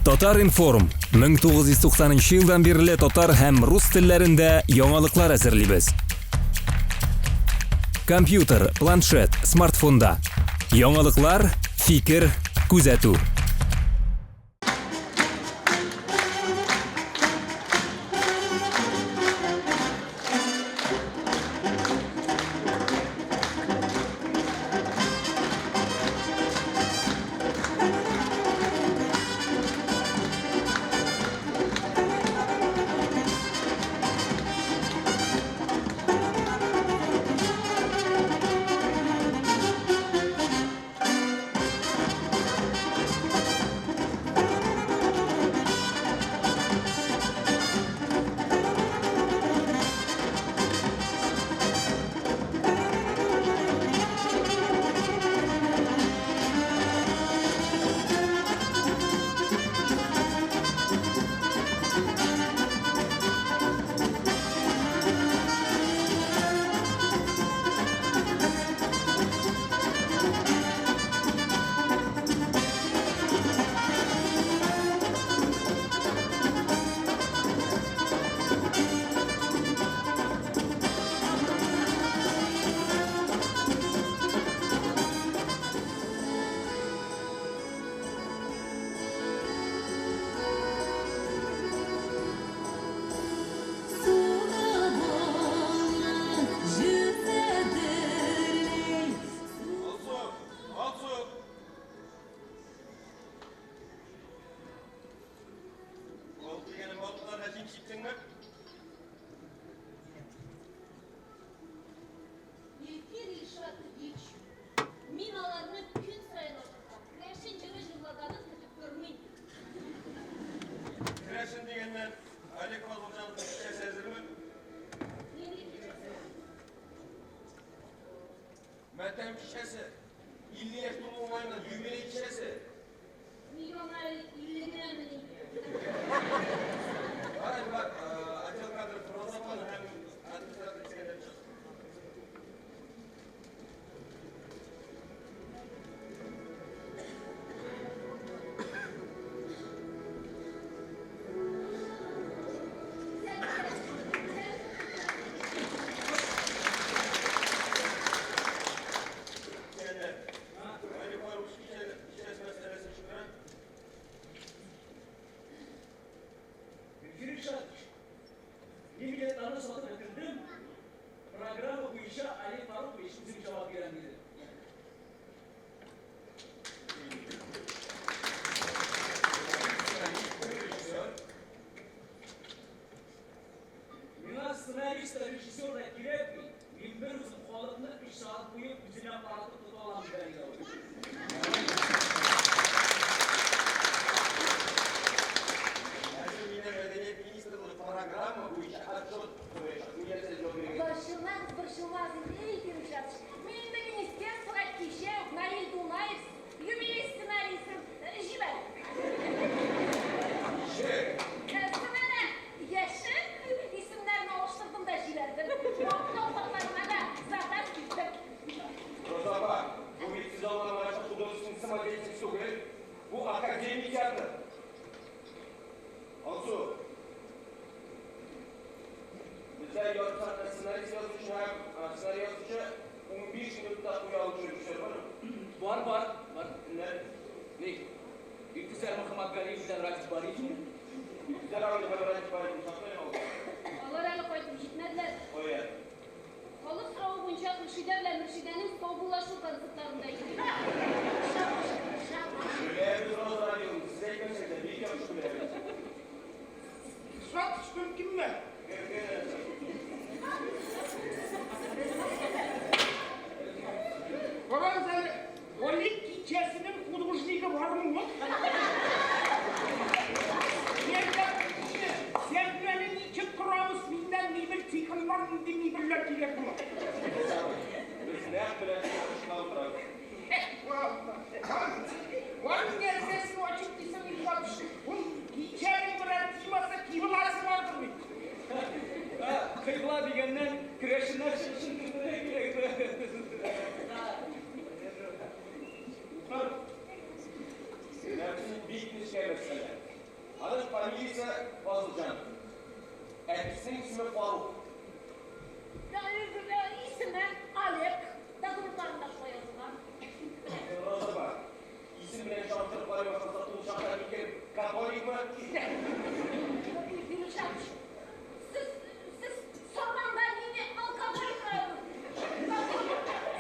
Татар-информ, 1990 елдан бирле татар һәм рус телләрендә яңалыклар әзерлибез. Компьютер, планшет, смартфонда. Яңалыклар, фикер, күзәтү. Илфир Илшатович, мин аларны көн саен ашатам. Керәшен җыры җырлаганын көтеп тормыйм. Керәшен дигәннән, Олег Фазылҗановның кичәсе әзерме? Нинди кичәсе? Матәм кичәсе. 50 яшь тулу уңаеннан юбилей кичәсе. Нигә аңа әле 50 генәмени? Бар әле бар, отдел кадров Роза апаны һәм администратор Искәндәрне чакыр. Искәндәр, Олег Фарукович кичәсе мәсьәләсе ничек тора? Илфир Илшатович, мин билетларны сатып бетердем. Программа буенча Олег Фарукович үзем җавап бирәм, диде. Кем режиссер? Миңа сценарист та, режиссер да кирәкми. Мин бер үзем халыкны өч сәгать буе үземә каратып тота алам, диде Олег абый. Хәзер миннән мәдәният министрлыгы программа буенча отчет сорыячак. Мин нәрсә җавап бирергә тиеш? Борчылмагыз, борчылмагыз, Илфир Илшатович. Мин инде министерствога кичә үк Наил Дунаев юбилей сценарийсын җибәрдем. Ничек? Соң әнә, яшен исемнәрен алыштырдым да җибәрдем. Мактау хатларына да заказ иттем. Роза апа, бу бит сез аңламаганча художественный самодеятельность түгел. Бу академик театр. Алсу, бездә ярты сәгатьтә сценарист язучы һәм сценарий язучы 15 минутта куя алучы режиссер бармы? Бар, бар, бар. Кемнәр? Ни? Илгизәр Мөхәммәтгалиев белән Радик Бариевмы? Илгизәр абый һәм Радик Бариев саклый алар. Алар әле кайтып җитмәделәр. Кая? Халык соравы буенча Хөршидә белән Мөршидәнең саубуллашу концертларында йөри. Беләбез, Роза Радиовна, сез әйтмәсәгез дә, бик яхшы беләбез. Илшатович, мөмкинме? Кем, кем? Карагыз әле, Олег кичәсенең художнигы бармы ул? Сәхнәне ничек корабыз, миннән мебель цехыннан нинди мебельләр кирәк була? Без нәкъ менә шул эшкә утырабыз. Эх, ладно. Аның фамилиясе Фазылҗанов. Әтисенең исеме Фарук. Исеме Олег. Документларында шулай язылган. Роза апа, исем белән чагыштырып карый башласак, ул чакта мин кем, католикмы? Илшат, сез, сез Сабанда мине алкоголик.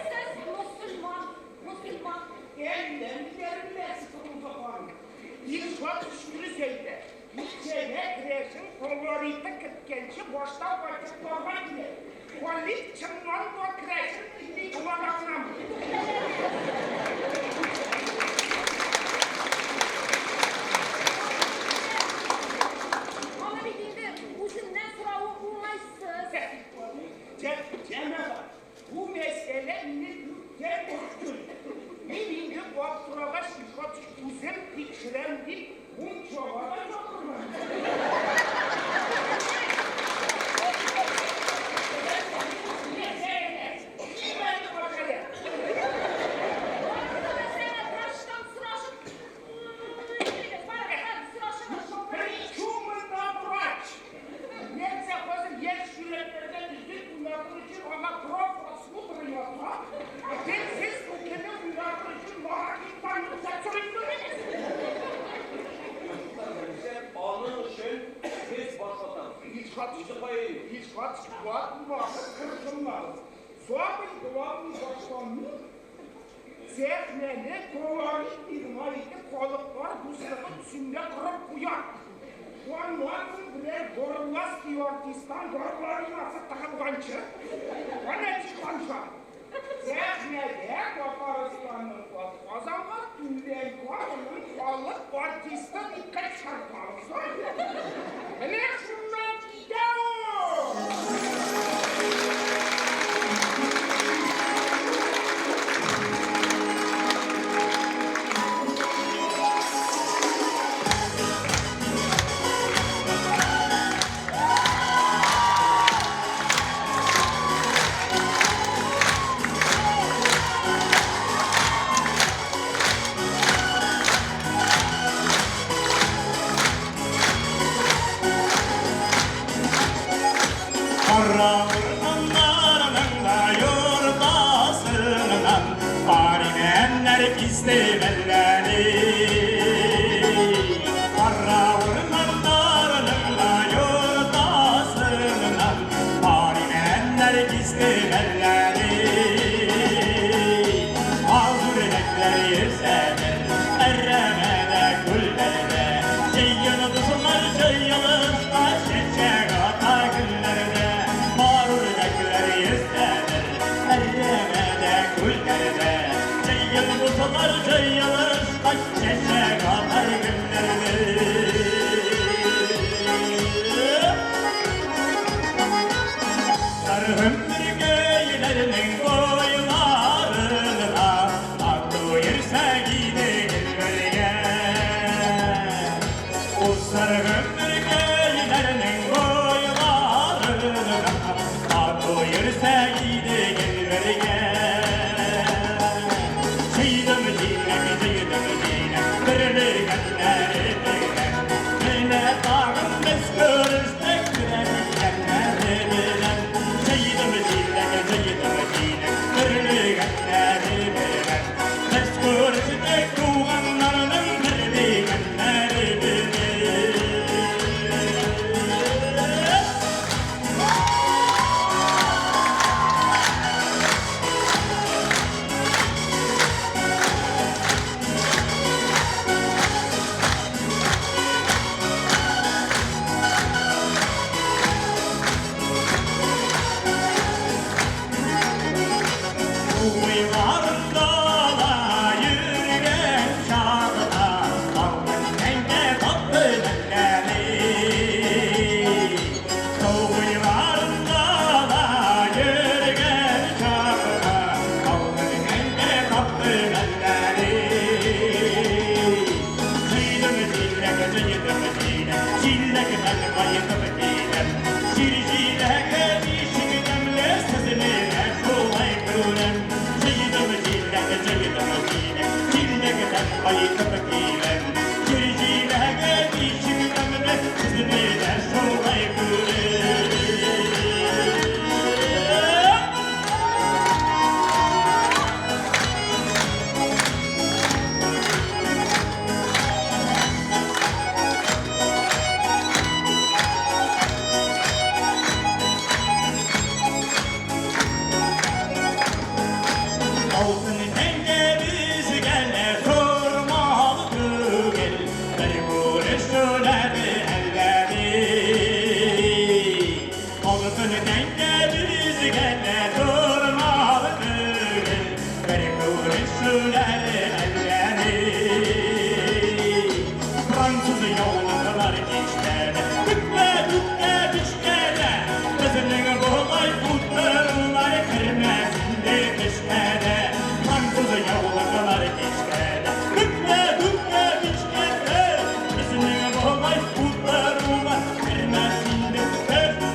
Сез мөселман, мөселман. Әллә ниләр беләсез, Роза ханым. Илшат дөрес әйтә. Мичәгә керәшен колориты керткәнче башта ачыкларга кирәк. Халит чыннан да керәшен милли буларакнамы? Аны бит инде үзеннән соравы уңайсыз. Җәмәгать, бу мәсьәлә мине күптән борчый. Мин инде аптырагач, Илшат үзем тикшерәм дип, мунчага да чакырмадым. Мәсьәлә врачтан сорашып, сорашып. Причем монда врач? Нәрсә, хәзер яшь йөрәкләргә өзек уйнатыр өчен аңа профосмотр яза? Сез үкене уйнатыр өчен маркеттан рөхсәт сорыйсыз? Аның өчен без баш ватабыз. Илшат, Үзе кая йөри? Илшат, ватмагыз, кыршынмагыз. Самый главный башлану сәхнәне колоритный гына итеп халыклар дуслыгы төсендә корып куя. Аннан соң берәр горластый артисттан горларинасы тыгылганчы, фанатиканча. Сәхнәдә Татарстанның атказанган, Түбән Каманың халык артисты дип кычкыртабыз. Менә шуннан китә ул! Кара урманнарның да юртасыннан Пар имәннәр кисте мәлләне. Кара урманнарның да юртасыннан Пар имәннәр кисте мәлләне. Ал үрдәкләр йөрсәдер Әрәмәдә, күлләрдә, Җыен дуслар җыелышка Чәчәк ата гөлләрдә. Пар үрдәкләр йөрсәдер Әрәмәдә, күлләрдә, Җыен дуслар җыелышка Чәчәк ата гөлләрдә. Саргын бойларында Тату йөрсәк иде гел бергә. Ул саргын бөркәйләрнең бойларында Тату йөрсәк иде гел бергә. Җыйдым җиләк, җыйдым җиләк, Бөрлегәннәре белән. Менә тагын без күрештек Бөрлегәннәре белән. Җыйдым җиләк, җыйдым җиләк, Бөрлегәннәре белән. Без күрештек туганнарның бөрлегәннәре белән. күрешүләре әлләни. Алтын тәңкә безгә дә тормалы түгел, бер күрешүләре әлләни. Француз яулыклар киштәдә, түккә-түккә төшкәдә, безнең болай утырулар кермәс инде төшкә дә. Француз яулыклар киштәдә, түккә-түккә төшкәдә, безнең болай утырулар кермәс инде төшкә дә.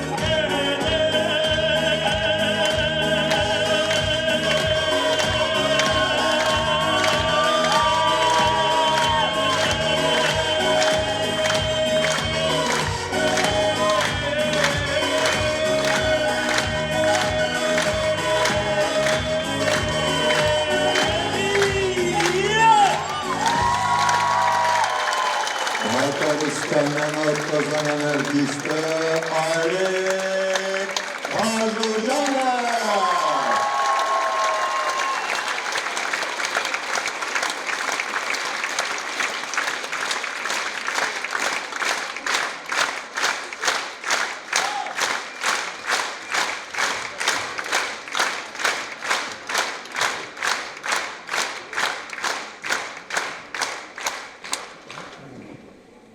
Татарстанның атказанган артисты Олег Фазылҗанов!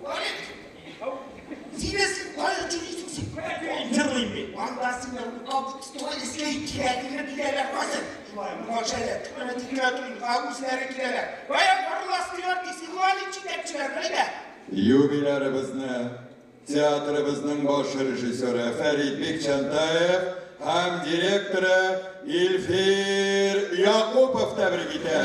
Олег, син кая йөрисең син? Җырлыйм мин. Анда сине аудиториясенә кирәкле диләр хәзер. Шулай, мөгажәләт. Менә тикрәтуйга үзләре киләләр. Бая барластылар ди, җитәкчеләр, әйдә. Юбилярыбызны театрыбызның баш режиссеры Фәрит Бикчәнтаев һәм директоры Илфир Якупов тәбрик итә.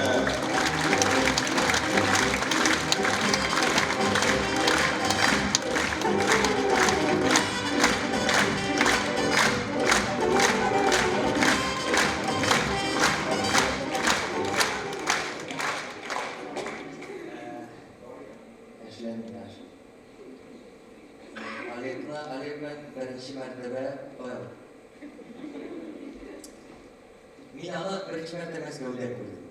Эшләнмиләр. Олегны, Олег белән беренче мәртәбә кая? Мин аны беренче мәртәбә Мәскәүдә күрдем.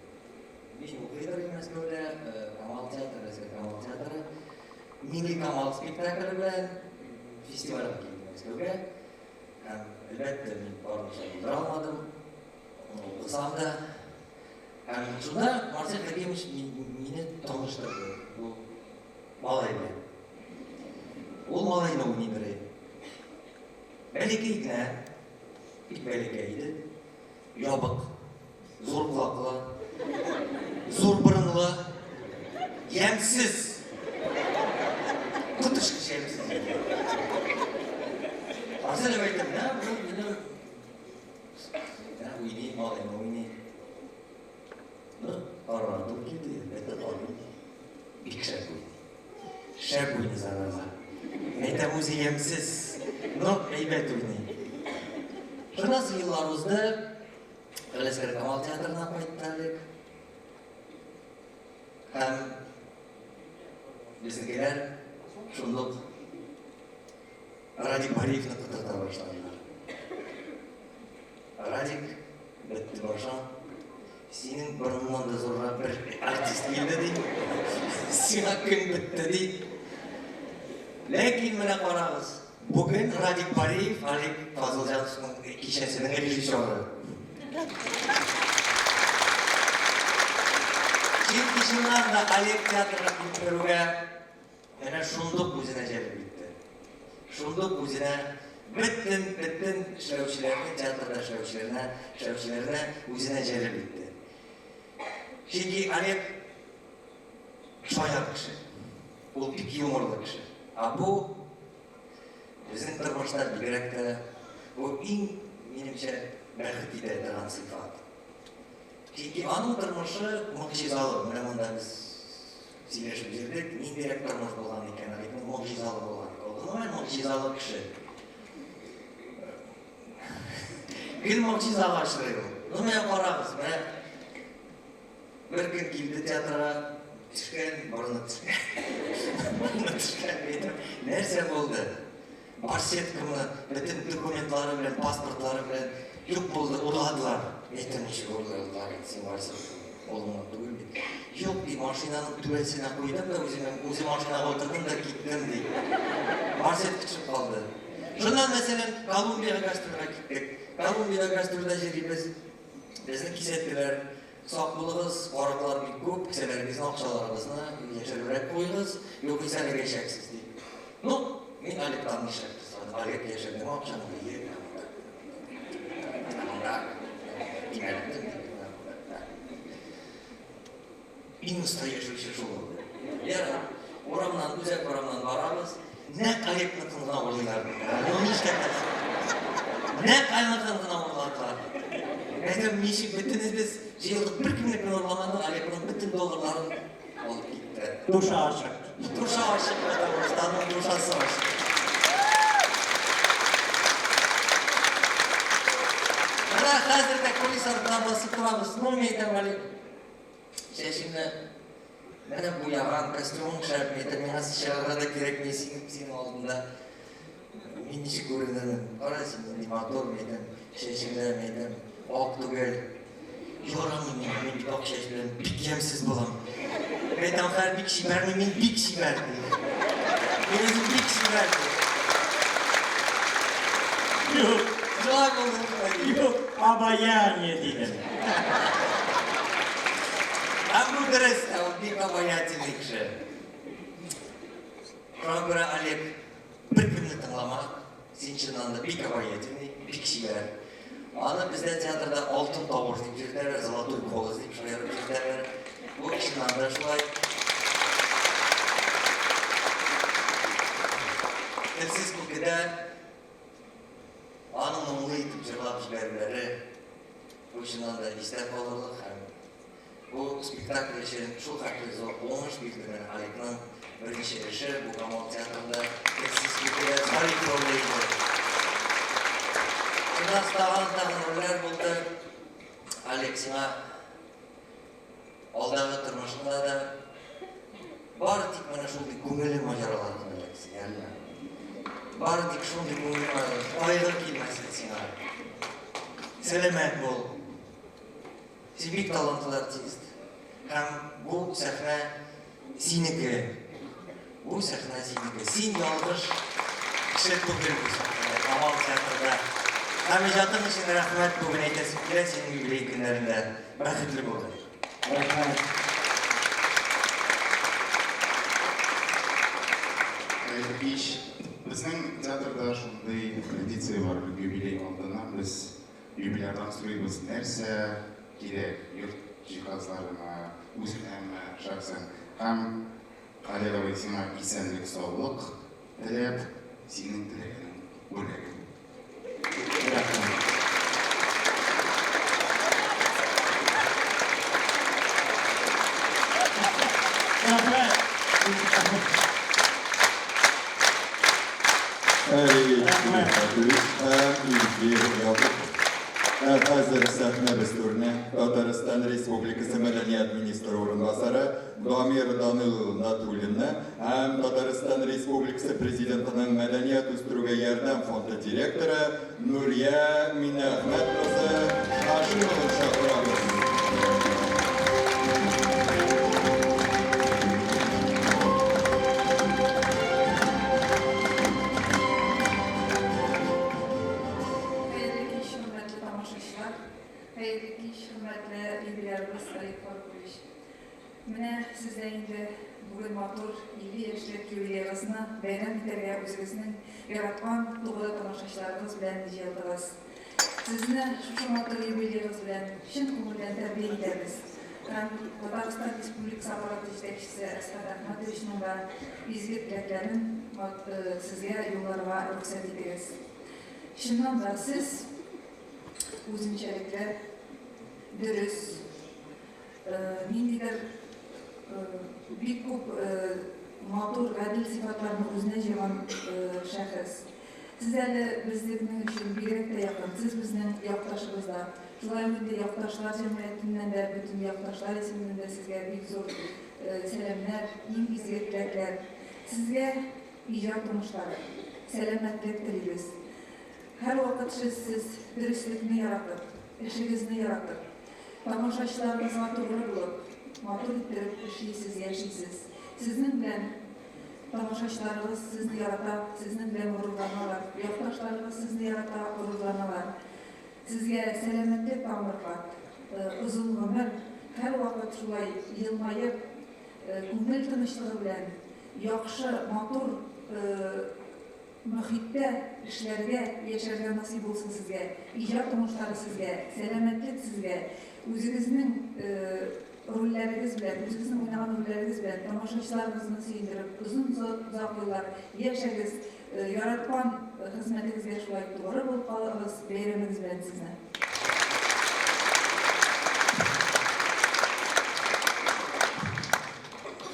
Мин укыйдыр Мәскәүдә, Камал театры, Мәскәү Камал театры. Милли Камал спектакле белән фестивальгә килдем Мәскәүгә. Һәм, әлбәттә, мин бармыйча булдыра алмадым. Укысам да. Һәм шунда Марсель Хәкимович мине таныштырды. Бу малай белән. Ул малайны уйный бер. Бәләкәй генә, бик бәләкәй иде. Ябык, зур колаклы, зур борынлы, ямьсез. Коточкыч ямьсез. Марсель әйтте, менә бу минем менә уйный, малайны уйный. Ну, аралар туры килде, әлбәттә, таныйм. Бик шәп уйный. Шәп уйный, зараза. Әйтәм, үзе ямьсез, но әйбәт уйный. Шуннан соң еллар узды. Галиәсгар Камал театрына кайтты Олег. Һәм безнекеләр шундук Радик Бариевны котырта башладылар. Радик, бетте башың. Синең борыныңнан да зуррак бер артист килде ди. Сиңа көн бетте ди. Ләкин менә карагыз, бүген Радик Бариев Олег Фазылҗановның кичәсенең режиссеры. Чөнки чыннан да Олег театрга килеп керүгә әнә шундук үзенә җәлеп итте. Шундук үзенә бөтен эшләүчеләрне, театрда эшләүчеләрне үзенә җәлеп итте. Чөнки Олег шаян кеше. Ул бик юморлы кеше. Ә бу безнең тормышта бигрәк тә бу иң, минемчә, бәхет итә торган сыйфат. Чөнки аның тормышы могҗизалы. Менә монда без сөйләшеп йөрдек, ниндирәк тормыш булган икән, Олегның могҗизалы булган икән. Ул гомумән могҗизалы кеше. Гел могҗизага очрый ул. Ну, менә карагыз, менә бер көн килде театрга, төшкән, борыны төшкән. Борыны төшкән, әйтәм, нәрсә булды? Барсеткамны, бөтен документлары белән, паспортлары белән юк булды, урладылар. Әйтәм, ничек урладылар инде син барсетканы? Кулыңнан түгел бит. Юк, ди, машинаның түбәсенә куйдым да үземнең, үзе машинага утырдым да киттем, ди. Барсетка төшеп калды. Шуннан, мәсәлән, Колумбиягә гастрольгә киттек. Колумбиядә гастрольдә йөрибез. Безне кисәттеләр. Сак булыгыз, караклар бик күп, кесәләрегезне, акчаларыгызны яшеребрәк куегыз, югыйсә эләгәчәксез, ди. Ну, мин Олегтан нишләптер сорадым. Олег, яшердеңме акчаны? Әйе, менә монда. Менә монда. Тимәлектем, ди. Менә монда. Иң оста яшерүче шул ул. Ярар, урамнан, үзәк урамнан барабыз. Нәкъ Олегныкын гына урлыйлар. Ну нишләтәсең? Нәкъ Олегныкын гына урладылар. Әйтәм, ничек бөтенебез җыелдык, беркемнекен урламады, Олегның бөтен долларларын алып китте. Душа ачык. Душа ачык, потому что аның душасы ачык. Менә хәзер дә кулис артына басып торабыз. Ну, мин әйтәм, Олег, Чәчеңне менә буяган, костюмың шәп, әйтәм, миңа чыгарга да кирәкми синең синең алдында. Мин ничек күренермен? Кара син, нинди матур, мин әйтәм, чәчең дә, мин әйтәм, ак түгел. Ярамый миңа, мин бит ак чәч белән бик ямьсез булам. Мин әйтәм, хәер, бик чибәрме, мин бик чибәр, ди. Мин үзем бик чибәр, ди. Юк. Шулай булды, шулай. Юк, обаяние дидем. Һәм бу дөрес тә, ул бик обаятельный кеше. Шуңа күрә, Олег, беркемне тыңлама, син чыннан да бик обаятельный, бик чибәр. Аны бездә театрда алтын тавыш дип йөртәләр, золотой голос дип шаярып йөртәләр. Бу чыннан да шулай. Телсез күкедә Аның моңлы итеп җырлап җибәрүләре бу чыннан да истә калырлык һәм бу спектакль өчен шул хәтле зур уңыш бирде. Менә Аликның беренче эше бу Камал театрында Телсез күкедә Салих роле иде. Шуннан тагын тагын рольләр булды. Алик, сиңа Алдагы тормышыңда да бары тик менә шундый күңелле маҗаралар гына эләксен, ярыймы? Бары тик шундый күңелле маҗаралар, кайгы килмәсен сиңа. Сәламәт бул. Син бик талантлы артист. Һәм бу сәхнә синеке. Бу сәхнә синеке. Син ялгыш кеше түгел бу сәхнәдә, Камал театрында. Һәм иҗатың өчен рәхмәт бүген әйтәсем килә синең юбилей көннәрендә. Бәхетле бул. Рәхмәт. Хәерле кич. Безнең театрда шундый традиция бар, юбилей алдыннан без юбилярдан сорыйбыз, нәрсә кирәк, йорт җиһазларымы, үзеңәме, шәхсән. Һәм Олег абый, сиңа исәнлек-саулык теләп, синең теләгеңнең бүләге. Рәхмәт. Рәхмәт. Фәрит Мидхәтович һәм Илфир Якупов. Ә хәзер сәхнәбез түренә Татарстан Республикасы мәдәният министры урынбасары Дамир Данил улы Натуллинны һәм Татарстан Республикасы Президентының мәдәният үстерүгә ярдәм фонды директоры Нурия Миннеәхмәт кызы Хашимованы чакырабыз. Хәерле кич, хөрмәтле тамашачылар! Хәерле кич, хөрмәтле юбилярыбыз Олег Фарукович! Менә сез дә инде бүген матур 50 яшьлек юбилеегызны бәйрәм итәргә үзегезнең яраткан тугры тамашачыларыгыз белән җыелдыгыз. Сезне шушы матур юбилеегыз белән чын күңелдән тәбрик итәбез һәм Татарстан Республикасы аппараты җитәкчесе Әсхәт Әхмәтовичның да изге теләкләрен сезгә юлларга рөхсәт итегез. Чыннан да, сез үзенчәлекле, дөрес, Ниндидер бик күп матур, гадел сыйфатларны үзенә җыйган шәхес. Сез әле безнең өчен бигрәк тә якын, сез безнең якташыбыз да. Шулай ук инде якташлар җәмгыятеннән дә, бөтен якташлар исеменнән дә сезгә бик зур сәламнәр, иң изге теләкләр. Сезгә иҗат уңышлары, сәламәтлек телибез. Һәрвакыт сез дөреслекне яратып, эшегезне яратып. Тамашачыларыгызга тугры булып, матур иттереп эшлисез, яшисез. Сезнең белән тамашачыларыгыз сезне ярата, сезнең белән горурланалар. Якташларыгыз сезне ярата, горурланалар. Сезгә сәламәтлек тамыр кат, озын гомер, һәрвакыт шулай елмаеп, күңел тынычлыгы белән, яхшы, матур мохиттә эшләргә, яшәргә насыйп булсын сезгә. Иҗат уңышлары сезгә, сәламәтлек сезгә, үзегезнең рольләрегез белән, үзегезнең уйнаган рольләрегез белән тамашачыларыгызны сөендереп, озын озак еллар яшәгез, яраткан хезмәтегезгә шулай тугры булып калыгыз, бәйрәмегез белән сезне.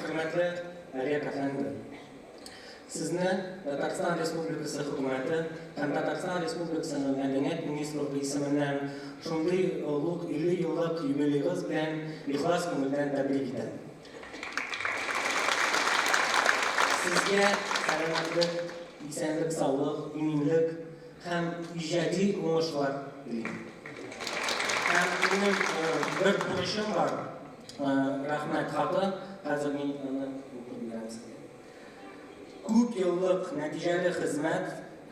Хөрмәтле Олег әфәнде! Сезне Татарстан Республикасы Хөкүмәте һәм Татарстан Республикасының Мәдәният министрлыгы исеменнән шундый олуг 50 еллык юбилеегыз белән ихлас күңелдән тәбрик итәм. Сезгә сәламәтлек, исәнлек-саулык, иминлек һәм иҗади уңышлар телим. Һәм минем бер бурычым бар, рәхмәт хаты, хәзер мин аны укып бирәм сезгә. Күп еллык нәтиҗәле хезмәт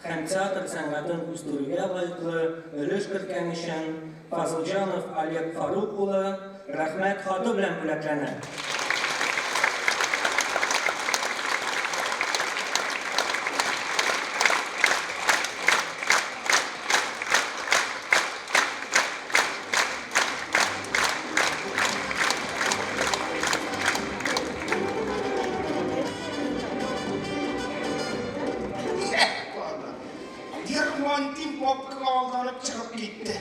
һәм театр сәнгатен үстерүгә лаеклы өлеш керткән өчен Фазылҗанов Олег Фарук улы Рәхмәт хаты белән бүләкләнә. Дермантин папкага алданып чыгып китте.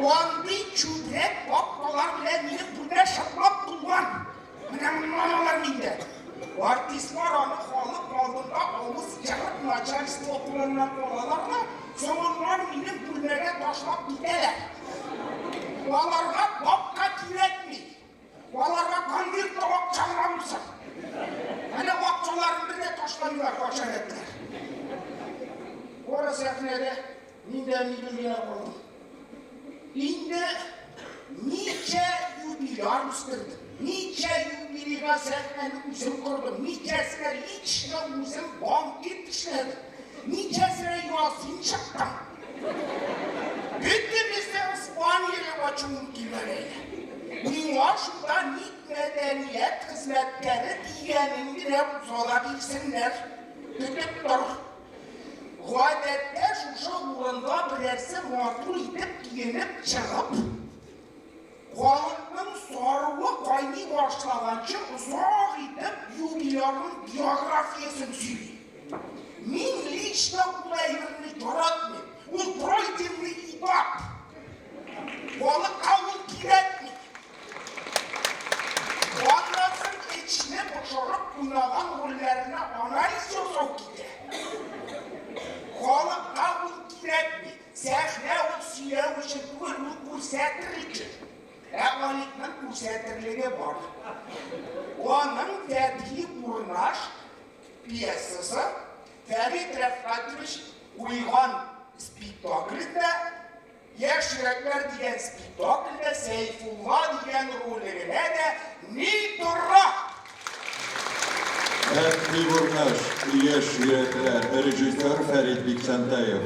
Андый чүпрәк папкалар белән минем бүлмә шыплап тулган. Менә моннан алар миндә. Артистлар аны халык алдында авыз чыгып начальство кулыннан алалар да, соңыннан минем бүлмәгә ташлап китәләр. Аларга папка кирәкми. Аларга конвертта акча гына булсын. Әнә акчаларын бер дә ташламыйлар хашәрәтләр. Кара сәхнәдә мин дә мидем генә калдым. Инде ничә юбиляр үстердем, ничә юбилейга сәхнәне үзем кордым, ничәсенә лично үзем банкет эшләдем, ничәсенә ясин чыктым. Бөтенесе Испаниягә ачуым килгән иде. Миңа шунда ник мәдәният хезмәткәре дигәнен генә булса да бирсеннәр. Көтеп тор. Гадәттә шушы урында берәрсе матур итеп киенеп чыгып, халыкның саруы кайный башлаганчы озак итеп юбилярның биографиясен сөйли. Мин лично ул әйберне яратмыйм. Ул пройденный этап. Халыкка ул кирәкми. Аннан соң эчне пошырып уйнаган рольләренә анализ ясау китә. Халыкка ул кирәкми. Сәхнә ул сөйләү өчен түгел, ул күрсәтер өчен. Ә Аликның күрсәтерлеге бар. Аның Фәтхи Бурнаш пьесасы Фәрит Рәфкатович куйган спектаклендә Яшь йөрәкләр дигән спектакльдә Сәйфулла дигән роле генә дә ни тора! Фәтхи Бурнаш, Яшь йөрәкләр, режиссер Фәрит Бикчәнтәев.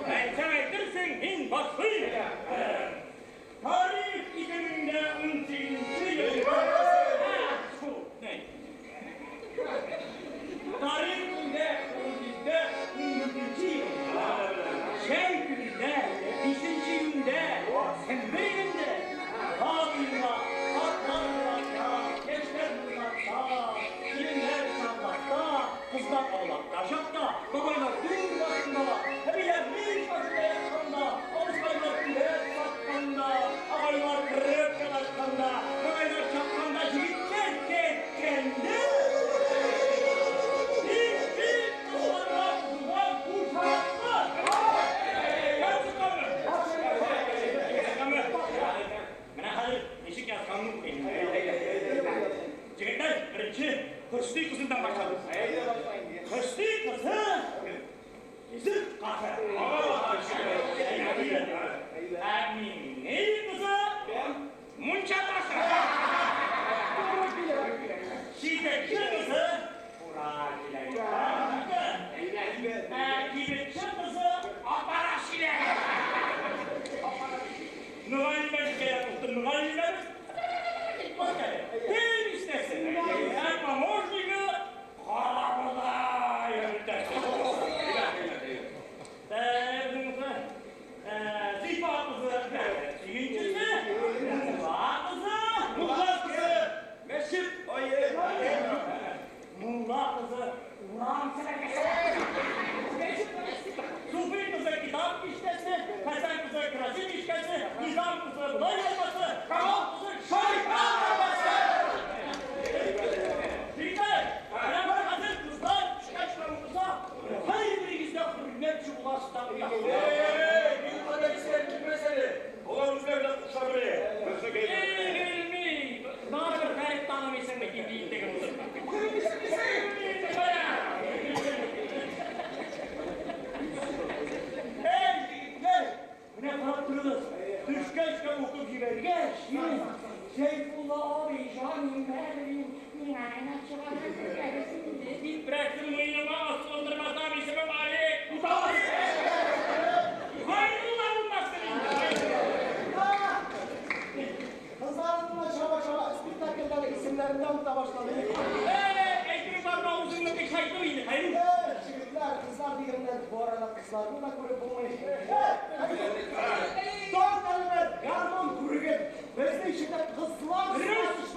Әйтсәң әйтерсең, мин башлыйм. Тарих 2018 ел. Тарих 2014 ел. Җәй көнендә, 5 июньдә, Сембер илендә, Бабилла, атлар уйлатта, яшьләр уйлатта, киленнәр шарлатта, Hüsnü kızından başladım. Hüsnü kızı zırt kafe. Emine kızı munça taşı. Şidetçi kızı Burak ile. Kibirçi kızı Aparaş ile. Mügallimelik yaptı. Mügallimelik. Değil istesin. Помощника Карабуда йөртәсе. Зифа кызы, сөенчесе, Мулла кызы, Мулла кызы, Мәчет ае. Мулла кызы, урам сәләкәсе. Суфи кызы китап киштәсе, Хәсән кызы керосин мичкәсе, Низам кызы бодай ярмасы, Камал кызы шайтан арбасы. Егетләр, менә бер хәзер кызлар төшкәч булса, һәрберегездә хөрмәт чугыласы да. Эй, мин кадәр исереп килмәс әле. Алар үзләре дә куша белә. Белми, барыбер Фәрит танымыйсың бит инде интегеп утырма. Эй, егетләр, менә карап торыгыз. Төшкәч тә укып җибәргәч, Сәйфулла абый, җаным, бәгырем, миңа гына чыгарга күргәнсең инде. Дип берәрсен муеныма асылындырмасам, исемем Алик. Хайрулла булмасын инде. Кызларны чаба-чаба спектакльдәге исемнәрен дә оныта башлады. Эй, әйтеп барма, үзеңне кыйшайту инде, Хәйрулла. Егетләр, кызлар дигәннән бу арада кызларны да күреп булмый. Тор әлбәт, гармун күрген. Безнең эчендә кызлар төшмәс.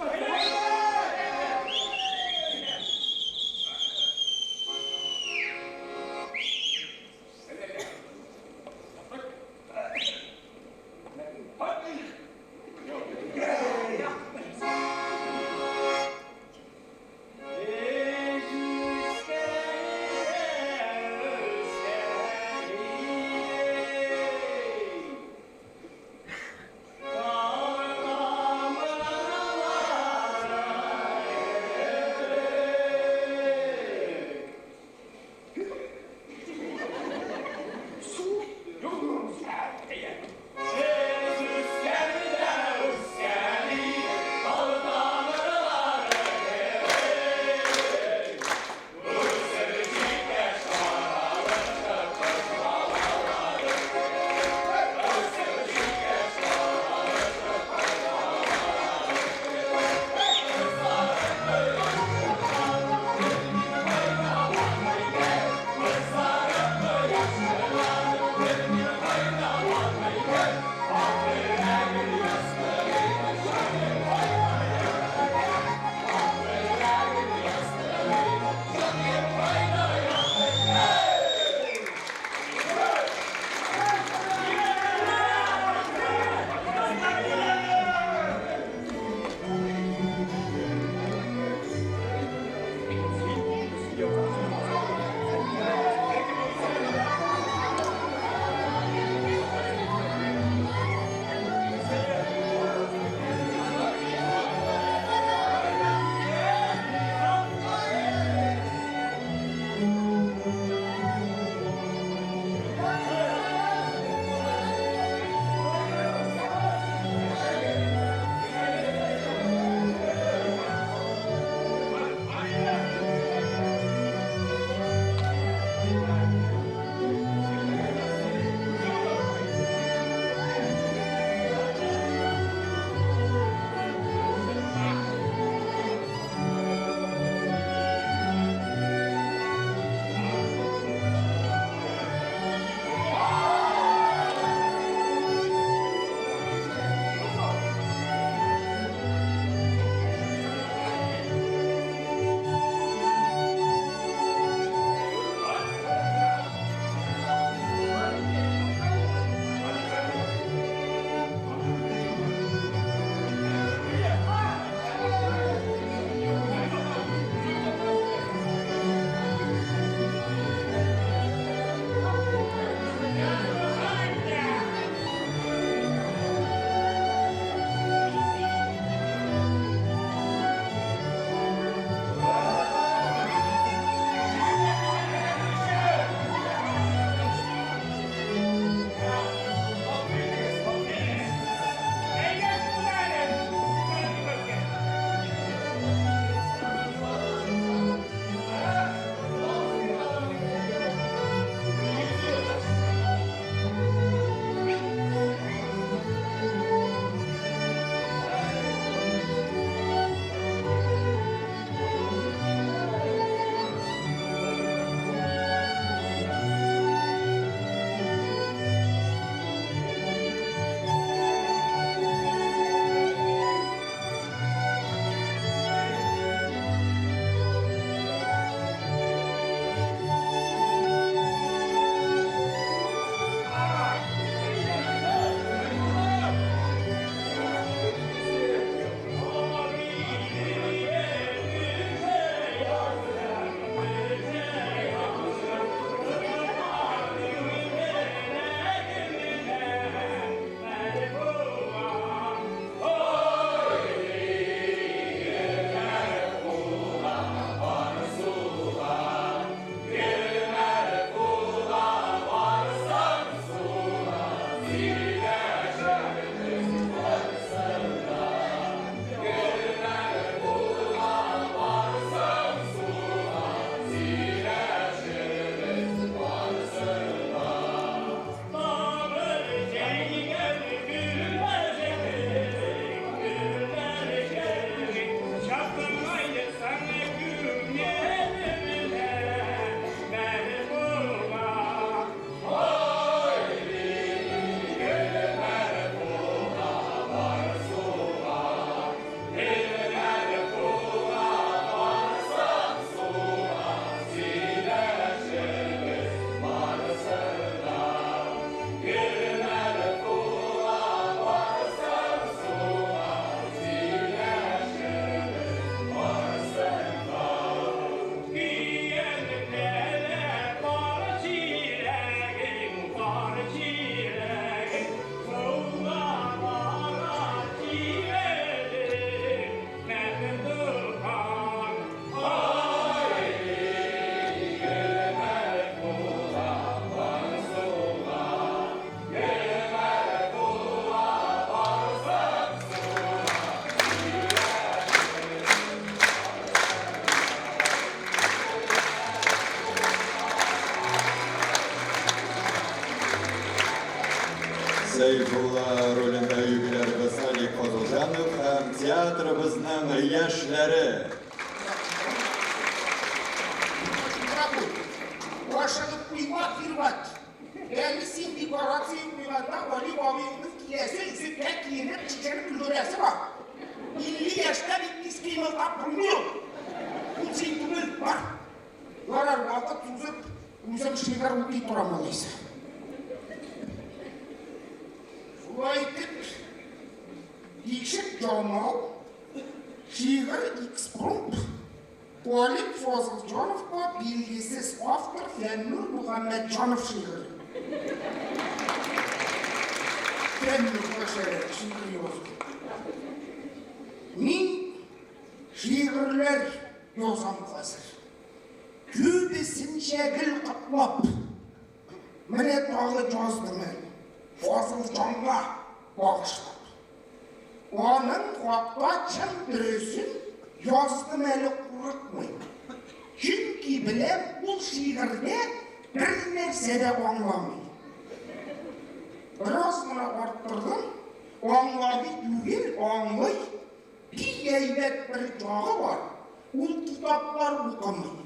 яшьләре. Ашыгып куйма, Фиргать. Әле син декорация куйганда Гали абыеңның киләсе өзеккә киенеп, чишенеп өлгерәсе бар. 50 яшьтә бит тиз кыймылдап булмый ул. Ул син түгел, бар. Ярар, вакыт сузып, үзем шигырь укый торам алайса. Шулай итеп, тишек җамау, шигырь экспромт, Алик Фазылҗановка билгесез автор Фәннур Мөхәммәтҗанов шигыре. Фәннур Бәшәрәт шигырь язды. Мин шигырьләр язам хәзер. Күбесенчә гел котлап. Менә тагы яздым әле. Фазылҗанга багышлап. Аның хакта чын дөресен яздым әле курыкмый. Чөнки беләм, ул шигырьдә бер нәрсә дә аңламый. Бераз гына арттырдым, аңламый түгел, аңлый. Бик әйбәт бер ягы бар, ул китаплар укымый.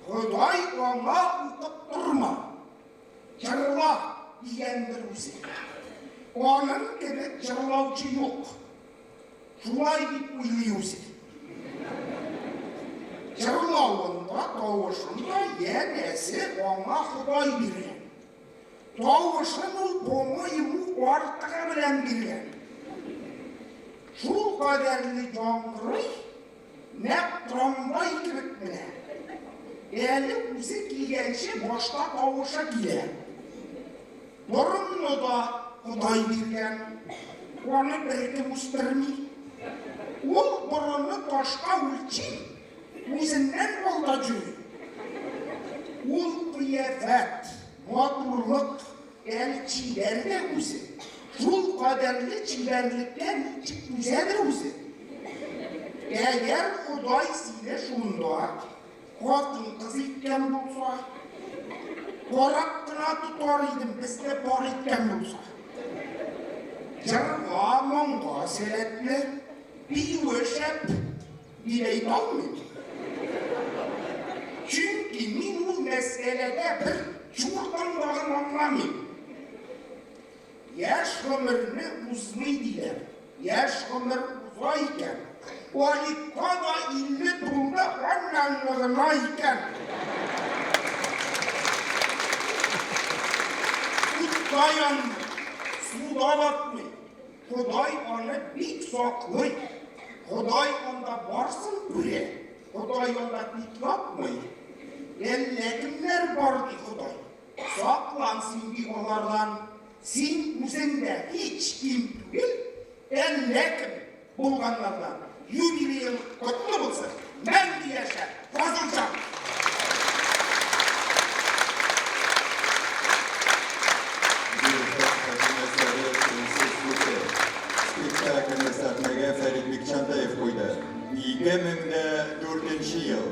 Ходай аңа укып торма. Җырла, дигәндер үзе. Аның кебек җырлаучы юк. Шулай дип уйлый үзе. Җырлавын да, тавышын да, янәсе, аңа Ходай биргән. Тавышын ул, по-моему, артыгы белән биргән. Шул кадәрле яңгырый, Нәкъ трамвай кебек менә. Әле үзе килгәнче башта тавышы килә. Борынны да Ходай биргән. Аны беркем үстерми. Ул борынны ташка үлчи, үзеннән алда йөри. Ул кыяфәт, матурлык, Әле чибәр дә үзе. Шул кадәрле чибәрлеккә ничек түзәдер үзе? Әгәр Ходай сине шунда хатын-кыз иткән булса, карап кына тотар идем, безне пар иткән булса. Җырга, моңга сәләтле, биюе шәп, дип әйтә алмыйм. Чөнки мин ул мәсьәләдә бер чуртан дагын аңламыйм. Яшь гомерне узмый диләр. Яшь гомер уза икән. Аликка да 50 тулды, аннан гына икән. Утта янмый, суда батмый. Ходай аны бик саклый. Ходай анда барсын күрә. Ходай анда тик ятмый. Әллә кемнәр бар, ди Ходай. Саклан син, ди, алардан. Син үзең дә һич ким түгел, әллә кем булганнардан. Юбилеең котлы булсын. Мәңге яшә, Фазылҗан! Спектакльне сәхнәгә Фәрит Бикчәнтәев куйды. 2004 ел.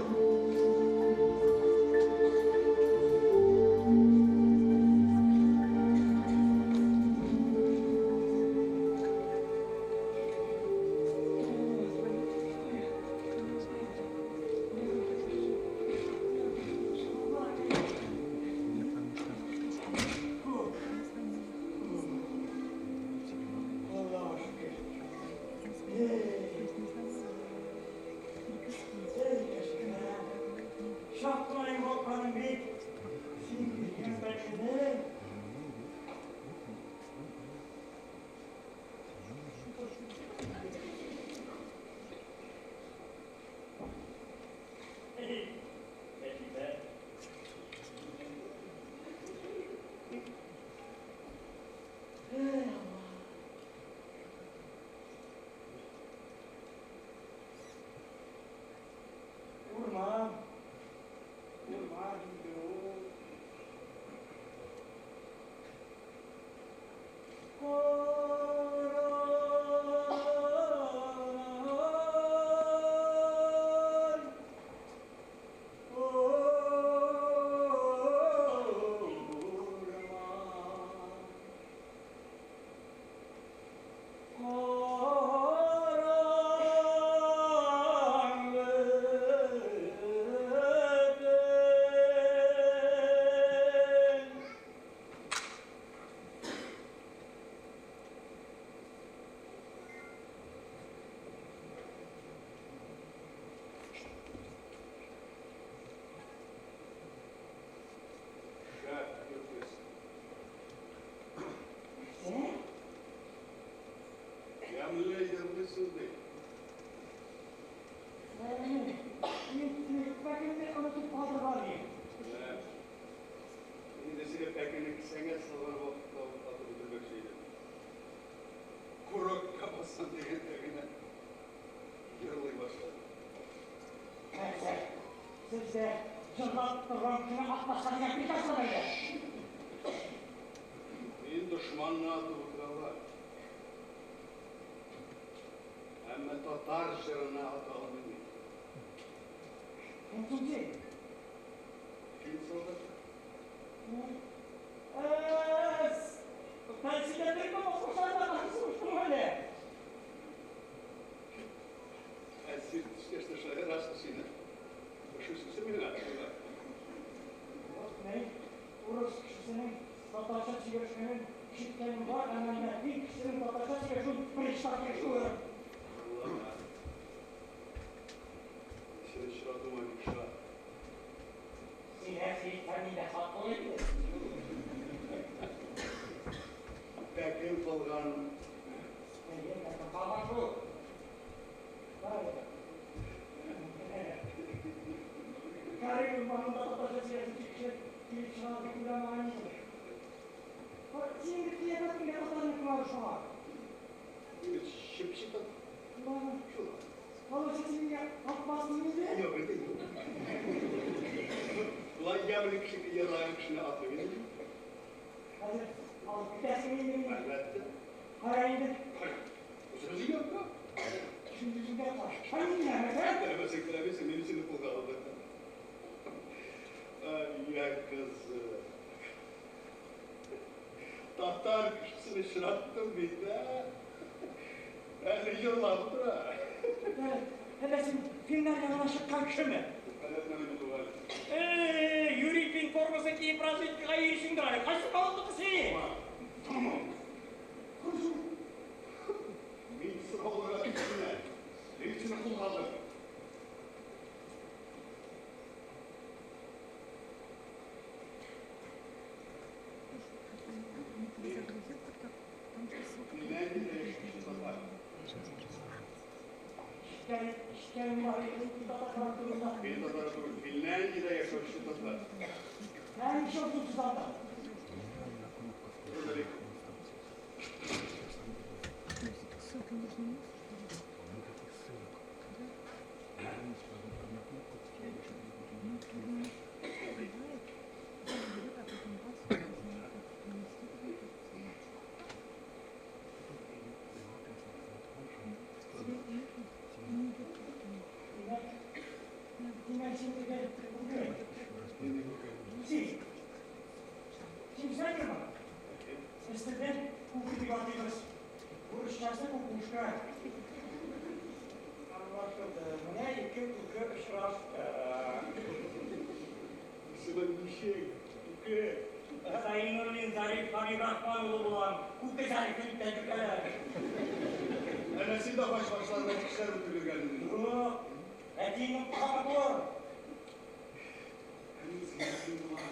Ямьле җырлыйсың ди. Мин пәкемне онытып калдырган идем. Беләм. Инде сине пәкене кесәңә салган вакытта ук атып үтермәкче идем. Курокка бассам дигәндә генә җырлый башладым. Нәрсә? Сездә җырлап торган кешене атмаска дигән приказ бар әллә? Мин дошманны атып үтерә алам. Әмма татар җырына ата алмыйм мин. Кем соң син? Фин солдаты. Сугыштың әле. Әсир төшкәч тә шаярасың син. Ошыйсың миңа. Мин урыс кешесенең татарча сөйләшкәнен ишеткәнем бар, әмма менә фин кешесенең татарча сөйләшүен беренче тапкыр ишетүем. Аллаһ. Сине очратуыма бик шат. Син һәр миндә шат бул инде. Пәкең калган. Әйе, пәкең калган шул. Карый урманында татарча сөйләшүче кеше килеп чыгар дип уйламаган идем. Син бит кыяфәтеңдә татарныкы бар шуңа. Чеп-чи татар. Шул. Алайса син миңа ат бастың инде? Юк инде, юк. Болай ямьле кешегә яраган кешене атмыйм инде. Хәзер алып китәсең инде мине. Әлбәттә. Кая инде? Кая? Үзебезнең якка. Шундый якка. Кая инде, ә? Теләмәсәң теләмисең, мин сине кулга алдым. Ай, я кызы. Татар кешесен очраттым бит, ә? Әле җырлап тора. Әллә син финнар ягына чыккан кешеме? Эй, Юрий фин формасы киеп разведкага йөрисеңдер әле. Кайсы полктыкы син? Мин сорауларга төшенә. Мин сине кулга алдым. Финляндиядә яшәүче татар. Ишеткәнем бар иде татарлар турында. Фин татары түгел, Финляндиядә яшәүче татар. Ә ничә утыз анда? Трудовик. Димәк, син теге күке. Син. Син снайпермы? Без телдә күке дип атыйбыз. Урысчасы кукушка. Аңлашылды. Менә ике күке очрашты. Исемең ничек? Күке. Зайнуллин Зариф Хабибрахман улы булам. Күке Зариф дип тә йөртәләр. Әнә син дә баш башларына кешеләр үтерелгән. Юк. Әтиеңнең кушаматы. Әмин Зиятдин була.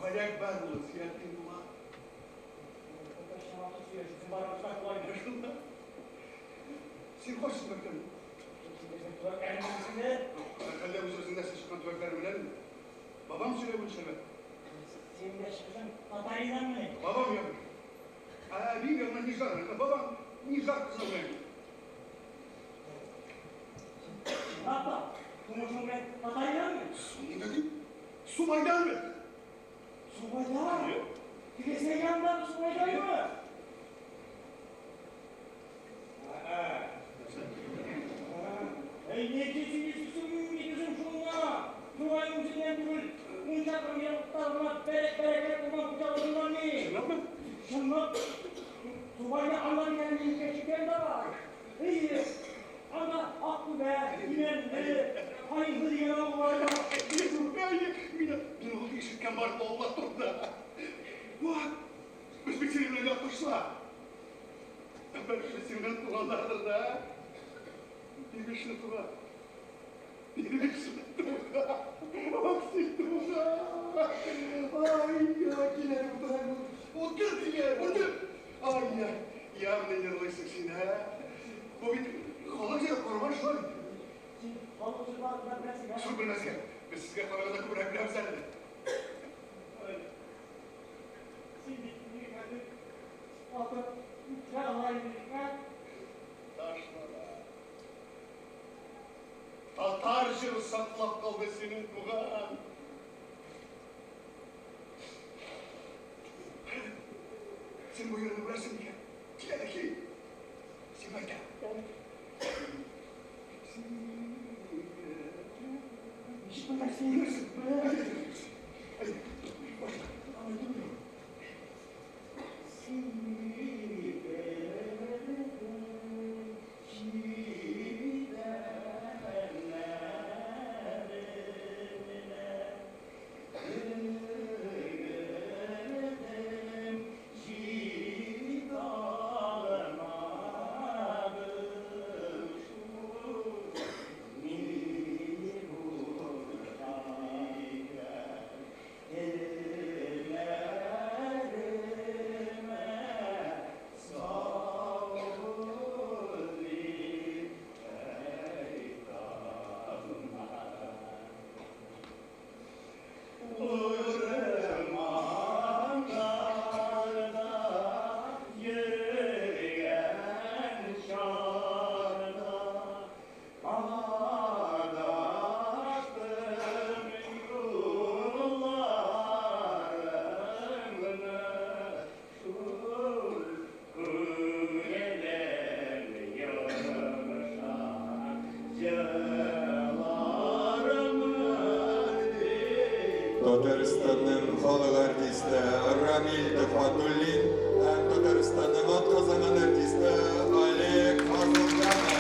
Галиәкбәр улы Зиятдин була. Татарча матур сөйләшәсең, барыбыз да шулай. Син кайсы төбәктән? Син безнең төбәкләрне белмисеңме? Һәрхәлдә үз-үзең нәрсә чыккан төбәкләрне беләм инде. Бабам сөйләп үтшәләр. Син дә чыгышың Татариданмыни? Бабам ягы. Ә әбием ягыннан Нижгар. Бабам Нижгар кызы белән. Чынлап та, тумышың белән Татариданмы? Сумда дип. Субайданмы? Субайдан? Теге Сәйяндагы Субайданмы? Әй, ничә сөйлисең, нигезең шунда? Субай үзеннән түгел, ун чакрым ераклыкта гына бәрәкәт урман хуҗалыгыннан ни? Чынлапмы? Чынлап. Субайда анда дигән минекә чикән дә бар. Әйе, анда Актүбә, Имәнле, Каенлы дигән авыллар бар. Әйе, мин ул ишеткән бар авыллар турында. Вот, без бит синең белән якташлар. Бәлки синең туганнардыр да. Бигешле туган. Бигешле туган. Аксил туган. Ай, я килә утыр. Утыр дигән, утыр. Ай, я, явно җырлыйсың син, ә? Бу бит халык җыры, Кормаш шул. Син халык җырларын да беләсең, ә? Шул белмәскә. Без сезгә караганда күбрәк беләбез әле. Ой. Син бит мине хәзер атып үтерә ала идең, ә? Ташла да. Татар җыры саклап калды синең туган. Син бу җырны беләсең микән? Кил әле, кил. Сиңа әйтәм. Ничек белмәссең? Белерсең. Әйдә, башла. Алай түгел. Татарстанның халык артисты Рамил Төхвәтуллин һәм Татарстанның атказанган артисты Олег Фазылҗанов.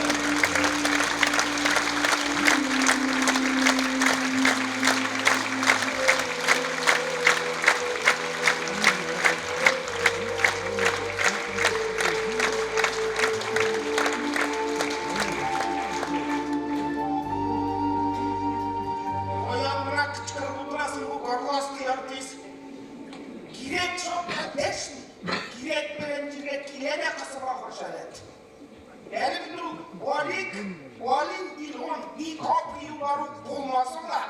Каян гына кычкырып утырасың бу горластый артист? Кирәк чакта дәшми, кирәкмәгән җиргә килә дә кысып ахыр шәләт. Әле бит ул Алик, Алин Дилон, Ди Каприолар ук булмаса да,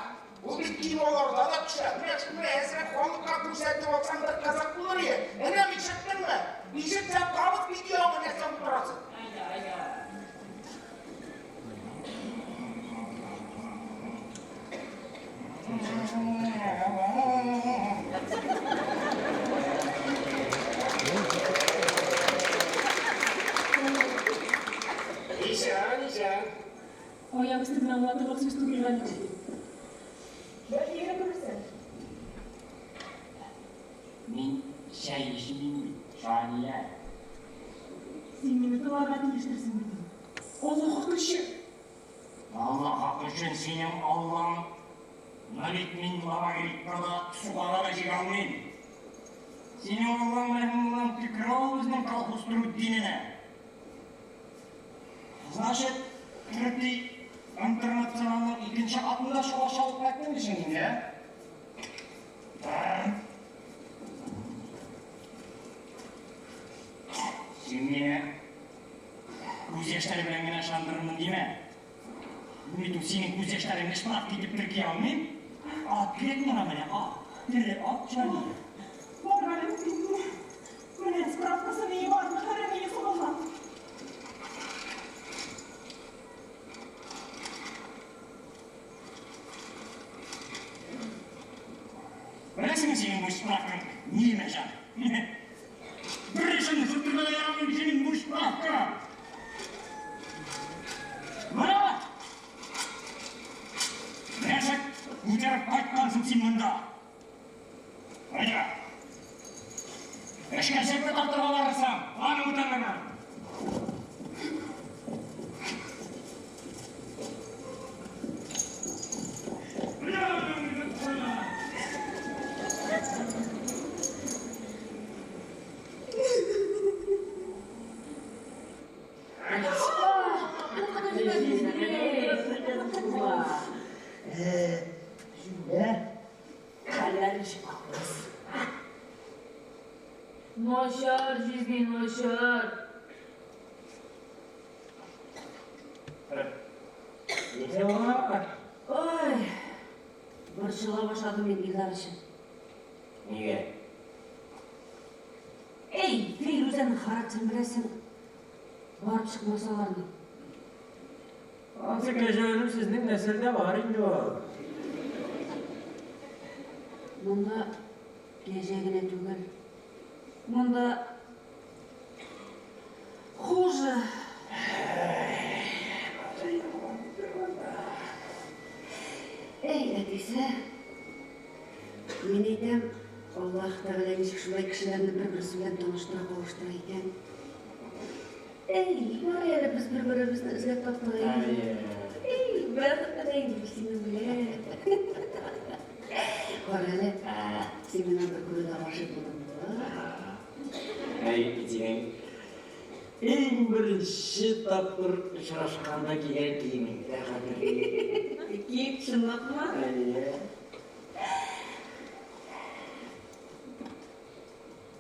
ул бит киноларда да төшә. Менә шуны әзрәк халыкка күрсәтеп алсаң бер кызык булыр иде. Әнә ишеттеңме? Ишетсәң кабыз видеоңа нәрсә утырасың? Әйдә, әйдә. Исән, исән. Аяк өсте генә аңлатырлык сүз түгел, Галим. Бәлки генә күрерсең. Мин чәй эчмим бит, Сания. Син мине тыңларга тиештерсең бит. Алла хакы өчен. Алла хакы өчен синең Аллаң. Но бит мин лабагриттада сугара да җигә алмыйм. Синең Аллаң белән муллаң төкерә ул безнең колхоз труддиненә. Значит, Төрки интернационалның икенче атын да шуга чалып кайттың дисең инде, ә? Син мине күз яшьләре белән генә ышандырырмын димә. Мин бит ул синең күз яшьләреңне справка итеп терки алмыйм. Ат кирәк миңа менә, ат. Тере ат, Чарли. Бар, Галим, китте. Менә справкасы ние бар, мөһере ние сугылган. Беләсеңме синең бу справкаң ниемә җан? Бер эшеңне сүтергә дә ярамый синең бу справка. Менә! Нәрсә күтәреп кайткансың син монда? Әйдә! Эшкә сәпе тартырга барырсың, аны үтәргә. Хәлләр ничек акбыз? Начар, җизни, начар. Милиция Ой, борчыла башладым мин Илдар өчен. Нигә? Эй, Фирүзәнең характерын беләсең. Барып чыкмасалар ни? Ансы кәҗәлем сезнең нәселдә бар инде ул. Монда кәҗә генә түгел. Монда хуже. Эй, әтисе, мин әйтәм, Аллаһ Тәгалә ничек шулай кешеләрне бер-берсе белән таныштыра, кавыштыра икән. Эй, ярый әле без бер-беребезне эзләп таптык инде. Эй, бәхетле дә инде синең белән. Кара әле, син миңа бер күрүдә гашыйк булдың. Әй, синең иң беренче тапкыр очрашканда кигән киемең дә хәтерлим. Киеп чынлапмы? Әйе.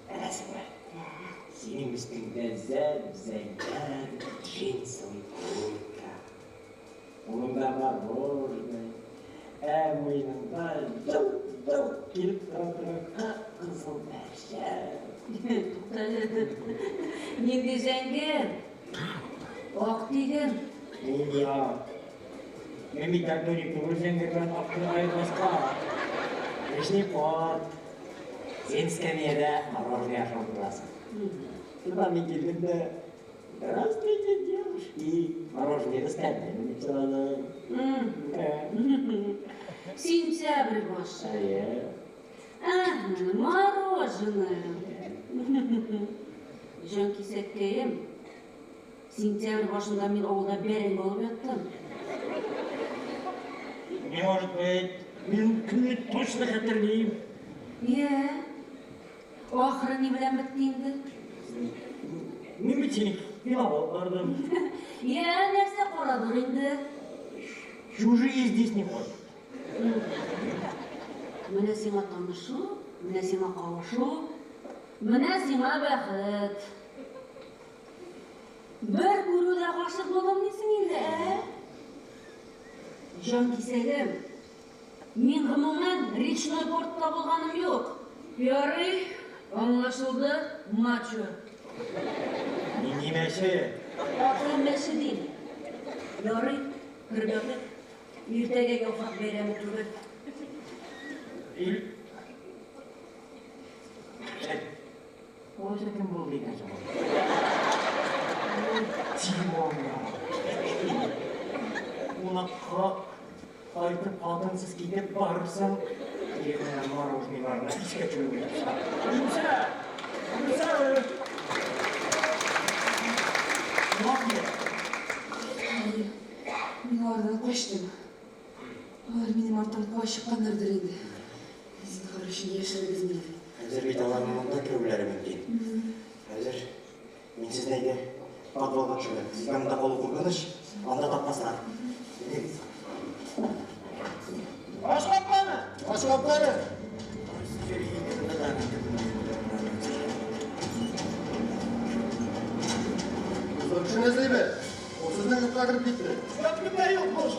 Беләсеңме? Синең өстеңдә зәп-зәңгәр джинсовый куртка. Кулыңда мороженое, ә муеныңда ялт-ялт килеп тора торган кып-кызыл мәрҗән. Туктале. Нинди зәңгәр? Ак диген. Нинди ак? Мин бит дальтоник түгел, зәңгәр белән акны аермаска. Лишний кот. Син эскәмиядә мороженое ашап утырасың. Шунда мин килдем дә, Здравствуйте, девушки! Мороженое тәмлеме дип сорадым. Сентябрь башы. Әйе. Ага, мороженое. Җанкисәккәем, сентябрь башында мин авылда бәрәңге алып яттым. Не может быть. Мин көнне точно хәтерлим. Йә, ахыры ни белән бетте инде? Мин бит сине елап алып бардым. Йә, нәрсә карадык инде? Чужие здесь не ходят. Менә сиңа танышу, менә сиңа кавышу, менә сиңа бәхет. Бер күрүдә гашыйк булдым дисең инде, ә? Җанкисәгем, мин гомумән речной портта булганым юк. Ярый, аңлашылды, мачо. Нинди мәче? Атлы мәче дим. Ярый, кереп ятыйк. Иртәгә яфрак бәйрәме түгел. Ил... Алайса кем булды икән соң ул? Тимон. Кунакка кайтып хатынсыз китеп барырсың, кире менә мороженыйларны искә төшереп килеп чыга. Юкса, юкса. Кунак килә. Әйе, мин алардан качтым. Алар минем арттан куа чыкканнардыр инде. Зинһар өчен яшерегез мине. Хәзер бит аларның монда керүләре мөмкин. Хәзер мин сезне әйдә подвалга төшерәм. Сезгә монда калу куркыныч, анда тапмаслар. Әйдәгез. Ач капканы! Ач капканы! Зур кешене эзлибез. Ул сезнең йортка кереп китте. Кемнәр юк буш?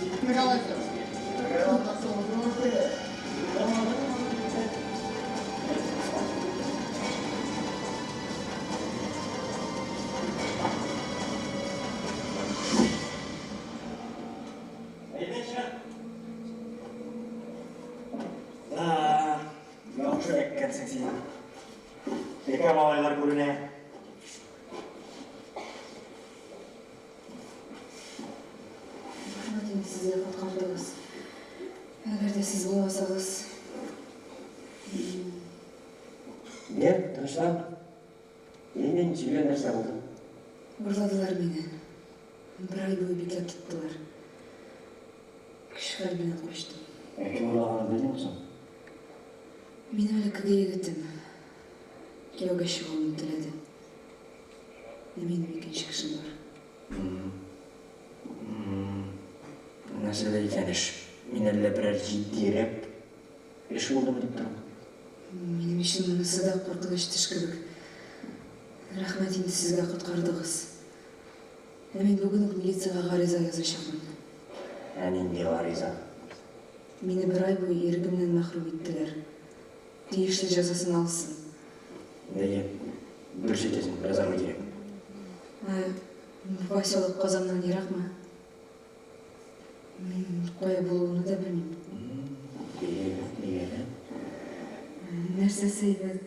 Киттек алайса. Әгәр аннан соң үзең үтерә. Әйдә чык. Да, яхшы эләккәнсең син. Текә малайлар күренә. Рәхмәт инде сезгә, коткардыгыз. Әгәр дә сез булмасагыз, Йә, тынычлан. Инде сөйлә нәрсә булды? Урладылар мине. Бер ай буе бикләп тоттылар. Көч-хәл белән качтым. Ә кем урлаганын белдеңме соң? Минем элеккеге егетем кияүгә чыгуымны теләде. Ә минем икенче кешем бар. Нәрсәдә икән эш? Мин әллә берәр җитдирәк эш булдымы дип торам. Минем өчен монысы да куркыныч төш кебек. Рәхмәт инде сезгә, коткардыгыз. Ә мин бүген үк милициягә гариза язачакмын. Ә нинди гариза? Мине бер ай буе ирегемнән мәхрүм иттеләр. Тиешле җәзасын алсын. Әйе, дөрес әйтәсең, язарга кирәк. Ә поселок Казаннан еракмы? Мин кая булуны да белмим. Бик әйбәт, бик әйбәт. Нәрсәсе әйбәт?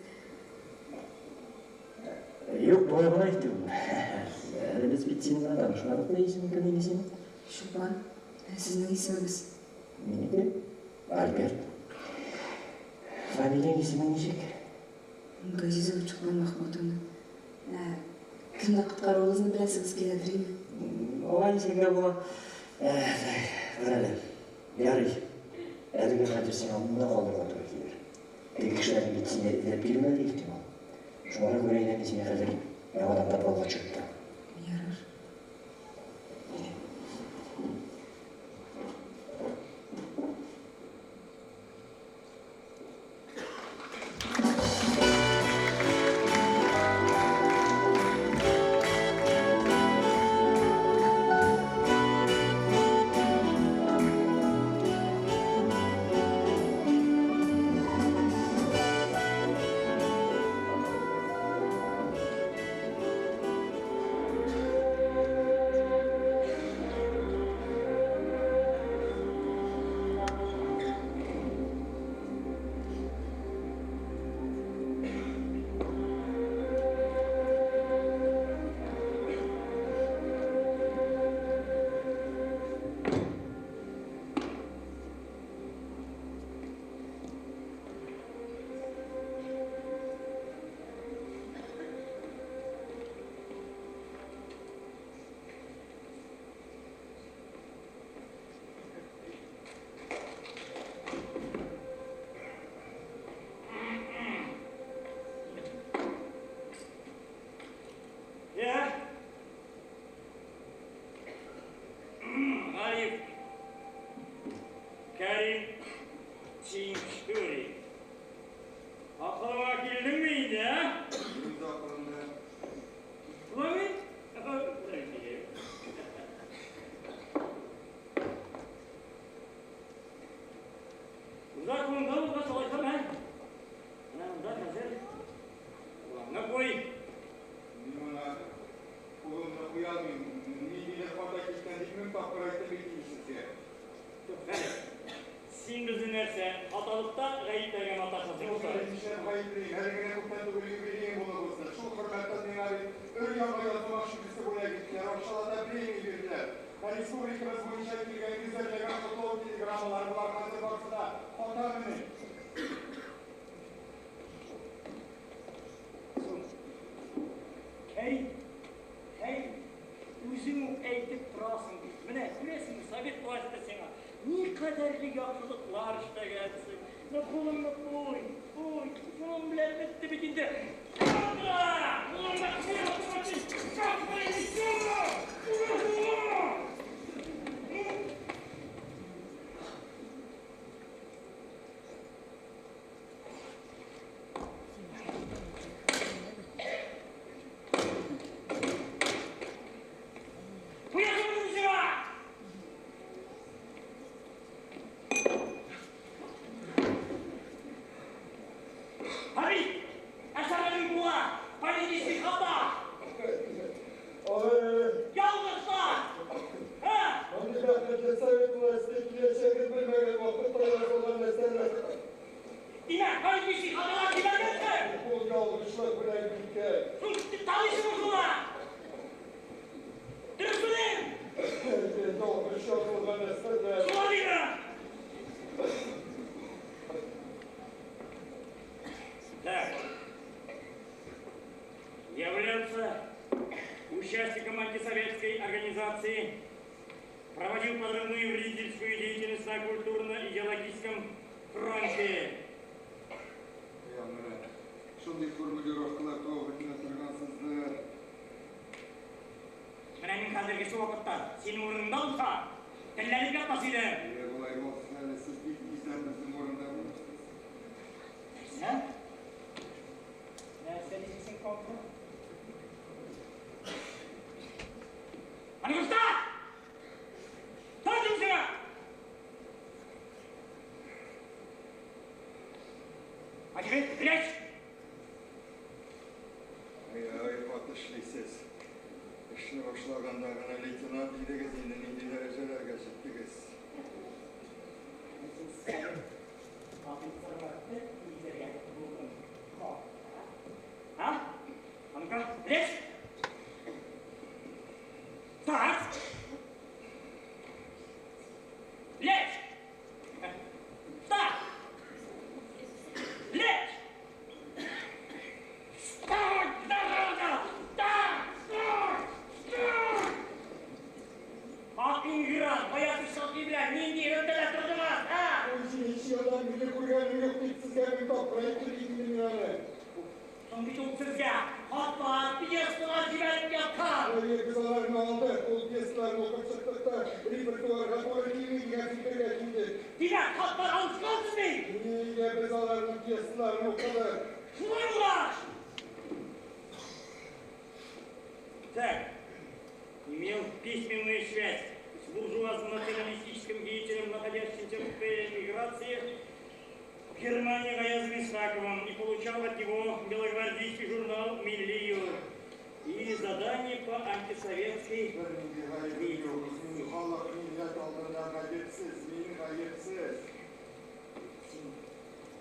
Юк, болай гына әйттем. Әле без бит синең белән танышмадык та, исемең кем инде синең? Чулпан. Ә сезнең исемегез? Минеке? Альберт. Фамилияң, исемең ничек? Газизова Чулпан Махмутовна. Ә кемне коткаруыгызны беләсегез киләдер, име? Алай дисәң дә була. Кара әле. Ярый. Әлегә хәзер сиңа монда калырга туры килер. Теге кешеләрнең бит сине эзләп килүләре ихтимал. Шуңа күрә инде мин сине хәзер яңадан подвалга төшереп торам. Ярар. Я? Гариф Кәрим Тинчурин. Акылыңа килдеңме инде, ә? Үз акылымда. Шулаймы? Үз акылыңда булгач, алайса, мә. Менә монда хәзер кулыңны куй. Мин моңа кулымны куя алмыйм. Ниндидер хата киткән дип мең тапкыр әйттем бит инде сезгә. Туктале. Син безне нәрсә, хаталыкта гаепләргә маташасың? Юк, әле нишләп гаеплим? Әле генә күптән түгел юбилеем булып узды. Шул хөрмәттән миңа бит өр-яңа язма машинкасы бүләк иттеләр, акчалата премия бирделәр. Ә республикабыз буенча килгән йөзәрләгән котлау телеграммалары болар хәзер барысы да хатамыни? Соң, Кәрим, Кәрим, үзең үк әйтеп торасың бит. Менә, күрәсеңме, совет власте сиңа никадәрле яхшылыклар эшләгәнсең. Ну, кулыңны куй, куй, шуның белән бетте бит инде. Кулыңны куй, Куясың сиңа! Хабib, әсәрнең була, политический хата. Ялгышлар! Һа? Андый бәхетле совет власте киләчәген белмәгән вакытта язылган әсәрләр. Димәк, политический хаталар җибәргәнсең? Ул ялгышлык белән киткән. Соң таныйсыңмы шуны? Дөрес белем! Ялгыш язылган әсәрләр. Шулай димә! Так. Являлся участником антисоветской организации, проводил подрывную вредительскую деятельность на культурно-идеологическом фронте. Я менә шундый формулировкалар табып бетмә торгансыздыр. Менә мин хәзерге вакытта синең урыныңда булса, телләнеп ятмас идем. Е, болай булса әле сез бик тиздән безнең урында булырсыз. Нәрсә? Нәрсә дисең, контра? Аны күрсәт! Тор дим сиңа! Тихо, лечь! Ай-ай, каты эшлисез. Эшне башлаганда гына лейтенант идегез, инде нинди дәрәҗәләргә җиттегез. А? А ну-ка, лечь! Так! Лечь! Так! Лечь! Стой, зараза! Так! Стой! Стой! Ак ингран, баягы шалкый белән нинди элемтәдә тордыгыз, а? Унҗиденче елдан бирле күргәнем юк дип сезгә мең тапкыр әйттем инде мин аны. Соң бит ул сезгә хатлар, пьесалар җибәреп яткан. Әйе, без аларны алдык, ул пьесаларны укып чыктык та, репертуарга туры килми дигән фикергә килдек. Димәк, хатлар алышкансыз бит? Нигә без аларның пьесаларын укыдык? Шулай булгач! Так, имел письменную связь с буржуазно-националистическим деятелем, находящимся в эмиграции в Германии Гаязом Исаковым, и получал от него белогвардейский журнал «Миллию» и задание по антисоветской Бернинди гаебем юк. Халык, милләт алдында гаепсез, мин гаепсез. Син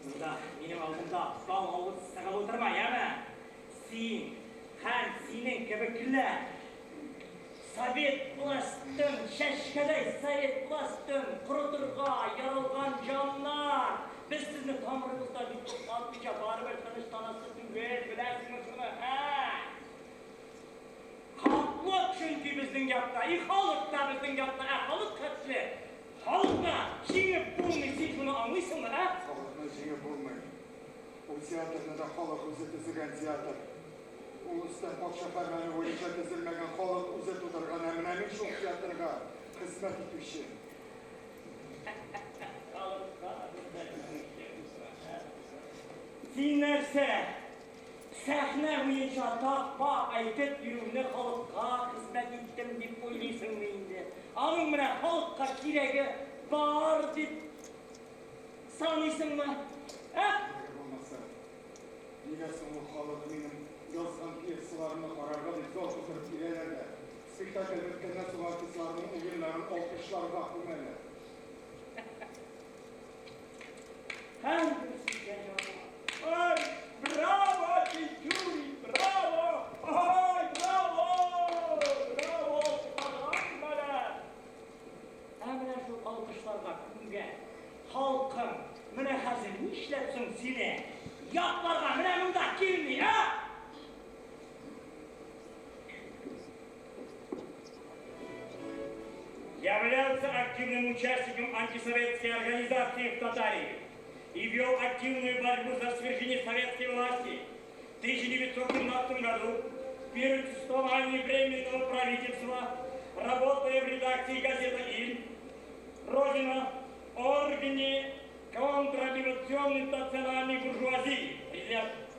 монда минем алдымда бал авыз сыгып утырма, яме? Син һәм синең кебекләр совет властен, чәчкәдәй совет властен корытырга яралган җаннар. Без сезне тамырыбызда бит туктатмыйча барыбер тынычланасы түгел, беләсеңме шуны, ә? Хаклык чөнки безнең якта, и халык та безнең якта, ә халык хәтле. Халыкны җиңеп булмый, син шуны аңлыйсыңмы, ә? Халыкны җиңеп булмый. Ул театрны да халык үзе төзегән театр. Ул өстән патша фәрманы буенча төзелмәгән, халык үзе тудырган, ә менә мин шул театрга хезмәт итүче. Халыкка хезмәт итүче. Син нәрсә? Сәхнә буенча такмак әйтеп йөрүне халыкка хезмәт иттем дип уйлыйсыңмы инде? Аның менә халыкка кирәге бар дип саныйсыңмы? Ә? Кирәге булмаса, нигә соң ул халык минем язган пьесаларымны карарга дип зал тутырып киләләр дә, спектакль беткәннән соң артистларның уеннарын алкышларга күмәләр? Һәрберсендә җавап. Ай, браво, Тинчурин, браво! Ай, браво! Браво! Алкышларга! Ә менә шул алкышларга күмгән халкың менә хәзер нишләп соң сине якларга менә монда килми, ә? Являлся активным участником антисоветской организации в Татарии и вел активную борьбу за свержение советской власти. В 1917 году, в период существования Временного правительства, работая в редакции газеты «Иль», «Родина», органе контрреволюционной национальной буржуазии,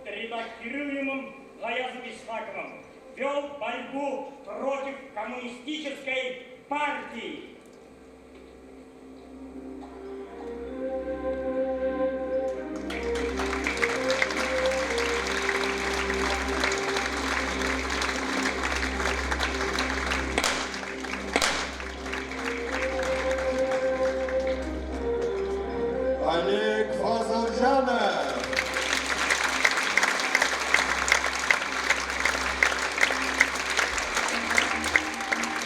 редактируемым Гаязом Исхаковым, вел борьбу против коммунистической партии. Олег Фазылҗанов!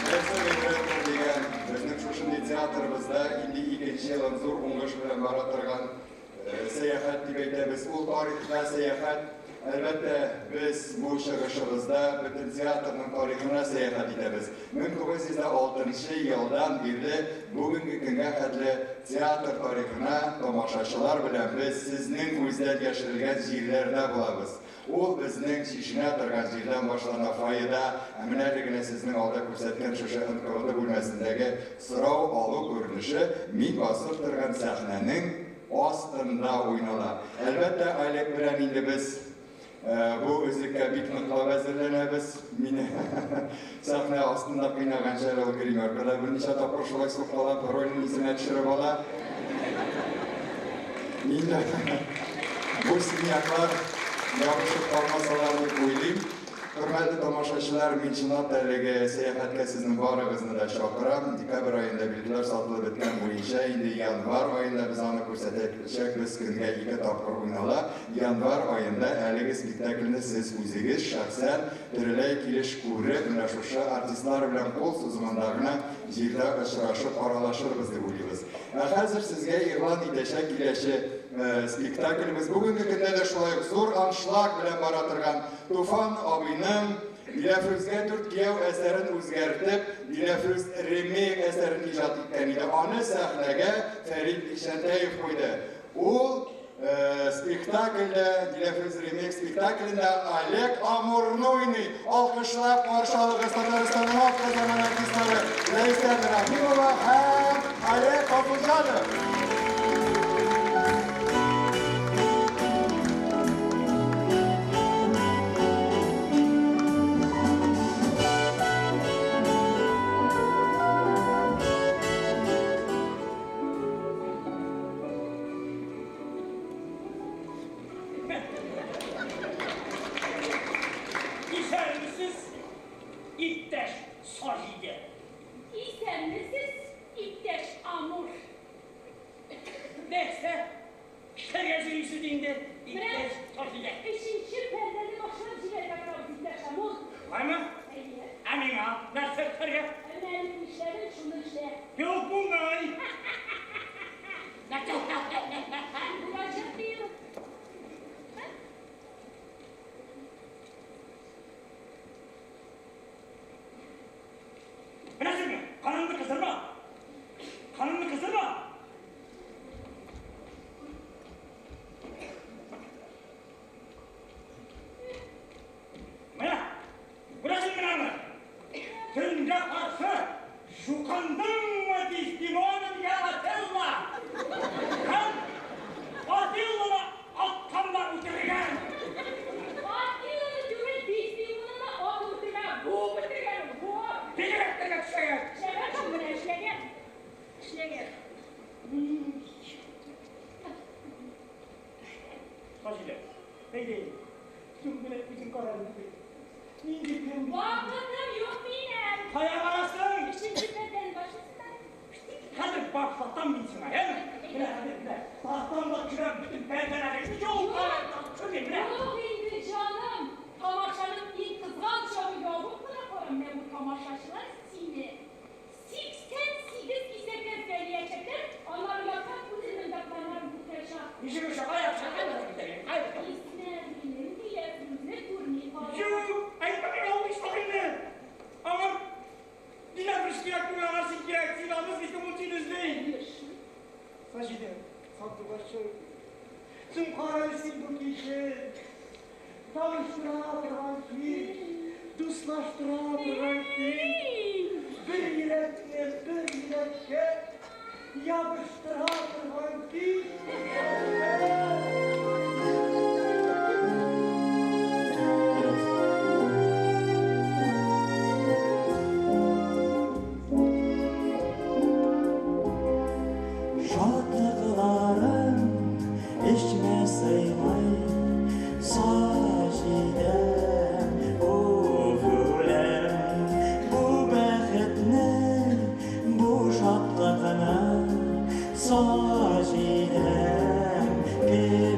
Нәрсә гыйбрәттер дигән, безнең шушындый театрыбызда инде икенче елын зур уңыш белән бара торган сәяхәт дип әйтәбез. Ул тарихка сәяхәт. Әлбәттә, без бу чыгышыбызда бөтен театрның тарихына сәяхәт итәбез. 1906 елдан бирле бүгенге көнгә хәтле театр тарихына тамашачылар белән без сезнең күздән яшерелгән җирләрдә булабыз. Ул безнең чишенә торган җирдән башлана, фойеда, ә менә әле генә сезнең алда күрсәткән шушы НКВД бүлмәсендәге сорау алу күренеше мин басып торган сәхнәнең астында уйнала. Әлбәттә, Олег белән инде без бу өзеккә бик ныклап әзерләнәбез. Мине сәхнә астында кыйнаганчы әле ул гримеркада берничә тапкыр шулай сукалап, ролен исенә төшереп ала. Мин дә Бу синяклар ябышып калмасалар дип уйлыйм. Хөрмәтле тамашачылар, мин чынлап та әлеге сәяхәткә сезнең барыгызны да чакырам. Декабрь аенда билетлар сатылып беткән буенча, инде январь аенда без аны күрсәтәчәкбез, көнгә ике тапкыр уйнала. Январь аенда әлеге спектакльне сез үзегез шәхсән тереләй килеш күреп, менә шушы артистлар белән кул сузымында гына җирдә очрашып аралашырбыз дип уйлыйбыз. Ә хәзер сезгә игълан итәчәк киләче спектаклебез бүгенге көндә дә шулай ук зур аншлаг белән бара торган Туфан абыйның Диләфрүзгә дүрт кияү әсәрен үзгәртеп, Диләфрүз ремейк әсәрен иҗат иткән иде. Аны сәхнәгә Фәрит Бикчәнтәев куйды. Ул спектакльдә, Диләфрүз ремейк спектаклендә Олег Амурны уйный. Алкышлап каршы алыгыз Татарстанның атказанган артистлары Ләйсән Рәхимова һәм Олег Фазылҗанов. Исәнмесез, иптәш Саҗидә. Исәнмесез, иптәш Амур. Нәрсә? Эшләргә йөрисез инде, иптәш Саҗидә. Өченче пәрдәне башлап җибәрергә торабыз, иптәш Амур. Шулаймы? Әйе. Ә миңа нәрсә эшләргә? Ә менә әле нишләдең, шуны эшлә. Юк, булмый. Булачак дию. Беләсеңме, каныңны кыздырма. Каныңны кыздырма. Менә, күрәсеңме аны? Төнгә каршы чукындыңмы Дездемона дигән Отелло? Һәм Отеллоны аткан да үтергән. Атилланы түгел, Дездемонаны атып үтергән, буып үтергән, буып. Бигрәк тә эшләгән. Эшләгән шул менә, эшләгән. Эшләгән. Саҗидә, әйдә инде. Соң менә үзең кара инде. Нинди көн? Вакытым юк минем. Кая барасың? Өченче пәрдәне башлыйсың. Хәзер башлатам мин сиңа, әме? Менә хәзер, менә. Тартам да төшерәм бөтен пәрдәләреңне. Юк, төшермим, менә. Юк инде, җаным. Тамашаның иң кызган чагы ябып кына кара. Менә бу тамашачылар сине 88 кисәккә бәйләячәкләр, аннары ясап үзеңнең дә планнарын үтәчәк. Ничек эшлә? Кая эшлә? Кайда китәр? Кайда? Исмәгыйлем Диләфрүзне күрми кала. Юк, әйтмә миңа ул ислахыңны. Аңа Диләфрүз кирәк түгел, аңа син кирәк. Син аны эзлисең, ул сине эзли. Саҗидә, сандугачым. Соң кара син бу кичен. Таныштыра торган кич, дуслаштыра торган кич. Бер йөрәкне бер йөрәккә ябыштыра торган кич. Шатлыкларым эчмә сыймый, Саҗидәм, уф, үләм. Бу бәхетне, бу шатлыкны, Саҗидәм, кем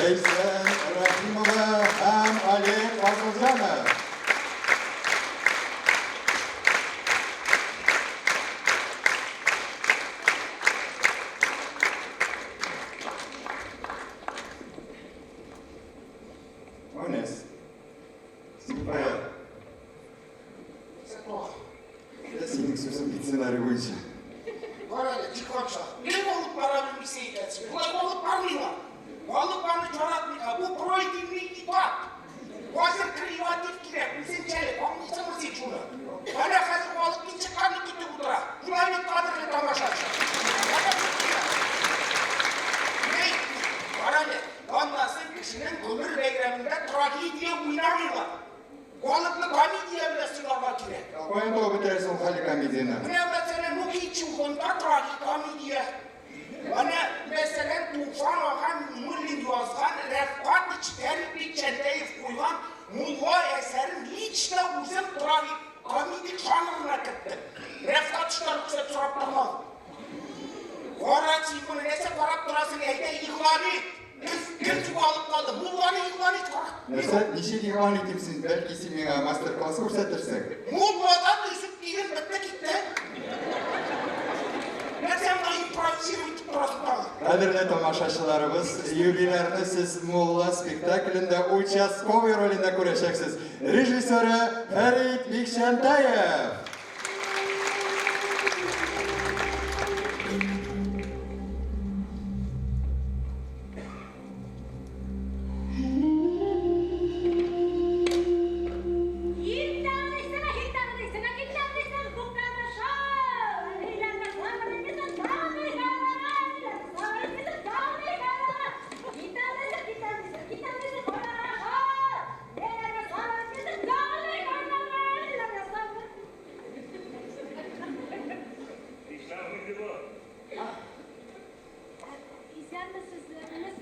Ләйсән Рәхимова һәм Олег Фазылҗанов. Онес, син кая? Ә синең сүзең бит сценарий буенча. Кара әле, Тихонша, гел алып бара белмисең икәнсең. Болай алып бармыйлар. Халык аны яратмый, бу пройденный этап. Хәзер креатив кирәк, үзенчәлек, аңлыйсыңмы син шуны? Әнә хәзер халык мин чыкканны көтеп утыра. Шулай бит, кадерле тамашачы. Әнә көтүләр. Ни? Кара әле, аннасы кешенең гомер бәйрәмендә трагедия уйнамыйлар. Халыкны комедия белән сыйларга кирәк. Каян табып бетерәсең ул хәлле комедияне? Менә, мәсәлән, Мукичухонда трагикомедия. Менә, мәсәлән, Туфан ага Миңнуллин язган, Рәфкатыч Фәрит Бикчәнтәев куйган Мулла әсәрен лично үзем трагикомедик жанрына керттем. Рәфкатычтан рөхсәт сорап тормадым. Кара син моны, нәрсә карап торасың, әйдә, игълан ит! Кем югалып калды? Мулланы игълан ит, кара. Нәрсә, ничек игълан итим син? Бәлки син миңа мастер-класс күрсәтерсең? Мулладан өзеп килен бетте китте. Нәрсә монда импровизировать итеп торасың тагы? Кадерле тамашачыларыбыз, юбилярны сез Мулла спектаклендә участковый ролендә күрәчәксез. Режиссеры Фәрит Бикчәнтәев.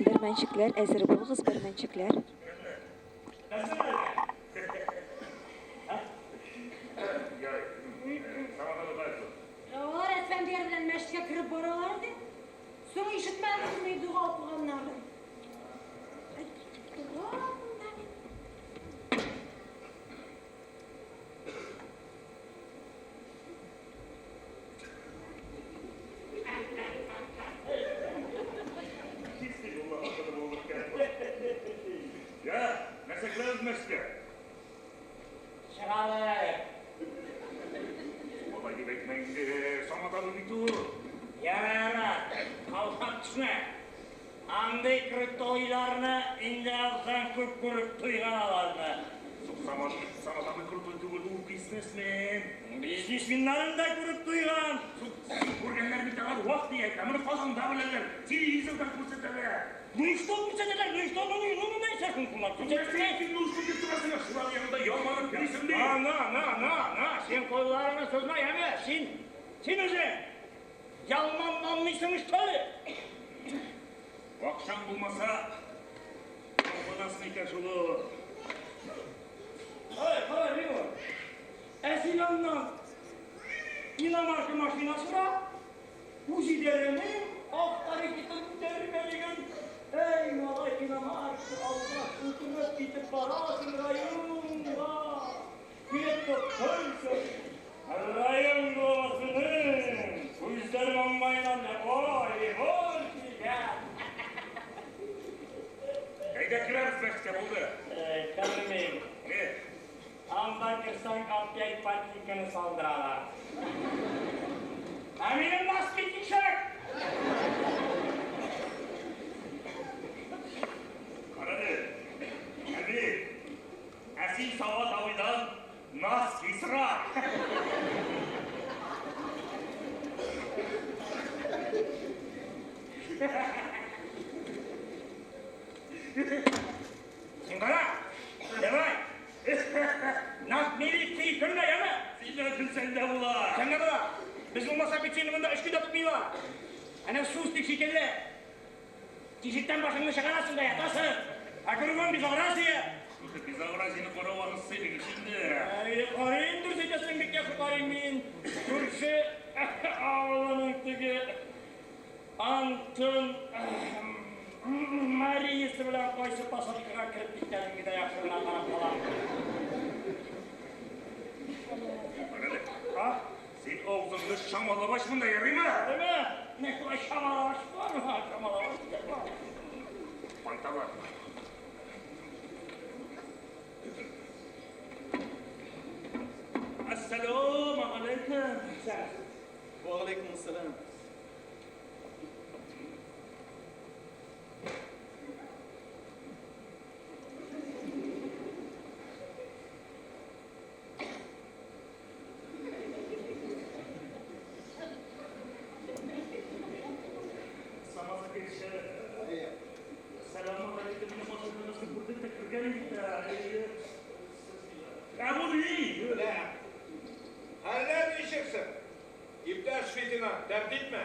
Бәрмәнчекләр, әзер булыгыз, бәрмәнчекләр! Алар Әсфәндияр белән мәчеткә кереп баралар иде. Соң ишетмәдегезме дога укыганнарын? Торам монда мин. Я, нәрсә керәбез мәчеткә? Чыгалык. Алай дип әйтмә инде, Самат абый бит ул. Яра, яра, каушап төшмә. Андый крутойларны инде аздан күп күреп туйган аларны. Самат, Самат абый крутой түгел, ул бизнесмен. Бизнесменнарын да күреп туйган. Син күргәннәр бит алар вак-төяк, ә моны Казанда беләләр, телевизордан күрсәтәләр. Ну и что күрсәтәләр, ну и что, ну ну ну нәрсә соң шулар? Нәрсә син ну что дип торасың, шулар янында ялманып йөрисең бит. На, на, на, на, на, син кулларыңны сузма, яме, син, син үзең ялманмыйсың, что ли? Акчаң булмаса, ялманасың икән шул ул. Ой, кара, Римма. Ә син аннан иномарка машина сора, үз идарәнең авторитетын күтәрергә дигән. Әй, малай, иномарка алгач, утырып китеп барасың районга. Килеп туктыйсың. Район главасының күзләре маңгаеннан ой, ой, килгән. Әйдә керәбез мәчеткә, булды. Кермим. Не? Анда керсәң, опять ботинканы салдыралар. Ә минем носки тишек! Кара әле, әби, ә син Самат абыйдан носки сора. Син кара, давай. Нас милиция көнне, яме? Син дә көлсәң дә була. Сән дә була. Без булмаса бит сине монда өч көн дә тотмыйлар. Әнә суслик шикелле. Тишектән башыңны чыгарасың да ятасың. Ә кругом безобразие. Шушы безобразиене карау аны сыйлык ич инде. Әй, карыйм, дөрес әйтәсең, бик яхшы карыйм мин. Күрше авылының теге Антон Мариясы белән кайсы посадкага кереп киткәнен генә яхшы гына карап калам. А? Син авызыңны чамалап ач монда, ярыймы? Ярыймы? Менә шулай чамалап ач барма, чамалап ач. Панталар. Ассаламу алейкум. Ва алейкум ассалам. Сәлам алейкум. Менә машинаны күрдек тә кергән идек тә. Ә бу ни? Хәлләр ничексең? Иптәш лейтенант, тәртипме?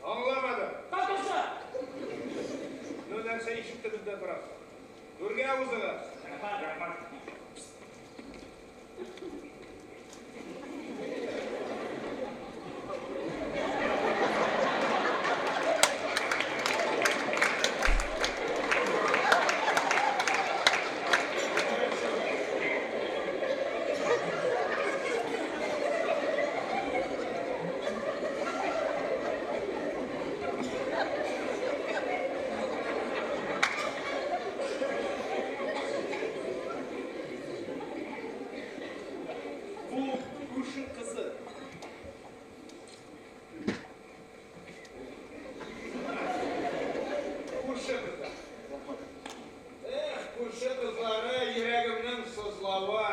Аңламадым. Татарча! Ну, нәрсә ишек төбендә торасың? Түргә узыгыз. Рәхмәт, рәхмәт. Бу күрше кызы. Күрше кызы. Эх, күрше кызлары йөрәгемнең сызлавы.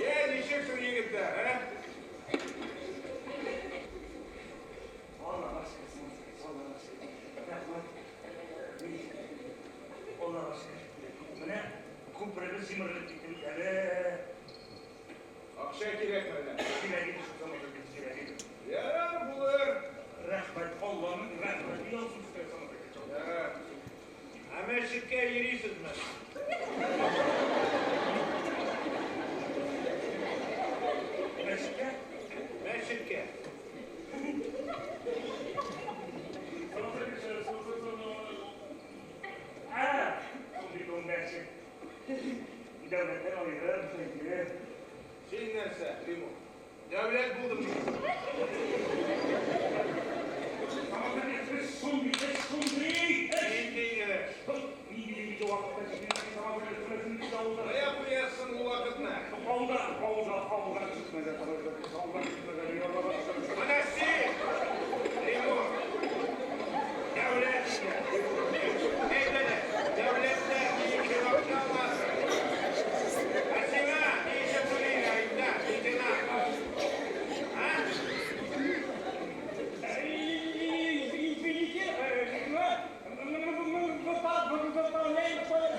Йә, ничексең, егетләр, ә? Аллаһка шөкер, Аллаһка шөкер. Рәхмәт. Аллаһка шөкер. Менә күперебез җимерелеп китте бит әле. Акча кирәкме әллә? Кирәк иде шул заманда, кирәк иде. Ярар, булыр. Рәхмәт, Аллаһның рәхмәте яусын сезгә, Самат әкә. Ярар. Ә мәчеткә йөрисезме? Мәчеткә? Мәчеткә. Самат әкә, Ә, шундый бу мәчет. Дәүләттән аерым, әйе. Син нәрсә, Лимон? Дәүләт булдым дисең. Самат әкә, эш шундый, эш шундый, эш. Нинди эш? Нинди инде вакытта җиңел, Самат әкә, күрәсең бит авылда. Кая куясың ул вакытны? Авылда, авылда, авылга төшмәгән, авылга төшмәгән, ярларга төшмәгән. Менә син, Лимон, дәүләт әйт әле, дәүләттә ни өчен акча аласың? Ә сиңа ни өчен түлиләр, иптәш лейтенант? А? Извините, мы выполняем список.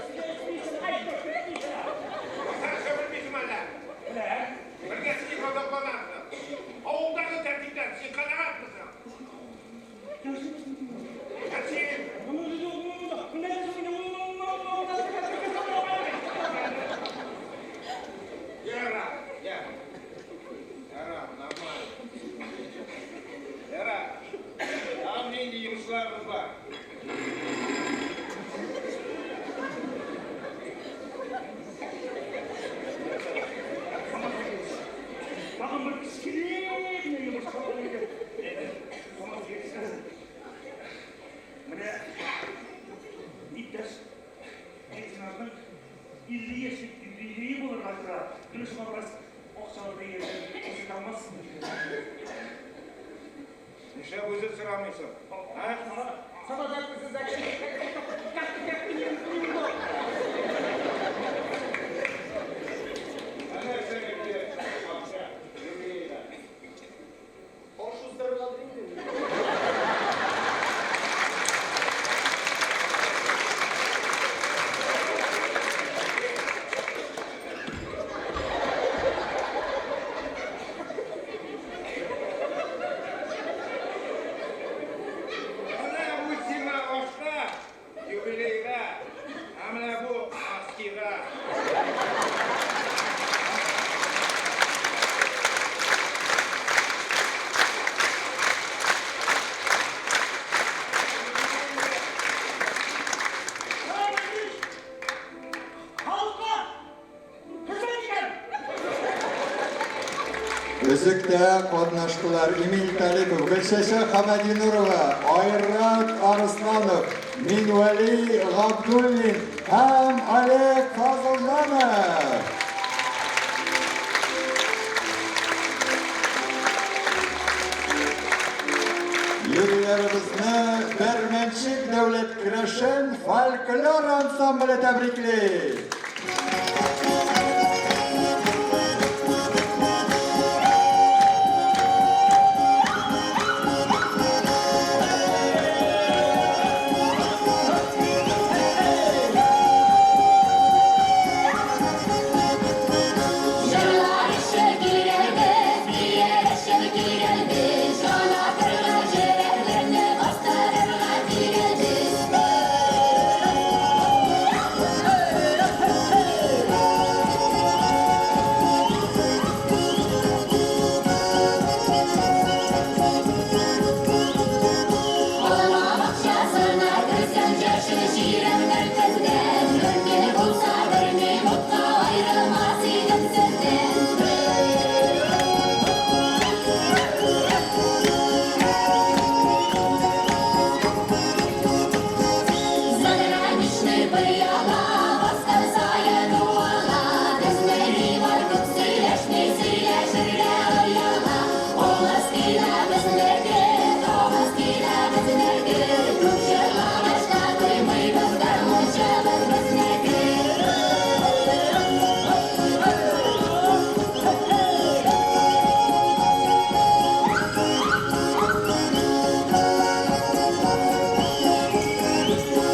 Татарча белмисең әллә? Беләм. Бергә син газапланасың. Авылдагы тәртиптән син канәгатьмесең? Ә син? Яра, я. Яра, нормально. Яра, там нинди йомышларыбыз бар? Тагын бер кечкенә генә йомыш калган иде. Самат әкә, Менә иптәш лейтенантның 50 яшьлек юбилее булырга тора. Менә шуңа бераз акчалар да күрсәтә алмассызмы? Нишләп үзе сорамыйсың? А? Самат Ә нәрсәгә кирәк акча юбилейга? Аш уздырырга инде. Менә бу сиңа ашка, юбилейга, ә менә бу носкига. Өзектә катнаштылар Эмиль Талипов, Гөлчәчәк Хәмәдинурова, Айрат Арысланов, Минвәли Габдуллин һәм Олег Фазылҗанов. Юбилярыбызны Бәрмәнчек дәүләт керәшен фольклор ансамбле тәбрикли. Җырлар өчен килгәнбез, бияр өчен килгәнбез, җан атырга, җөрәкләрне бастырырга килгәнбез. Алма бакчасына керсәң, яшел чирәмнәр тездән, мөмкин булса бер минутка аерылмас идем сездән. Заграничный пыяла баскан саен уала, безне дивар күп сөйләшми, сөйләшергә ояла. Авыз килә безнеке, авыз килә безнеке, күп җырлагач та туймыйбыз, гармунчыбыз безнеке.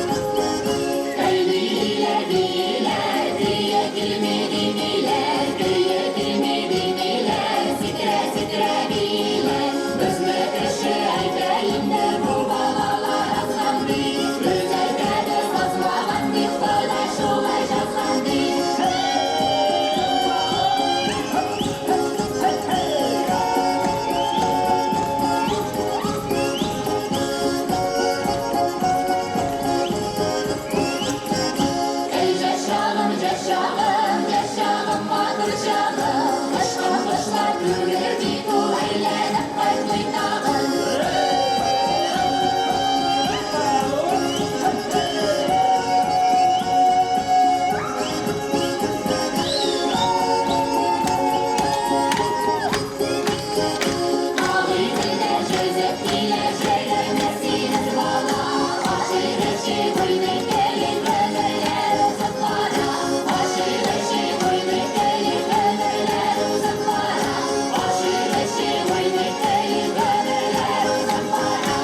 Әй, бииләр, бииләр, көе килми димиләр, көе килми димиләр, сикерә-сикерә бииләр. Безне кеше әйтә инде, бу балалар азган ди, без әйтәбез азмаган дип, Ходай шулай язган ди. Әй, яшь чагым, яшь чагым, яшь чагым, матур чагым, очкан кошлар түгел бит ул, әйләнеп кайтмый тагын. Агыйделдә йөзеп килә 28 бала, Ашый-эчи уйный көлеп гомерләр узып бара. Ашый-эчи уйный көлеп гомерләр узып бара. Ашый-эчи уйный көлеп гомерләр узып бара.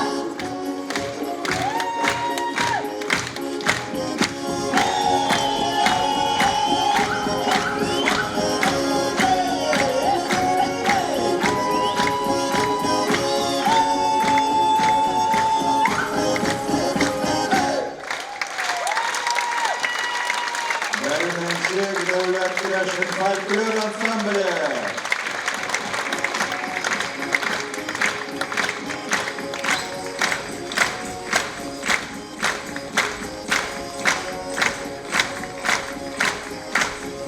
Бәрмәнчек дәүләт керәшен фольклор ансамбле.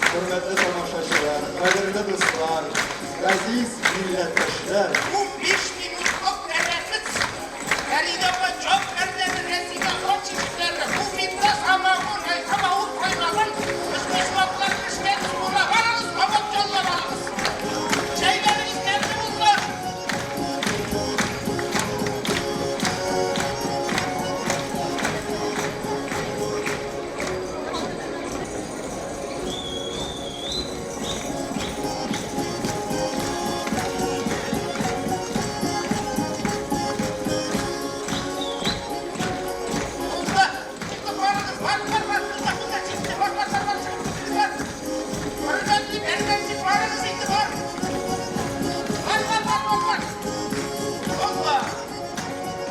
Хөрмәтле тамашачылар, кадерле дуслар, газиз милләттәшләр. 15 минутлык тәнәфес. Фәридә апа җан пәрдәне, Рәсимә ач ишекләрне. Бу миндә самогон, әй, самавыр кайнаган. Өчпочмаклар пешкән була. Барыгыз, кабак яллап алыгыз. Чәйләрегез тәмле булсын. Булды. Инде барыгыз, бар, бар, бар, монда, монда, читтә, бар, бар, бар, бар, чыгып китегез, бар. Хөрмәтле бәрмәнчек, барыгыз инде, бар. Бар, бар, бар, бар, бар. Алла.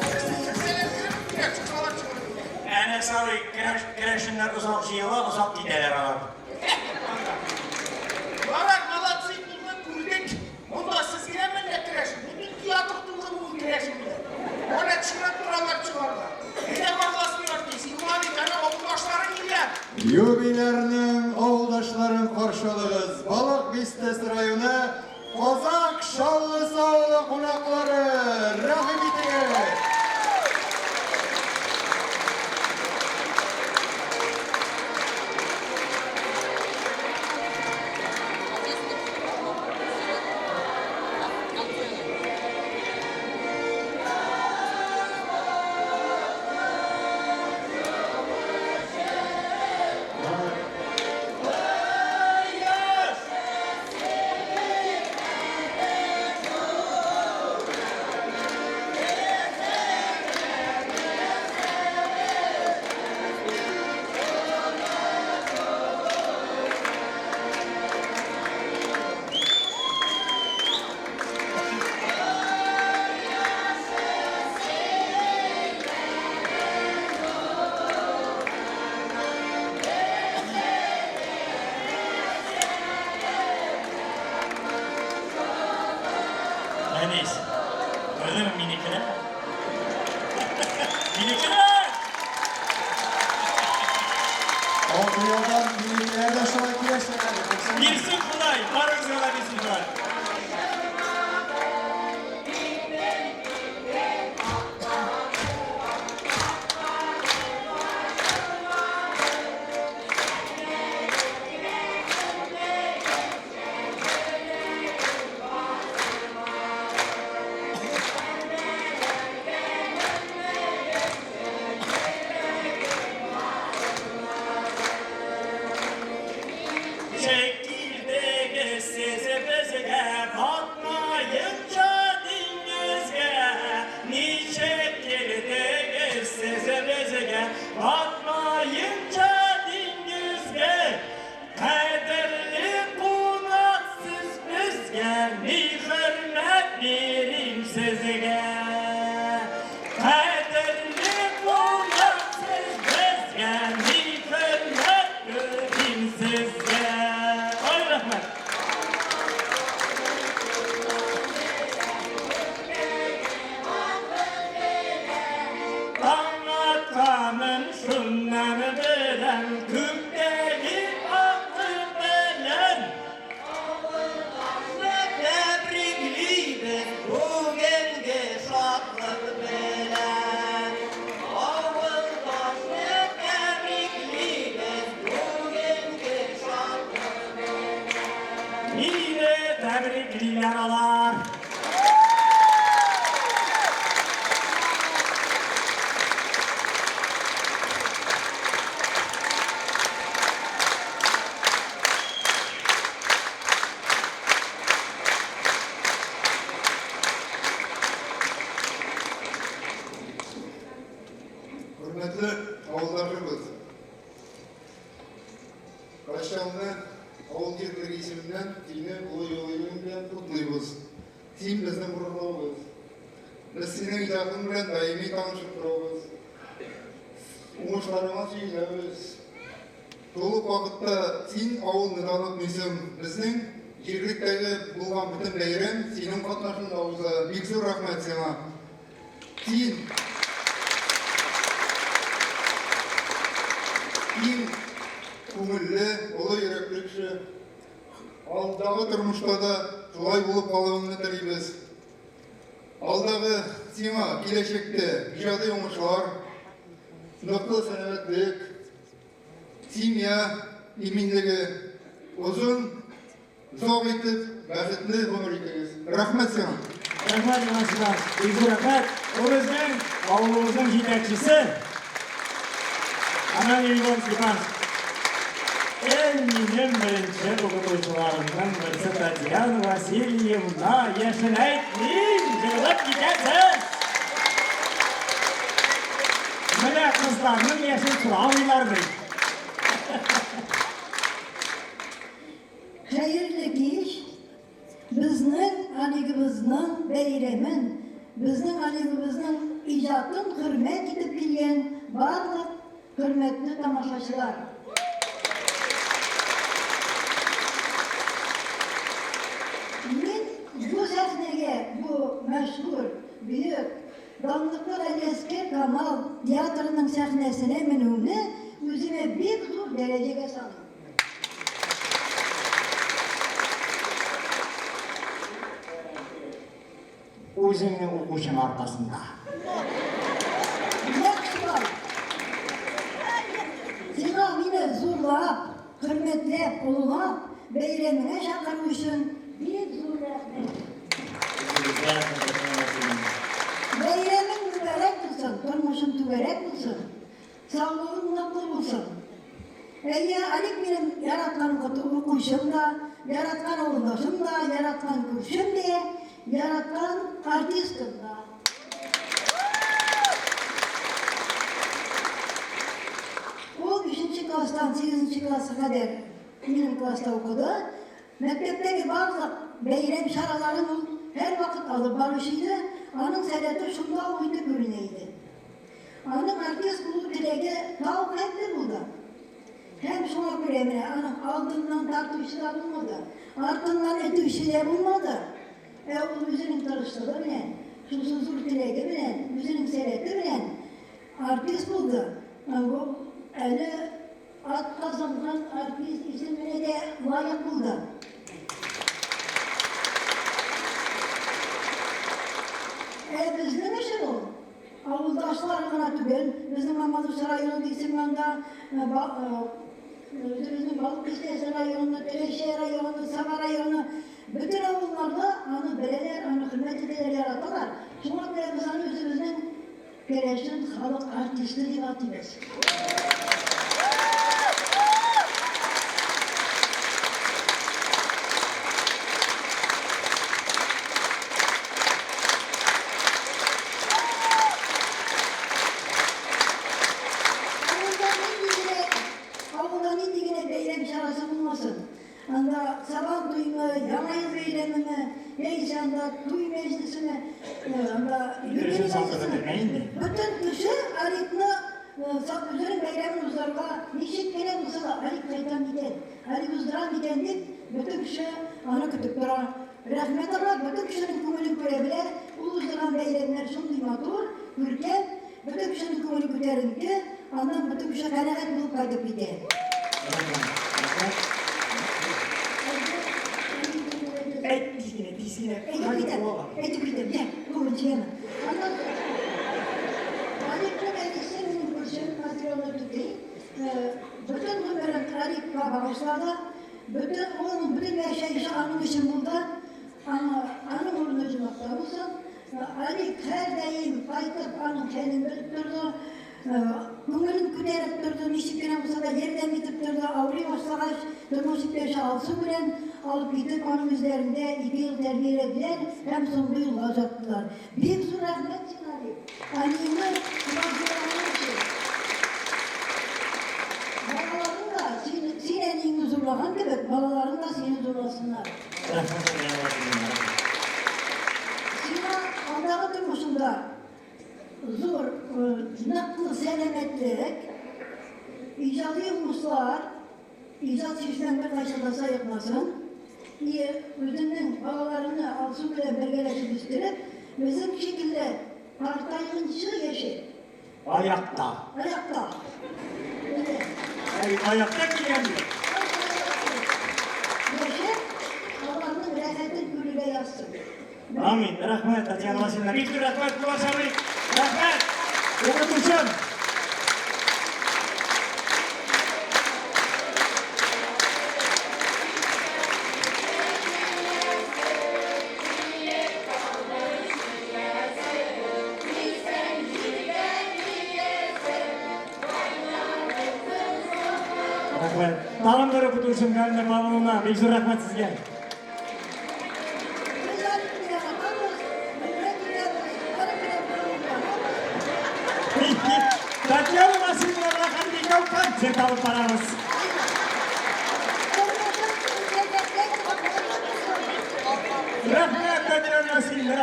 Керсәләр кереп китә, чыксалар чыгып китә. Әнә сабый, керәшеннәр озак җыела, озак китәләр алар. Ярар, молодцы, булды, күрдек. Монда сез генә мәллә керәшен? Бөтен театр тулды бүген керәшен белән. Әнә чират торалар чыгарга. Әйдә барласын артист, Иман ит, әнә авылдашларың килә. Юбилярның авылдашларын каршы алыгыз. Балык Бистәсе районы Казак Шаты. Әнис, күрдеңме минекеләр? Минекеләр! Алты елдан минекеләр дә шулай киләчәк әле. Бирсен Ходай, барыгызга да бирсен Ходай. Çekildi sizi bizge batmayınca dengizge. Niçe girdiniz sizi bizge batmayınca dengizge. Kadirli kunak siz bizge ni hürmet verim sizge. Kadirli kunak siz bizge ni hürmet verim sizge. Ay rahmet. Anlatanın şundan bilen, küpteki aklı bilen. Tebrikliymiz bugünkü şatlık bilen. Avuldaşны tebrikliymiz bugünkü şatlık bilen. Yine tebrikliler alar. Хөрмәтле авылдашыбыз, Рашалны авыл җирлеге исеменнән сине олы юбилеең белән котлыйбыз. Син безнең горурлыгыбыз. Без синең иҗатың белән даими танышып торабыз. Уңышларыңа сөенәбез. Шул ук вакытта син авылны да онытмыйсың. Безнең җирлектәге булган бөтен бәйрәм синең катнашыңда уза. Бик зур рәхмәт сиңа. Син иң күңелле, олы йөрәкле кеше. Алдагы тормышта да шулай булып калуыңны телибез. Алдагы сиңа киләчәктә иҗади уңышлар, ныклы сәламәтлек, семья иминлеге, озын, озак итеп, бәхетле гомер итегез. Рәхмәт сиңа. Рәхмәт, Иван Степанович. Бик зур рәхмәт. Ул безнең авылыбызның җитәкчесе. Ананьев Иван Степанович. Эй, минем беренче укытучыларымның берсе Татьяна Васильевна яшен әйтмим, җыелып китәсез. Менә кызларның яшен сорамыйлар бит. Хәерле кич! Безнең Алигыбызның бәйрәмен, безнең Алигыбызның иҗатын хөрмәт итеп килгән барлык хөрмәтле тамашачылар! Мин бу сәхнәгә, бу мәшһүр, бөек, данлыклы Галиәсгар Камал театрының сәхнәсенә менүне үземә бик зур дәрәҗәгә саныйм. Үзеңнең укучың аркасында. Нәкъ шулай. Сиңа мине зурлап, хөрмәтләп, олылап, бәйрәмеңә чакыру өчен бик зур рәхмәт. Бәйрәмең мөбарәк булсын, тормышың түгәрәк булсын. Саулыгың ныклы булсын. Әйе, Алик минем яраткан укучым да, яраткан авылдашым да, яраткан күршем дә, яраткан артистым да. Ул бишенче класстан сигезенче класска кадәр минем класста укыды. Мәктәптәге барлык бәйрәм чараларын ул һәрвакыт алып баручы иде, аның сәләте шунда ук инде күренә иде. Аның артист булу теләге тау хәтле булды. Һәм шуңа күрә менә аның алдыннан тартучы да булмады, артыннан этүче дә булмады. Ә ул үзенең тырышлыгы белән, шушы зур теләге белән, үзенең сәләте белән артист булды. Бу әле атказанган артист исеменә дә лаек булды. Ә безнең өчен ул авылдашлары гына түгел, безнең Мамадыш районы дисең анда, үзебезнең Балык Бистәсе районы, Теләче районы, Саба районы, бөтен авылларда аны беләләр, аны хөрмәт итәләр, яраталар. Шуңа күрә без аны үзебезнең керәшен халык артисты дип атыйбыз. Авылда нинди генә, авылда нинди генә бәйрәм чарасы булмасын, анда Сабан туймы, Яңа ел бәйрәмеме, яисә анда туй мәҗлесеме, анда юбилей мәҗлесеме, бөтен кеше Аликны үзенең бәйрәмен уздырырга ничек кенә булса да, Алик кайта микән, Алик уздыра микән дип, бөтен кеше аны көтеп тора. Рәхмәт аңа, бөтен кешенең күңелен күрә белә, ул уздырган бәйрәмнәр шундый матур, күркәм, бөтен кешенең күңеле күтәренке, аннан бөтен кеше канәгать булып кайтып китә. Әйт тиз генә, тиз генә. Әйтеп китәм, әйтеп китәм, йә, күбенче яна. Аннан Аликның әнисе минем күршем Матрена түти, бөтен гомерен Аликка багышлады, бөтен, ул бөтен яшәеше аның өчен булды. Аңа, аның урыны оҗмахта булсын. Алик һәрдаим кайтып аның хәлен белеп торды, күңелен күтәреп торды, ничек кенә булса да ярдәм итеп торды. Авырый башлагач, тормыш иптәше Алсу белән алып китеп, аның үзләрендә 2 ел тәрбияләделәр һәм соңгы юлга озаттылар. Бик зур рәхмәт сиңа, Алик. Әниеңне шулай зурлаганың өчен. Балаларың да син, син әниеңне зурлаган кебек, балаларың да сине зурласыннар. Рәхмәт, Татьяна Васильевна. Сиңа алдагы тормышыңда зур, ныклы сәламәтлек, иҗади уңышлар, иҗат чишмәң беркайчан да саекмасын. И үзеңнең балаларыңны Алсу белән бергәләшеп үстереп, безнең шикелле картайгынчы яшә. Аякта. Аякта. Әй, аякта килгән бит. Яшәп, аларның рәхәтен күрергә язсын. Амин. Рәхмәт, Татьяна Васильевна. Бик зур рәхмәт, Куач абый. Рәхмәт, укытучым. Рәхмәт. Тагын бер укытучым Галина Павловна, бик зур рәхмәт сезгә. Без Аликны яратабыз, хөрмәт итәбез, аның белән горурланабыз. Татьяна Васильевна белән хәзер икәү концерт алып барабыз. Рәхмәт, Татьяна Васильевна.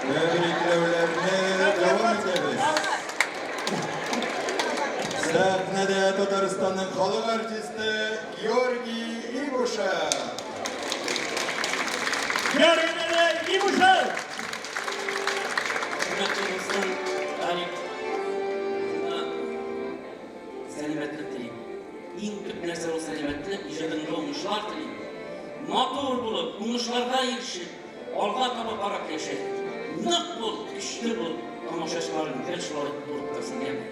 Тәбрикләүләрне дәвам итәбез. Сәхнәдә Татарстанның халык артисты Георгий Ибушев. Георгий Ибушев! Хөрмәтле дустым Алик, сиңа сәламәтлек телим. Иң төп нәрсә ул сәламәтлек, иҗадыңда уңышлар телим. Матур булып, уңышларга ирешеп, алга таба карап яшә. Нык бул, көчле бул, тамашачыларың гел шулай булып торсын, яме?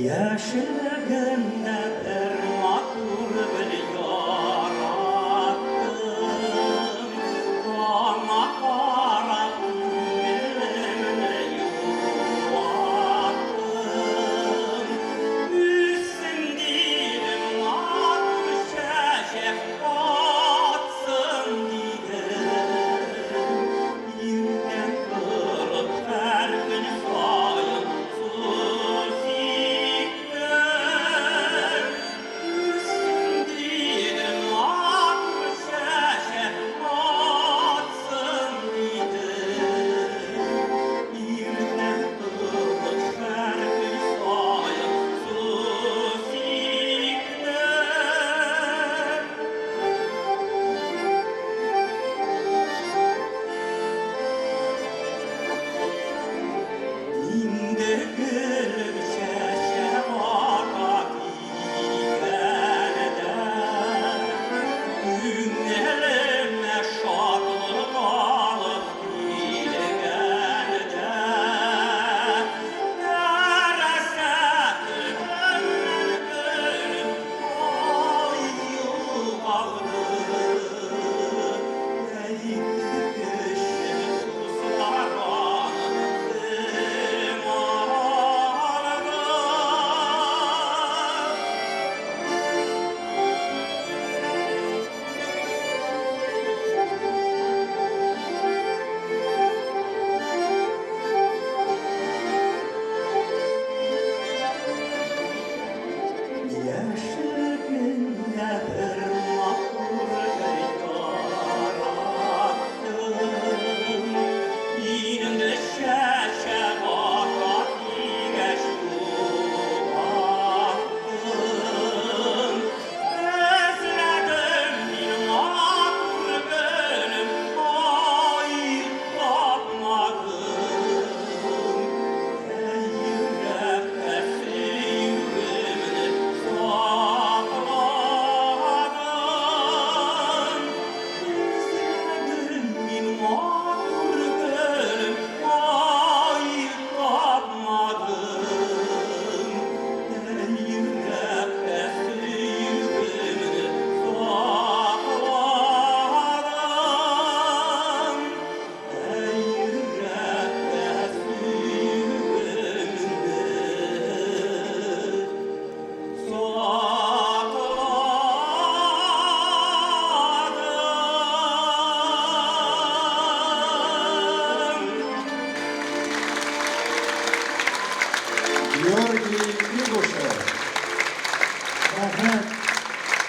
Яшьлегемдә бер матур гөл яраттым, аңа карап күңелемне юаттым. Үссен дидем, матур чәчәк атсын дидем. Иртән торып һәр көн саен су сиптем.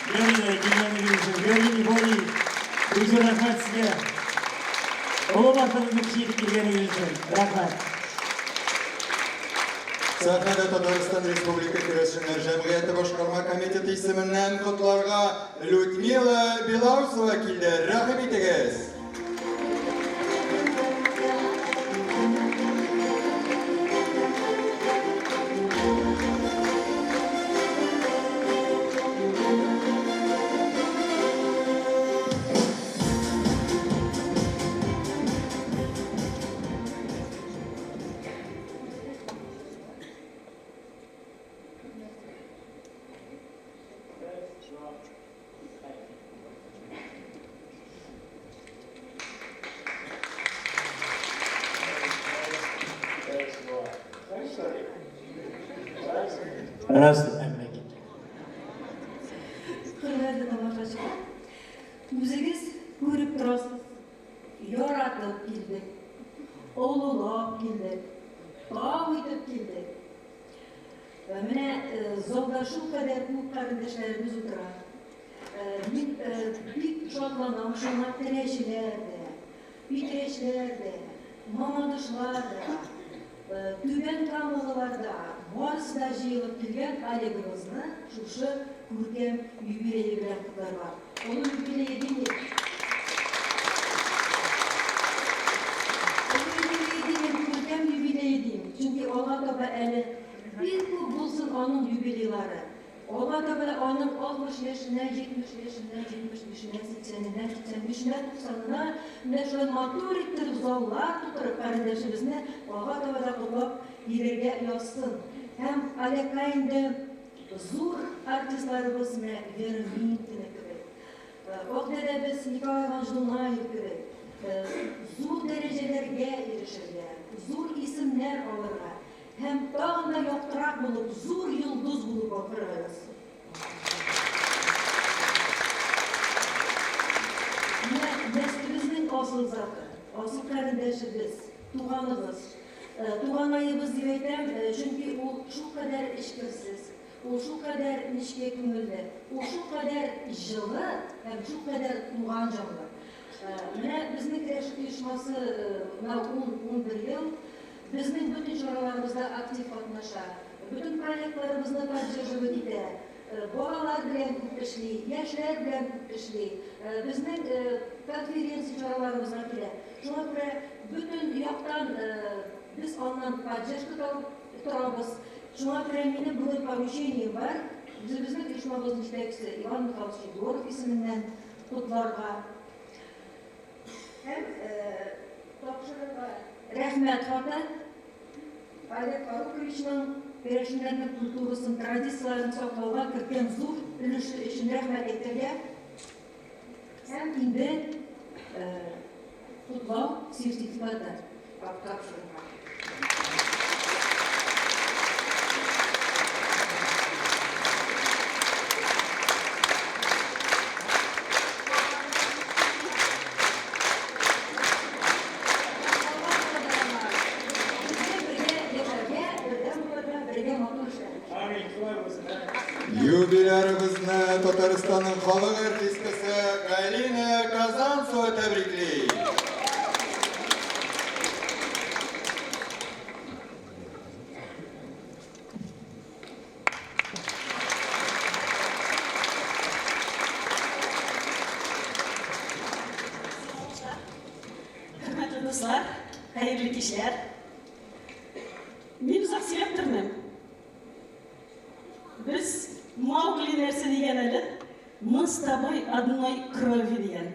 Галина, килгәнегез өчен. Георгий Григорьевич, бик зур рәхмәт сезгә. Олы башыгызны кече итеп килгәнегез өчен. Рәхмәт. Сәхнәдә Татарстан Республика Керәшеннәр җәмгыяте башкарма комитеты исеменнән котларга Людмила Белоусова килде. Рәхим итегез! Хөрмәтле тамашачылар, үзегез күреп торасыз, яратып килдек, олылап килдек, тау итеп килдек. Менә залда шулкадәр күп карендәшләребез утыра. Мин бик шатланам шуңа Теләчеләр дә, Питрәчләр дә, Мамадышлар да, Түбән Камалылар да, барысы да җыелып килгән Олегыбызны шушы күркәм юбилее белән котларга. Олы юбилее димик. Олы юбилее димим, күркәм юбилее дим. Чөнки алга таба әле бик күп булсын аның юбилейлары. Алга таба да аның 60 яшенә, 70 яшенә, 75-енә, 80-енә, 85-енә, 90-ына менә шулай матур иттереп заллар тутырып карендәшебезне алга таба да котлап йөрергә язсын. Һәм Олегка инде зур артистларыбыз менә Вера Минкина кебек, Ак дәдәбез Николай Иванович Дунаев кебек зур дәрәҗәләргә ирешергә, зур исемнәр алырга, Һәм тагын да яктырак булып, зур йолдыз булып балкырга язсын. Менә нәселебезнең асыл заты, асыл карендәшебез, туганыбыз. Туганаебыз дип әйтәм, чөнки ул шулкадәр эчкерсез, ул шулкадәр нечкә күңелле, ул шулкадәр җылы һәм шулкадәр туган җанлы. Менә безнең керәшен оешмасы менә ун-унбер ел Безнең бөтен чараларыбызда актив катнаша, бөтен проектларыбызны поддерживать итә, балалар белән күп эшли, яшьләр белән күп эшли, безнең конференция чараларыбызга килә. Шуңа күрә бөтен яктан без аннан поддержка табып торабыз. Шуңа күрә минем бүген поручением бар, үзебезнең оешмабызның җитәкчесе Иван Михайлович Егоров исеменнән котларга. Һәм тапшырырга рәхмәт хаты Олег Фаруковичның керәшеннәрнең культурасын, традицияләрен саклауга керткән зур өлеше өчен рәхмәт әйтергә һәм инде котлау сертификаты тапшырырга. Юбилярыбызны Татарстанның халык артисткасы Галина Казанцева тәбрикли. Хөрмәтле дуслар, хәерле кичләр. Мин озак сөйләп тормыйм. Без Маугли нәрсә дигән әле? Мы с тобой одной крови дигән.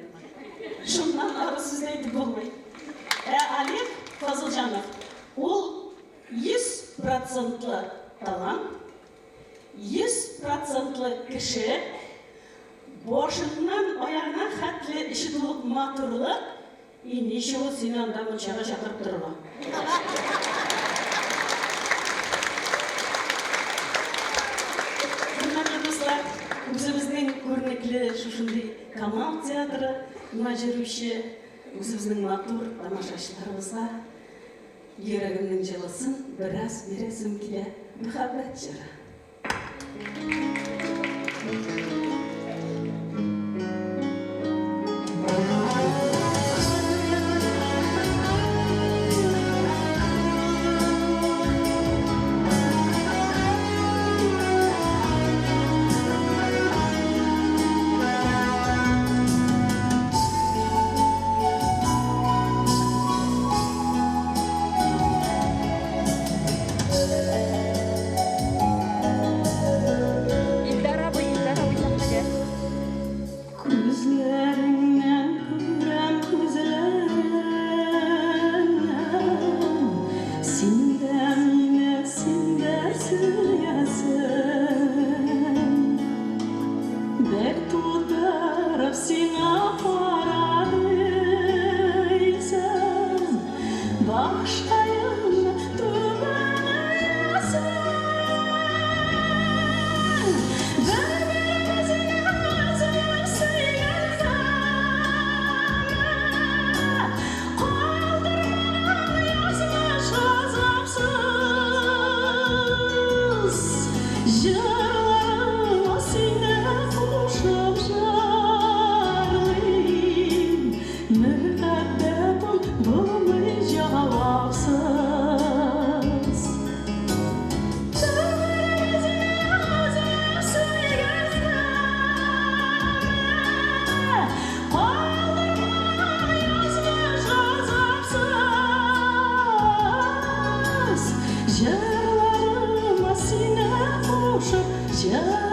Шуннан ары сүз әйтеп булмый. Ә Олег Фазылҗанов, ул 100 процентлы талант, 100 процентлы кеше, башыннан аягына хәтле эче тулып матурлык, И ничего сине анда мунчага чакырып торырга. Хөрмәтле дуслар, үзебезнең күренекле шушындый Камал театры на җөрүче үзебезнең матур тамашачыларыбызга йөрәгемнең җылысын бераз бирәсем килә. Мәхәббәт җыры. Бер тутырып сиңа кара дисең, Башкаемны түбән иясең. Бер-беребезне өзеп сөйгәнгәме, Калдырмаган язмыш газапсыз. Җырларыма сине кушып җырлыйм, Мәхәббәт ул булмый җавапсыз. Бер-беребезне өзеп сөйгәнгәме, Калдырмаган язмыш газапсыз. Җырларыма сине кушып җырлыйм,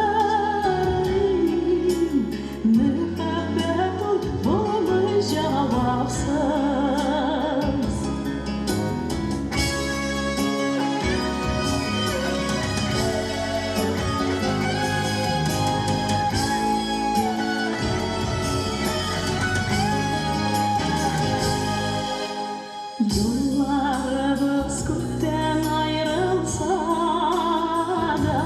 Мәхәббәт ул булмый җавапсыз. Юлларыбыз күптән аерылса да,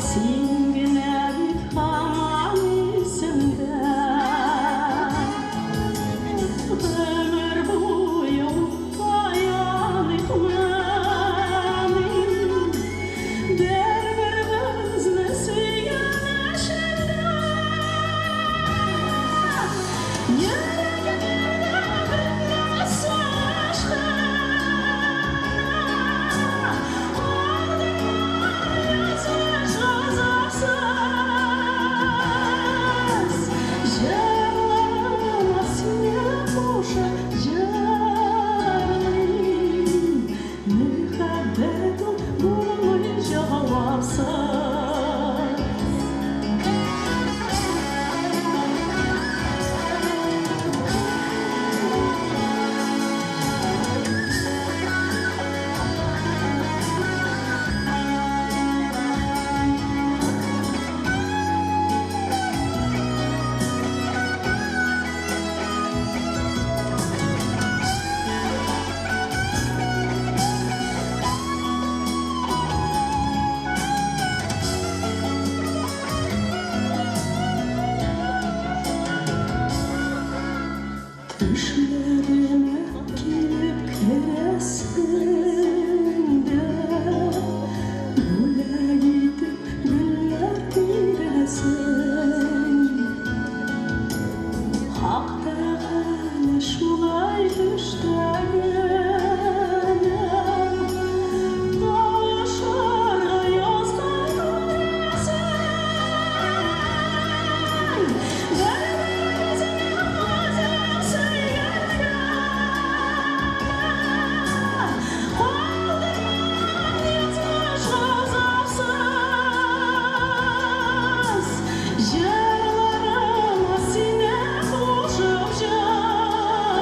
Син генә бит һаман исемдә. Гомер буе утта яныйкмыни, Бер-беребезне сөйгән өчен дә. Йөрәгемдә бетмәс сагыш кына, Калдырмаган язмыш газапсыз. Җырларыма сине кушып җырлыйм, Мәхәббәт ул булмый җавапсыз. Төшләремә килеп керәсең дә, Бүләк итеп гөлләр бирәсең. Хак Тәгалә шулай төштә генә Кавышырга язган күрәсең. Бер-беребезне өзеп сөйгәнгә, Калдырмаган язмыш газапсыз. Җырларыма сине кушып җырлыйм,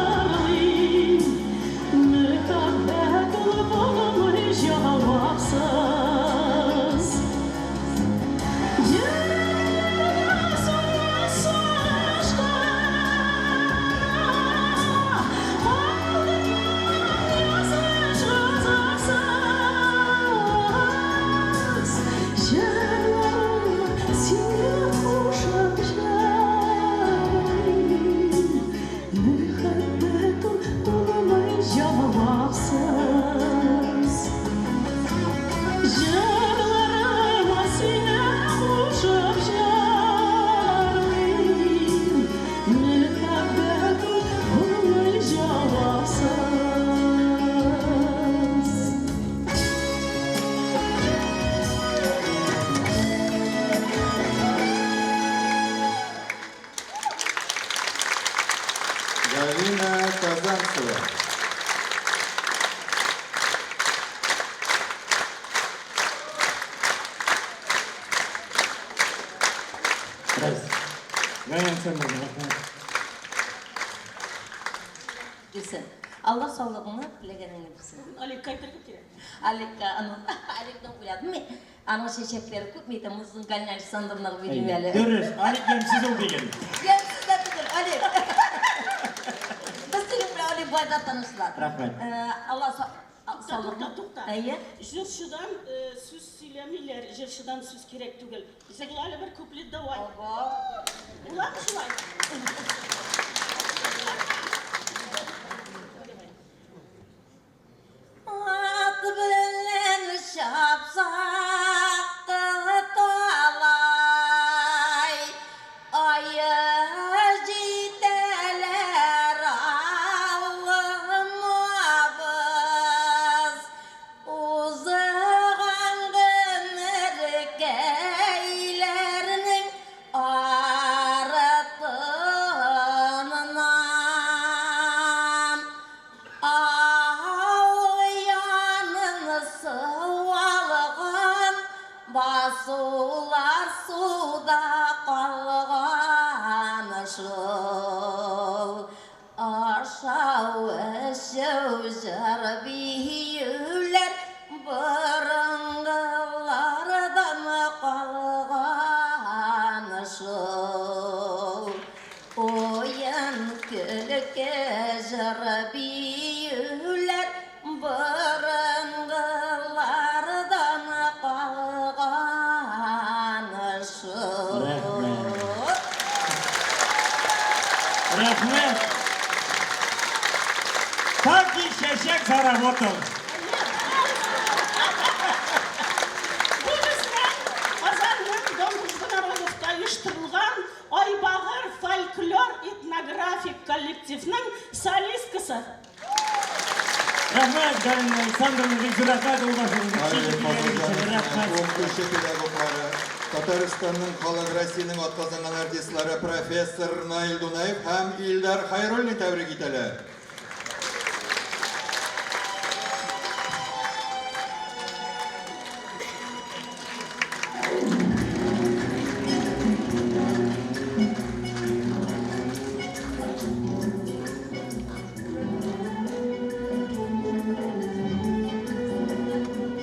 Мәхәббәт ул булмый җавапсыз. Йөрәгемдә сүнмәс сагыш кына, Калдырмаган язмыш газапсыз. Җырларыма сине кушып җырлыйм, Мәхәббәт ул булмый җавапсыз. Җырларыма сине кушып җырлыйм, Мәхәббәт ул булмый җавапсыз. Галина Казанцева. Бирсен. Алла саулыгыңны, теләгәнеңне бирсен. Олегка әйтергә кирәк. Олегка, аны Олегның уйладым мин. Аның чәчәкләре күпме икән, монысын Галина Александровнага бирим әле. Дөрес, Алик ямьсез ул диген. Ямьсез дә түгел, Алик. Без синең белән Алик байда танышлар. Рәхмәт. Алла Тукта, тукта, тукта. Әйе. Җырчыдан сүз сөйләмиләр, җырчыдан сүз кирәк түгел. Җырла әле бер куплет давай. Буламы шулай? Ат белән чапсак талай, Ае җитәләр алмабыз. Узган гомеркәйләрнең артыннан. Авыл янын су алган, басулар суда калган шул. Ашау, эчү, җыр биюләр борынгылардан калган шул. Уен, көлке, җыр биюләр борынгылардан калган шул. Рәхмәт. Так и чәчәк заработал. Бу безнең Казанның Дом дружбы народовта оештырылган Айбагыр фольклор этнографик коллективның солисткасы. Рәхмәт, Галина Александровна, бик зур рәхмәт Рәхмәт. Укытучы педагоглары, Татарстанның халык Россиянең атказанган артистлары профессор Наил Дунаев һәм Илдар Хайруллин тәбрик итәләр.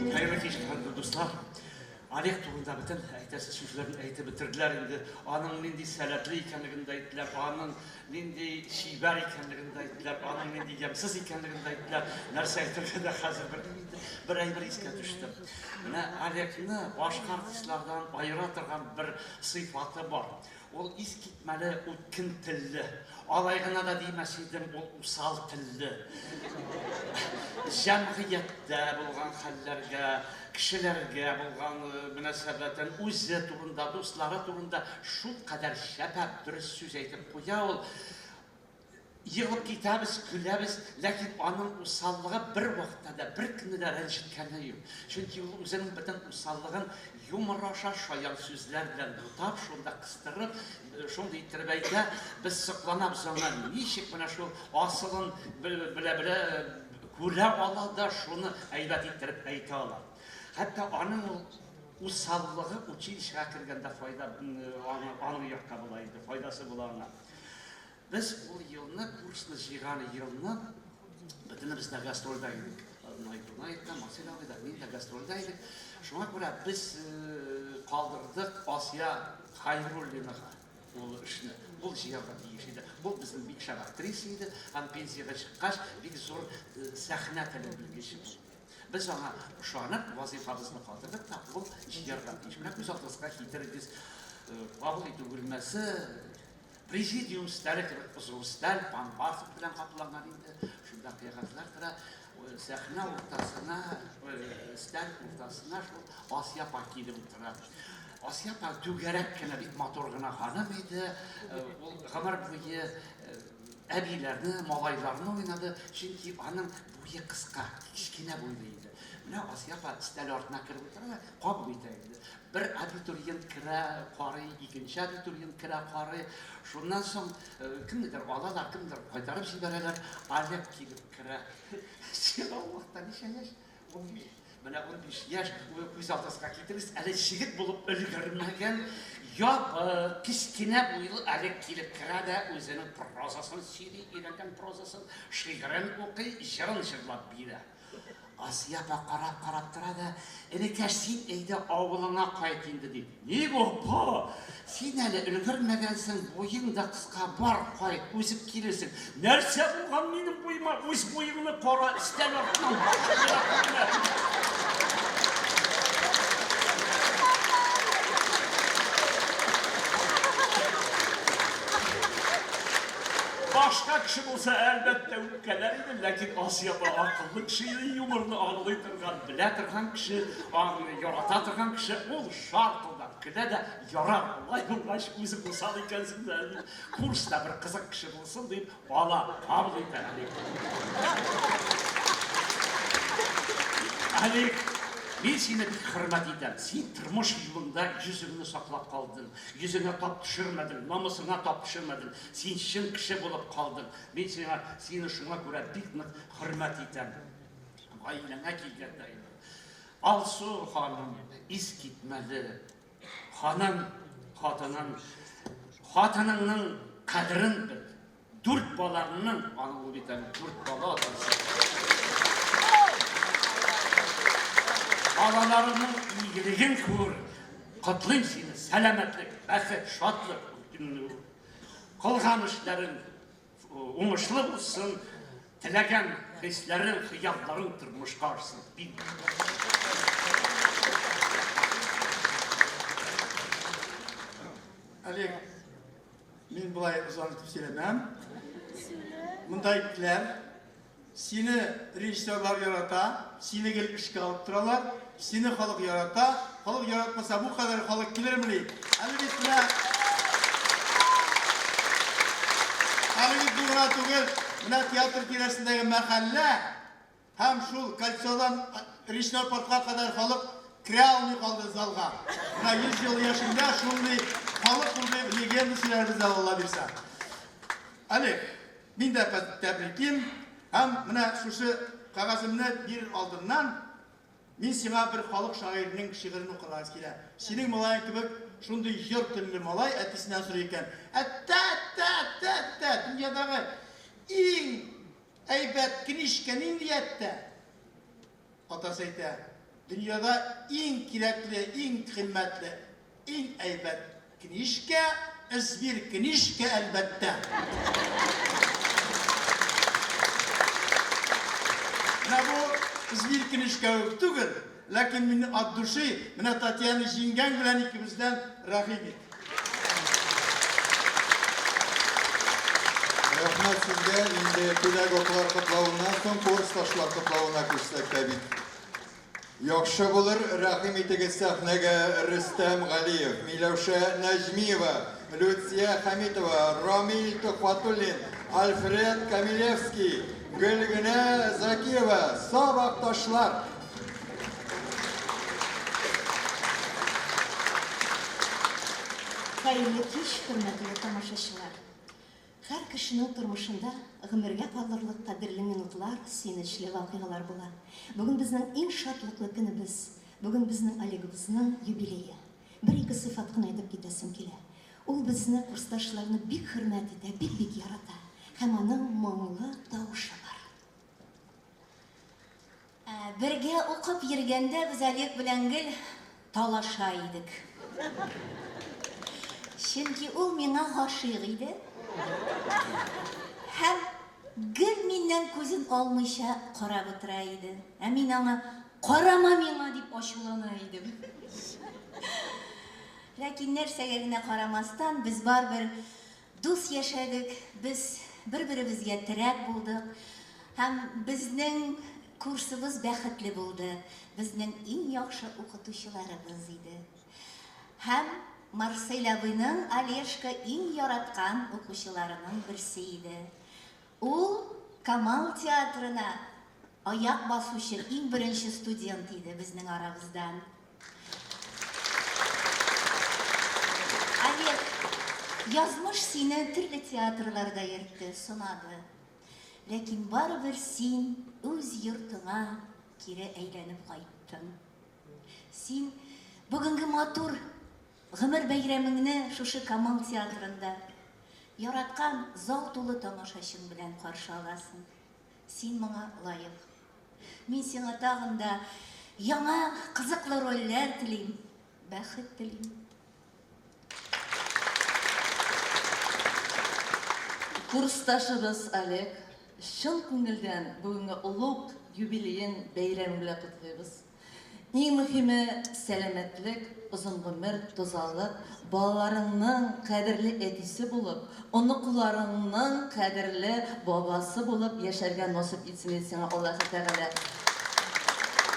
Хәерле кич, хөрмәтле дуслар. Олег турында бөтен әйтәсе сүзләрне әйтеп бетерделәр инде. Аның нинди сәләтле икәнлеген дә әйттеләр, аның нинди чибәр икәнлеген дә әйттеләр, аның нинди ямьсез икәнлеген дә әйттеләр. Нәрсә әйтергә дә хәзер белмим инде. Бер әйбер искә төште. Менә Олегны башка артистлардан аера торган бер сыйфаты бар. Ул искитмәле үткен телле. Алай гына да димәс идем, ул усал телле. Җәмгыятьтә булган хәлләргә, кешеләргә булган мөнәсәбәтен, үзе турында, дуслары турында шулкадәр чәпәп дөрес сүз әйтеп куя ул. Егылып китәбез, көләбез, ләкин аның усаллыгы бервакытта да, беркемне дә рәнҗеткәне юк. Чөнки ул үзенең бөтен усаллыгын юмор аша, шаян сүзләр белән бутап, шунда кыстырып, шундый иттереп әйтә, без сокланабыз аңа, ничек менә шул асылын белә-белә күрә ала да, шуны әйбәт иттереп әйтә ала. Хәтта аның ул усаллыгы училищега кергәндә файда аның якка була иде, файдасы була аңа. Без ул елны, курсны җыйган елны, бөтенебез дә гастрольдә идек. Наил Дунаев та, Марсель абый да, мин дә гастрольдә идек. Шуңа күрә без калдырдык Асия Хайруллинага ул эшне. Ул җыярга тиеш иде. Ул безнең бик шәп актриса иде һәм пенсиягә чыккач, бик зур сәхнә теле белгече булды. Без аңа ышанып, вазыйфабызны калдырдык та, ул җыярга тиеш. Менә күз алдыгызга китерегез, кабул итү бүлмәсе, Президиум өстәле кебек озын өстәл, пампасов белән капланган инде. Шунда кәгазьләр тора. Сәхнә уртасына, өстәл уртасына шул Асия апа килеп утыра. Асия апа түгәрәк кенә, бик матур гына ханым иде. Ул гомер буе әбиләрне, малайларны уйнады, чөнки аның буе кыска, кечкенә буйлы иде. Менә Асия апа өстәл артына кереп утыра да кабул итә инде. Бер абитуриент керә, карый, икенче абитуриент керә, карый. Шуннан соң кемнедер алалар, кемнедер кайтарып җибәрәләр. Олег килеп керә. Сиңа ул вакытта ничә яшь? 15. Менә 15 яшь, күз алдыгызга китерегез, әле җегет булып өлгермәгән, ябык, кечкенә буйлы Олег килеп керә дә үзенең прозасын сөйли, өйрәнгән прозасын, шигырен укый, җырын җырлап бирә. Асия апа карап-карап тора да, Энекәш, син әйдә авылыңа кайт инде, ди. Ник, апа? Син әле өлгермәгәнсең, буең да кыска, бар, кайт, үсеп килерсең. Нәрсә булган минем буема? Үз буеңны кара, өстәл артыннан башың гына күренә. Башка кеше булса, әлбәттә, үпкәләр иде, ләкин Асия апа акыллы кеше иде, юморны аңлый торган, белә торган кеше, аны ярата торган кеше, ул шаркылдап көлә дә, ярар, болай булгач, үзең усал икәнсең дә, дип, курста бер кызык кеше булсын дип, ала, кабул итә Алик. Алик, мин сине бик хөрмәт итәм. Син тормыш юлыңда йөзеңне саклап калдың, йөзеңә тап төшермәдең, намусыңа тап төшермәдең. Син чын кеше булып калдың. Мин сиңа, сине шуңа күрә бик нык хөрмәт итәм. Гаиләңә килгәндә инде. Алсу ханым, искитмәле ханым, хатының, хатыныңның кадерен бел. Дүрт балаңның, аның ул бит әле дүрт бала атасы. Балаларыңның игелеген күр. Котлыйм сине, сәламәтлек, бәхет, шатлык. Кылган эшләрең уңышлы булсын, теләгән хисләрең, хыялларың тормышка ашсын. Бик. Олег, мин болай озак итеп сөйләмәм. Монда әйттеләр, Сине режиссерлар ярата, сине гел эшкә алып торалар, сине халык ярата. Халык яратмаса, бу кадәр халык килермени? Әле бит менә Әле бит бу гына түгел, менә театр тирәсендәге мәхәллә һәм шул кольцодан Речной портка кадәр халык керә алмый калды залга. Менә 100 ел яшендә шундый халык булды, легенда сөйләрбез әле, Алла бирсә. Олег, Мин дә тәбриклим һәм менә шушы кәгаземне бирер алдыннан мин сиңа бер халык шагыйренең шигырен укырга килә. Синең малаең кебек шундый җор телле малай әтисеннән сорый икән. Әттә, әттә, әттә, әттә, дөньядагы иң әйбәт книжка нинди әттә? Атасы әйтә, дөньяда иң кирәкле, иң кыйммәтле, иң әйбәт книжка, сберкнижка, әлбәттә. Менә бу сберкнижка үк түгел, ләкин мин от души, менә Татьяна җиңгәң белән икебездән рәхим ит. Рәхмәт сезгә. Инде педагоглар котлавыннан соң курсташлар котлавына күчсәк тә бик яхшы булыр. Рәхим итегез сәхнәгә Рөстәм Галиев, Миләүшә Нәҗмиева, Люция Хәмитова, Рамил Төхвәтуллин, Альфред Камилевский, Гөлгенә Закиева, сабакташлар. Хәерле кич, хөрмәтле тамашачылар! Һәр кешенең тормышында гомергә калырлык кадерле минутлар, сөенечле вакыйгалар була. Бүген безнең иң шатлыклы көнебез. Бүген безнең Олегыбызның юбилее. Бер-ике сыйфат кына әйтеп китәсем килә. Ул безне, курсташларны бик хөрмәт итә, бик-бик ярата. Һәм аның моңлы тавышы бар. Ә, бергә укып йөргәндә без Олег белән гел талаша идек. Чөнки ул миңа гашыйк иде. Һәм гел миннән күзен алмыйча карап утыра иде. Ә мин аңа карама миңа дип ачулана идем. Ләкин нәрсәгә генә карамастан, без барыбер Дус яшәдек, без бер-беребезгә терәк булдык һәм безнең курсыбыз бәхетле булды, безнең иң яхшы укытучыларыбыз иде. Һәм Марсель абыйның Олежка иң яраткан укучыларының берсе иде. Ул Камал театрына аяк басучы иң беренче студент иде безнең арабыздан. Олег, язмыш сине төрле театрларда йөртте, сынады. Ләкин барыбер син үз йортыңа кире әйләнеп кайттың. Син бүгенге матур гомер бәйрәмеңне шушы Камал театрында яраткан зал тулы тамашачың белән каршы аласың. Син моңа лаек. Мин сиңа тагын да яңа кызыклы рольләр телим, бәхет телим. Курсташыбыз Олег, чын күңелдән бүгенге олуг юбилеең бәйрәме белән котлыйбыз. Иң мөһиме, сәламәтлек, озын гомер, тазалык, балаларыңның кадерле әтисе булып, оныкларыңның кадерле бабасы булып яшәргә насыйп итсен иде сиңа Аллаһы Тәгалә.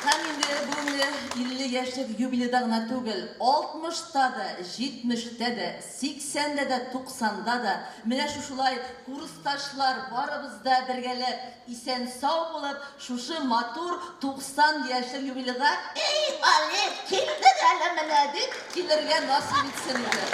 Һәм инде бүгенге 50 яшьлек юбилейда гына түгел, алтмышта да, җитмештә дә, сиксәндә дә, туксанда да менә шушылай курсташлар барыбыз да бергәләп Исән-сау булып, шушы матур 90 яшьлек юбилейга, Эй, Олег, килдек әле менә, дип килергә насыйп итсен иде.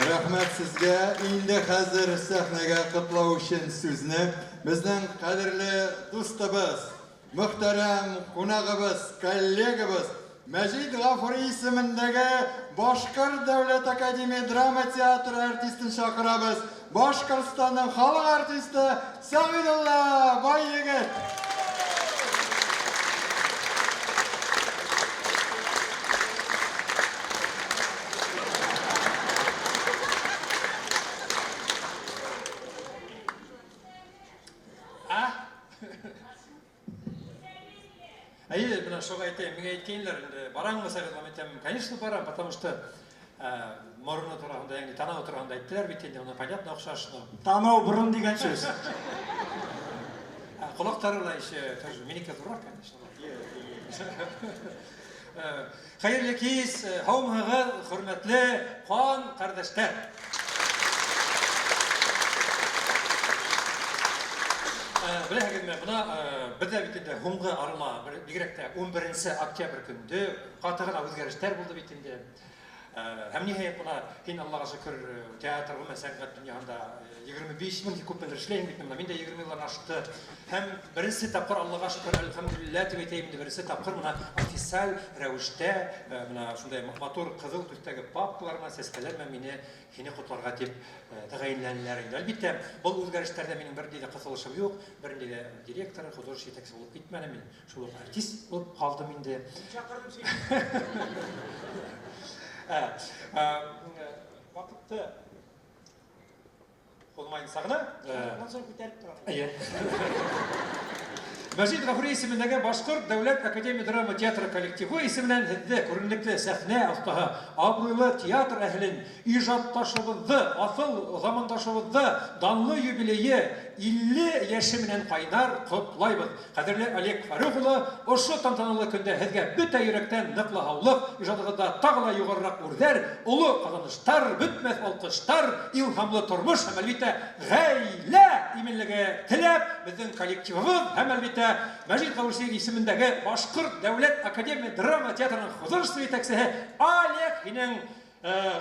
Рәхмәт сезгә. Инде хәзер сәхнәгә котлау өчен сүзне безнең кадерле дустыбыз, мөхтәрәм кунагыбыз, коллегабыз, Мәҗит Гафури исемендәге Башкорт дәүләт академия драма театры артистын чакырабыз, Башкортстанның халык артисты Сәгыйдулла Байегет! А? Әйе, менә шуңа әйтәм, миңа әйткәннәр инде, бараммы Сәгыйть әйтәм, конечно барам, потому что морыны турында, ягъни танау турында әйттеләр бит инде, моны понятно охшаш, но. Танау борын дигән сүз. Колактары да еще тоже, минеке зуррак, конечно. Хәерле кич, һаумыһыгыз, хөрмәтле кан кардәшләр! Беләһегезме, мына бездә бит инде һуңгы арыла, бигрәк тә 11 октябрь көндә каты гына үзгәрешләр булды бит инде. Һәм ниһаять мына һин Аллага шөкер театр, гомумән сәнгать дөньяһында 25 мең күпмедер эшләйм бит менә мин дә 20 елдан ашты. Һәм беренче тапкыр Аллага шөкер, әлхәмдүлилләһ дип әйтәем инде, беренче тапкыр менә официаль рәвештә менә шундай матур кызыл төстәге папкалар белән, сәскәләр белән мине һине котларга дип тәгаенләнделәр инде. Әлбиттә, был үзгәрешләрдә минем бернинди дә кысылышым юк, бернинди дә директор, художество җитәкчесе булып китмәдем мин. Шул ук артист булып калдым инде. Чакырдым сине. Вакытты булмаенса гына. Аннан соң күтәреп тора. Әйе. Мәҗит Гафури исемендәге Башкорт дәүләт академия драма театры коллективы исеменнән һеҙҙе күренекле сәхнә остаһы, абруйлы театр әһелен, ижатташыбыҙҙы, аҫыл замандашыбыҙҙы данлы юбилейы 50 йәше менән кайнар котлайбыҙ. Кадерле Олег Фарух улы, ошо тантаналы көндә һеҙгә бөтә йөрәктән ныклы һаулык, ижадығыҙҙа тағы ла юғарыраҡ үрҙәр, оло ҡаҙаныштар, бөтмәҫ алҡыштар, илһамлы тормош һәм, әлбиттә, ғаилә именлеге теләп, беҙҙең коллективыбыҙ һәм, әлбиттә, Мәҗит Гафури исемендәге Башкорт дәүләт академия драма театрының художество җитәкчеһе Олег һинең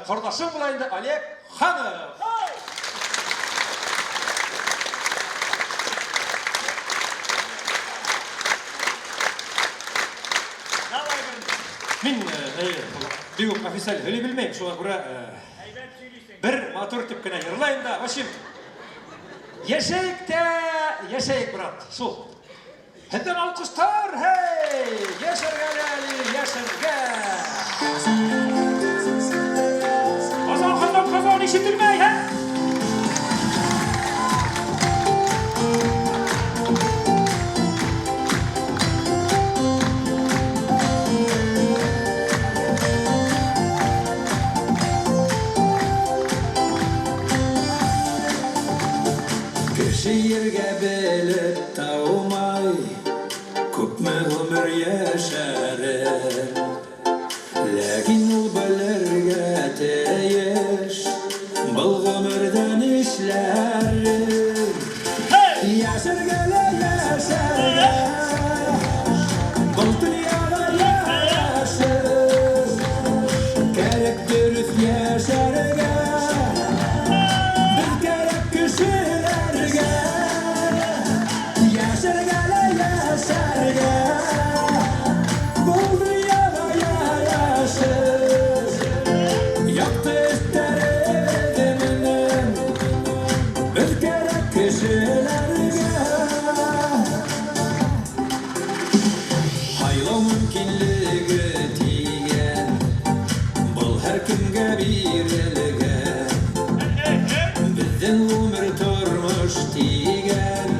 Кордашың була инде Олег Ханов. Мин бик үк официаль һөйли белмәйм, шуңа күрә бер матур дип кенә йырлайм да. В общем, яшәйек тә, яшәйек, брат, шул. Һеҙҙең алҡыштар, һей! Йәшәргә лә әле, йәшәргә! Казан, Казан, Казан, ишетелмәй, һә? Кеше ергә белеп таумай, Күпме гомер яшәрен. Ләкин ул белергә тиеш, Был гомердә нишләрен. Яшәргә лә яшәргә, Был дөньяда ярашыр. Кәрәк дөрес яшәргә, Без кәрәк кешеләргә. Яшәргә лә яшәргә. Безнең гомер тормыш дигән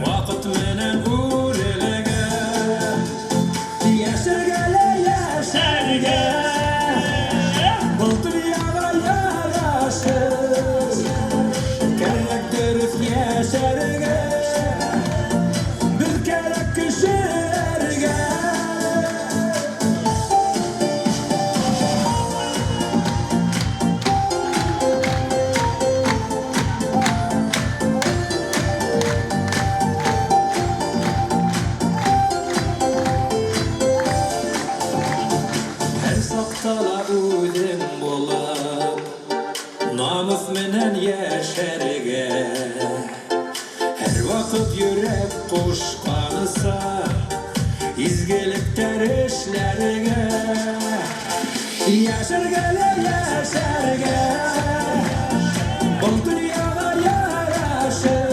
Вакыт менән үрелгән. Яшәргә лә яшәргә, Был дөньяга ярашыр. Кәрәк дөрес яшәргә, Без кәрәк кешеләргә. Һәр сакта ла үзең булып, Намус менән яшәргә. Һәрвакыт йөрәк кушканса, Изгелекләр эшләргә. Яшәргә лә яшәргә, Был дөньяга ярашыр.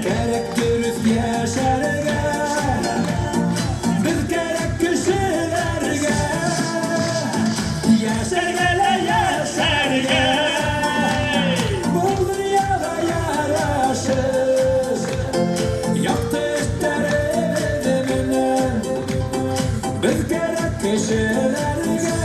Кәрәк дөрес яшәргә, Без кәрәк кешеләргә. Яшәргә лә яшәргә, Был дөньяга ярашыр. Якты эшләребез белән Без кәрәк кешеләргә.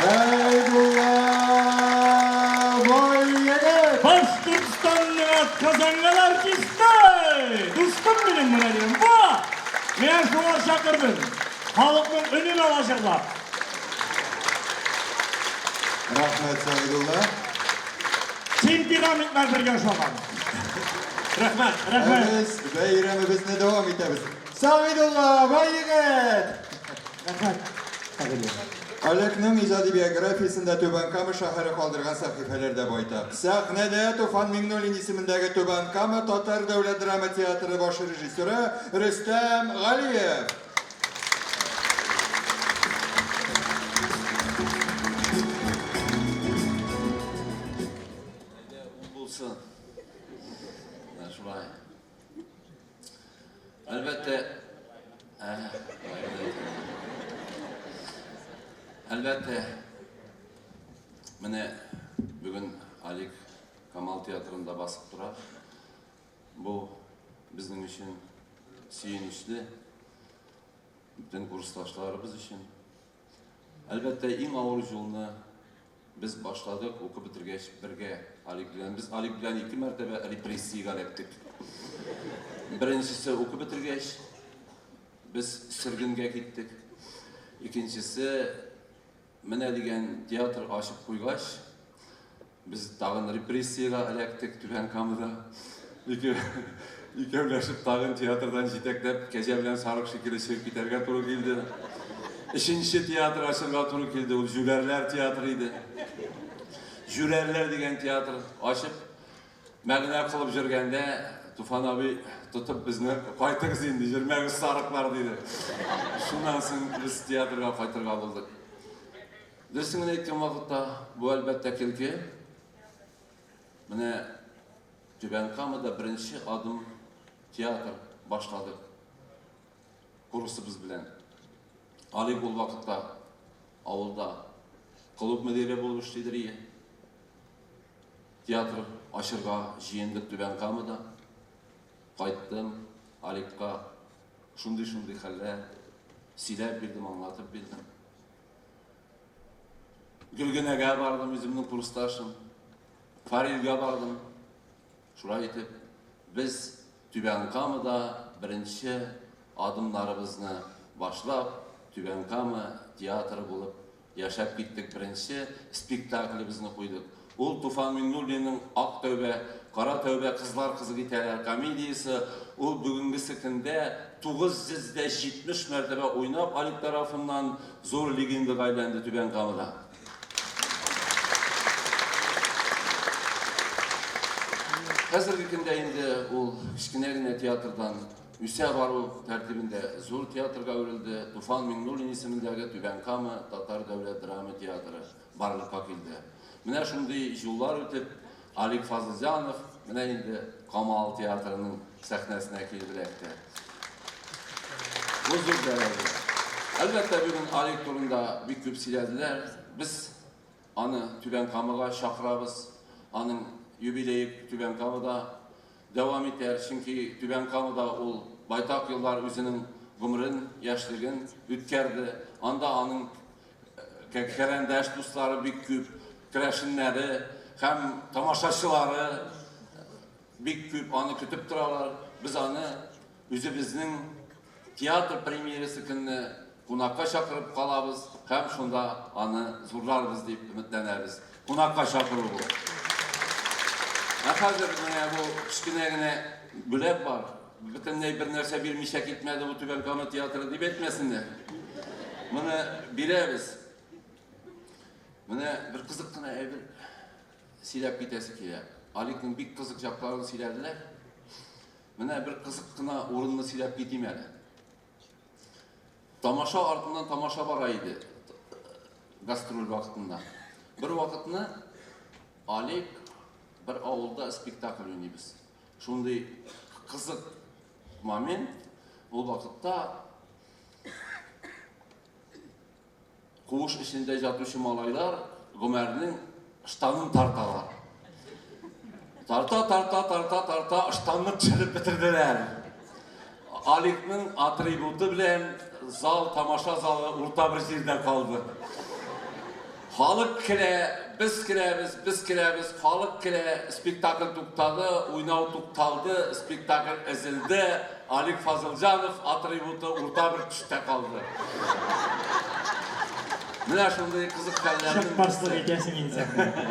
Сәйдулла Байегет! Башкортстанның атказанган артисты! Дустым минем менә дигән. Ба! Менә шуңа чакырдым. Халыкның өнен ала җырлап. Рәхмәт, Сәйдулла. Темпераментлар бергә ошаган. Рәхмәт, рәхмәт. Ә без бәйрәмебезне дәвам итәбез. Сәгыйдулла Байегет! Рәхмәт. Олегның иҗади биографиясендә Түбән Кама шәһәре калдырган сәхифәләр дә байтак. Сәхнәдә Туфан Миңнуллин исемендәге Түбән Кама татар дәүләт драма театры баш режиссеры Рөстәм Галиев. Әйдә, ул булсын. Менә шулай. Әлбәттә, ә, әлбәттә, менә бүген Алик Камал театрында басып тора. Бу безнең өчен сөенечле, бөтен курсташларыбыз өчен. Әлбәттә, иң авыр юлны без башладык, укып бетергәч бергә Алик белән. Без Алик белән ике мәртәбә репрессиягә эләктек. Беренчесе укып бетергәч, без сөргенгә киттек. Икенчесе менә дигән театр ачып куйгач, Без тагын репрессиягә эләктек Түбән Камада. Ике, икәүләшеп тагын театрдан җитәкләп, кәҗә белән сарык шикелле чыгып китәргә туры килде. Өченче театр ачырга туры килде, ул Җүләрләр театры иде. Җүләрләр дигән театр ачып, мәгънә кылып җөргәндә, Туфан абый тотып безне, кайтыгыз инде, җөрмәгез сарыклар, диде. Шуннан соң без театрга кайтырга булдык. Дөресен генә әйткән вакытта, бу әлбәттә көлке. Менә Түбән Камада беренче адым театр башладык курсыбыз белән. Алик ул вакытта авылда клуб мөдире булып эшлидер ие. Театр ачырга җыендык Түбән Камада. Кайттым Аликка шундый-шундый хәлләр сөйләп бирдем, аңлатып бирдем. Гөлгенәгә бардым, үземнең курсташым. Фарилгә бардым. Шулай итеп, без Түбән Камада беренче адымнарыбызны башлап, Түбән Кама театры булып яшәп киттек. Беренче спектаклебезне куйдык. Ул Туфан Миңнуллинның Ак тәүбә, кара тәүбә, кызлар кызык итәләр комедиясе. Ул бүгенгесе көндә 970 мәртәбә уйнап Алик тарафыннан зур легендага әйләнде Түбән Камада. Хәзерге көндә инде ул кечкенә генә театрдан. үсә бару тәртибендә зур театрга әверелде. Туфан Миңнуллин исемендәге Түбән Кама татар дәүләт драма театры барлыкка килде. Менә шундый юллар үтеп, Алик Фазылҗанов менә инде Камал театрының сәхнәсенә килеп эләкте. Бу зур дәрәҗә. Әлбәттә, бүген Алик турында бик күп сөйләделәр. Без аны Түбән Камага чакырабыз. Аның юбилее Түбән Камада дәвам итәр, чөнки Түбән Камада ул байтак еллар үзенең гомерен, яшьлеген үткәрде. Анда аның карендәш дуслары бик күп, керәшеннәре һәм тамашачылары бик күп аны көтеп торалар. Без аны үзебезнең театр премьерасы көнне кунакка чакырып калабыз һәм шунда аны зурларбыз дип өметләнәбез. Кунакка чакыру бу. Ә хәзер менә бу кечкенә генә бүләк бар. Бөтенләй бер нәрсә бирмичә китмәде бу Түбән Кама театры дип әйтмәсеннәр. Моны бирәбез. Менә бер кызык кына әйбер сөйләп китәсе килә. Аликның бик кызык якларын сөйләделәр. Менә бер кызык кына урынны сөйләп китим әле. Тамаша артыннан тамаша бара иде гастроль вакытында. Бер вакытны Алик бер авылда спектакль уйныйбыз. Шундый кызык момент, ул вакытта куыш эчендә ятучы малайлар Гомәрнең штанын тарталар. Тарта, тарта, тарта, тарта, штанны төшереп бетерделәр. Аликның атрибуты белән зал, тамаша залы урта бер җирдә калды. Халык керә, без керәбез, без керәбез, халык керә, спектакль туктады, уйнау тукталды, спектакль өзелде, Алик Фазылҗанов атрибуты урта бер төштә калды. Менә шундый кызык хәлләрнең Чыкмаслык итәсең инде сәхнәдә.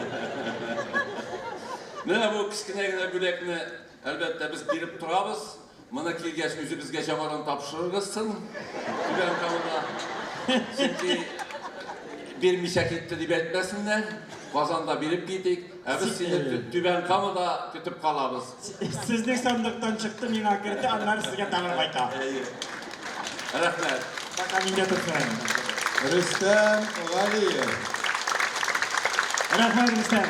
Менә бу кечкенә генә бүләкне, әлбәттә, без биреп торабыз. Моны килгәч үзебезгә яңадан тапшырыргызсын Түбән Камада. Чөнки бирмичә китте дип әйтмәсеннәр. Казанда биреп китик. Ә без сине Түбән Камада көтеп калабыз. Сезнең сандыктан чыкты, миңа керде, аннары сезгә тагын кайта. Рәхмәт. Пока миндә торсын. Рөстәм Галиев. Рәхмәт, Рөстәм.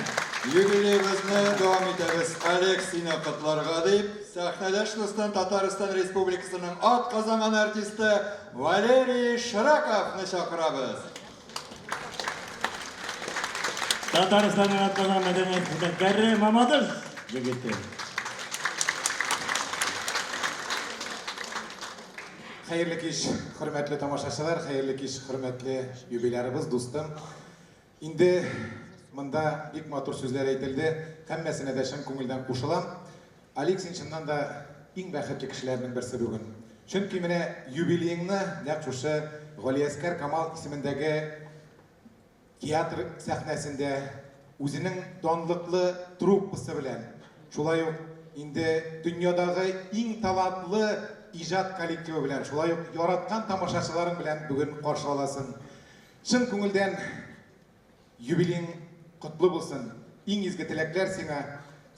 Юбилеебызны дәвам итәбез. Олег, сине котларга дип, сәхнәдәш дустым Татарстан Республикасының атказанган артисты Валерий Шраковны чакырабыз. Татарстанның атказанган мәдәният хезмәткәре Мамадыш егете. Хәерле кич, хөрмәтле тамашачылар, хәерле кич, хөрмәтле юбилярыбыз, дустым. Инде монда бик матур сүзләр әйтелде, һәммәсенә дә чын күңелдән кушылам. Алик, син чыннан да иң бәхетле кешеләрнең берсе бүген. Чөнки менә юбилееңны нәкъ шушы Галиәскәр Камал исемендәге театр сәхнәсендә үзенең данлыклы труппасы белән, шулай ук инде дөньядагы иң талантлы иҗат коллективы белән, шулай ук яраткан тамашачыларың белән бүген каршы аласың. Чын күңелдән юбилеең котлы булсын. Иң изге теләкләр сиңа.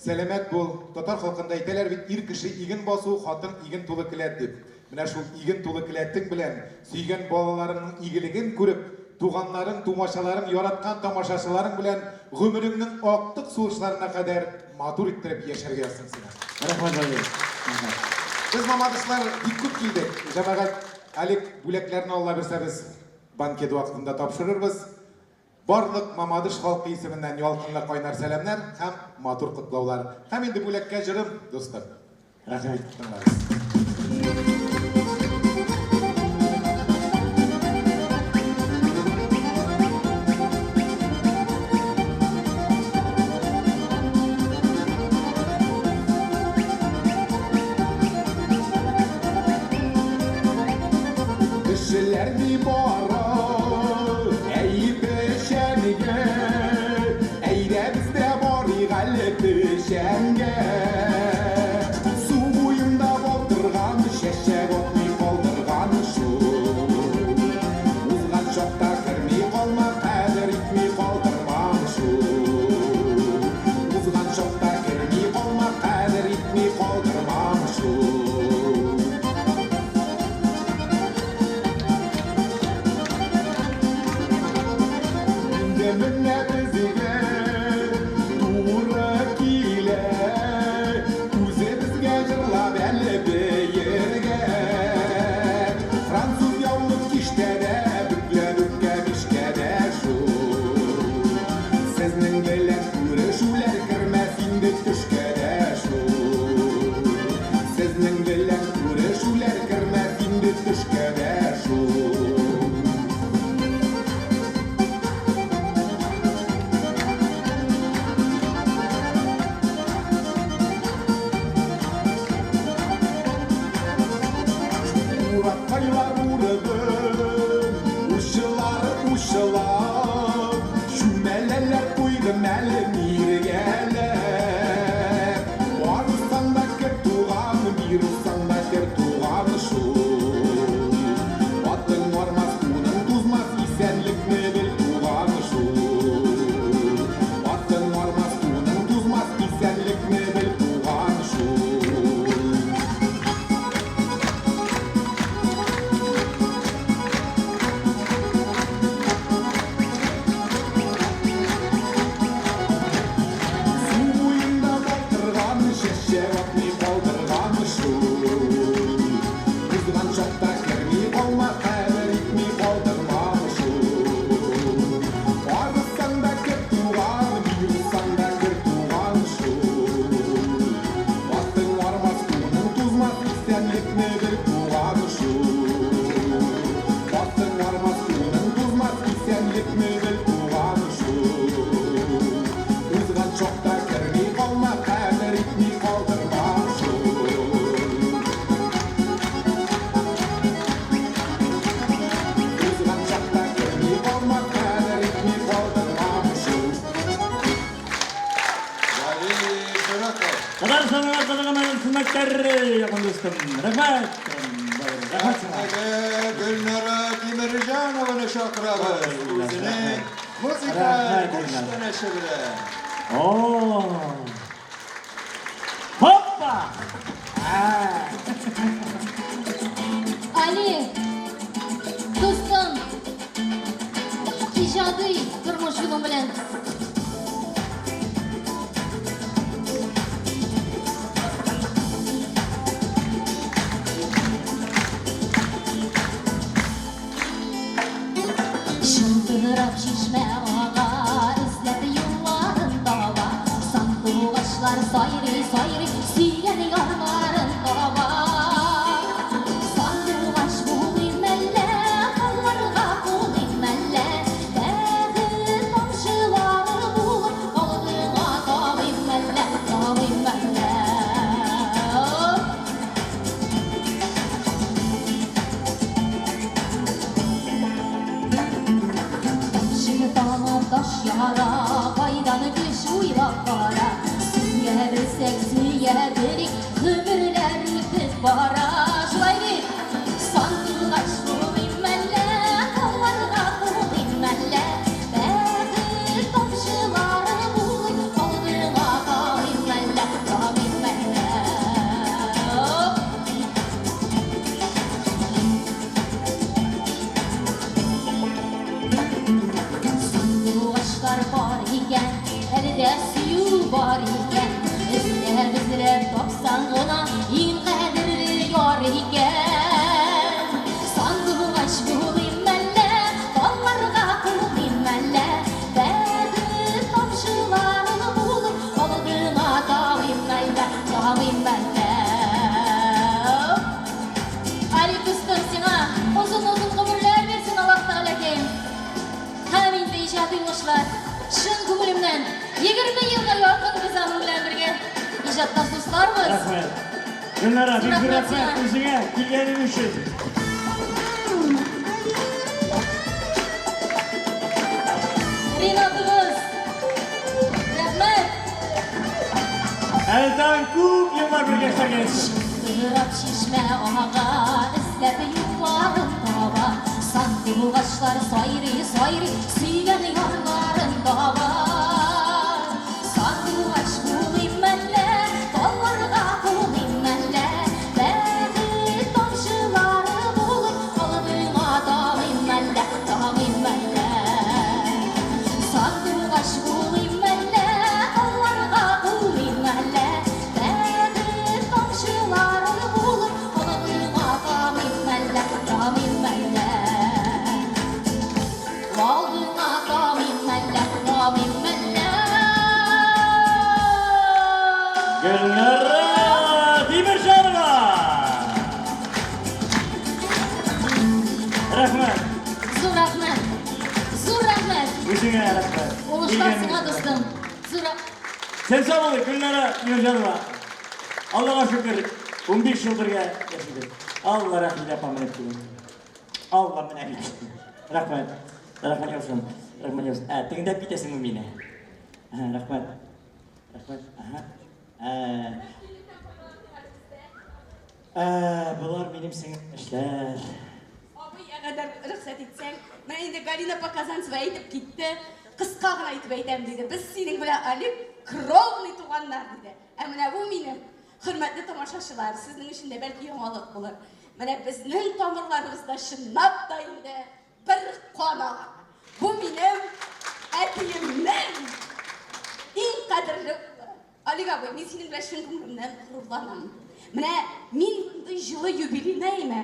Сәламәт бул. Татар халкында әйтәләр бит, ир кеше иген басу, хатын иген тулы келәт дип. Менә шул иген тулы келәтең белән, сөйгән балаларыңның игелеген күреп, туганнарың, тумачаларың, яраткан тамашачыларың белән гомереңнең актык сулышларына кадәр матур иттереп яшәргә язсын сиңа. Рәхмәт, Валерий. Рәхмәт. Без мамадышлар бик күп килдек. Җәмәгать, Алик, бүләкләрне Алла бирсә без банкет вакытында тапшырырбыз. Барлык Мамадыш халкы исеменнән ялкынлы кайнар сәламнәр һәм матур котлаулар. Һәм инде бүләккә җырым, дустым. Рәхмәт. Тыңлагыз. Кешеләр ни бара, әй печәнгә, әйдә без дә барыйк әле печәнгә. Су буенда балтырган, чәчәк атмый калдырган шул. Узган чакта керми калма, кадер итми калдырмам шул. Узган чакта керми калма, кадер итми калдырмам шул. армас, туның тузмас, исәнлекне бел, туган шул. Узган чакта керми калма, кадер итми калдырма шул. Узган чакта керми калма, кадер итми калдырма шул. Валерий Широков. Татарстанның атказанган хезмәткәре, якын дустым. Рәхмәт. Рәхмәт сиңа. Сәхнәгә Гөлнара Тимерҗанованы чакырабыз. Үзенең музыкаль Рәхмәт, Гөлнара. күчтәнәче белән. О! Хоппа! Али, дустым, иҗади тормыш юлың белән. Шылтырап чишмә ага, эзләп юлларын таба. Сандугачлар сайрый, сайрый, сөйгән ярларын таба. Сандугач булыйм әллә, талларга куныйм әллә, бәхет тамчылары булып алдыңа тамыйм әллә, тамыйм әллә. Тамчы тама таш яра, кайдан көч уйлап кара. Сөя белсәк, сөя белик, гомерләр үтеп бара. Шулай бит? Сандугач булыйм әллә, тауларга куныйм әллә, бәхет тамчылары булып алдыңа тамыйм әллә, тамыйм әллә. Сандугачлар бар икән, әле дә сөю бар икән. Эзләп эзләп тапсаң гына иң кадерле яр икән. Сандугач булыйм әллә, талларга куныйм әллә, бәхет тамчылары булып алдыңа тамыйм әллә, тамыйм әллә. Али дустым, сиңа озын-озын гомерләр бирсен Аллаһ Тәгаләкәем. Һәм инде иҗади уңышлар. Чын күңелемнән 20 елга якын без аның белән бергә иҗатташ дусларбыз. Рәхмәт. Гөлнара, бик зур Рәхмәт рәхмәт сиңа. үзеңә килгәнең өчен. Ринатыбыз, рәхмәт. Әле тагын күп еллар бергә эшләргә. Шылтырап чишмә ага, эзләп юлларын таба. Сандугачлар сайрый, сайрый, сөйгән ярларын таба. Сандугач булыйм әллә, талларга куныйм әллә, бәхет тамчылары булып алдыңа тамыйм әллә, тамыйм әллә. Сандугач булыйм әллә, талларга куныйм әллә, бәхет тамчылары булып алдыңа тамыйм әллә, тамыйм әллә. Алдыңа тамыйм әллә, тамыйм әллә. Гөлнара Тимерҗанова! Рәхмәт. Зур рәхмәт. Зур рәхмәт. Үзеңә рәхмәт. Уңышлар сиңа, дустым. Зур Син сау бул, Гөлнара Тимерҗанова. Аллага шөкер, 15 ел бергә яшибез. Алла рәхмәт апам менә килде. Алла менә бит. Рәхмәт. Рәхмәт яусын. Рәхмәт яусын. Ә, тегендәп китәсеңме мине? Әһә, Рәхмәт. Рәхмәт. Аһа. Ә. Ә, болар минем сеңелдәшләр. Абый, әгәр рөхсәт итсәң, менә инде Галина апа Казанцева әйтеп китте, кыска гына итеп әйтәм диде. Без синең белән Алик кровный туганнар диде. Ә менә бу минем хөрмәтле тамашачылар, сезнең өчен дә бәлки яңалык булыр. Менә безнең тамырларыбызда чынлап та инде бер кан ага. Бу минем әтиемнең иң кадерле улы. Алик абый, мин синең белән чын күңелемнән горурланам. Менә мин мондый җылы юбилейны әйме,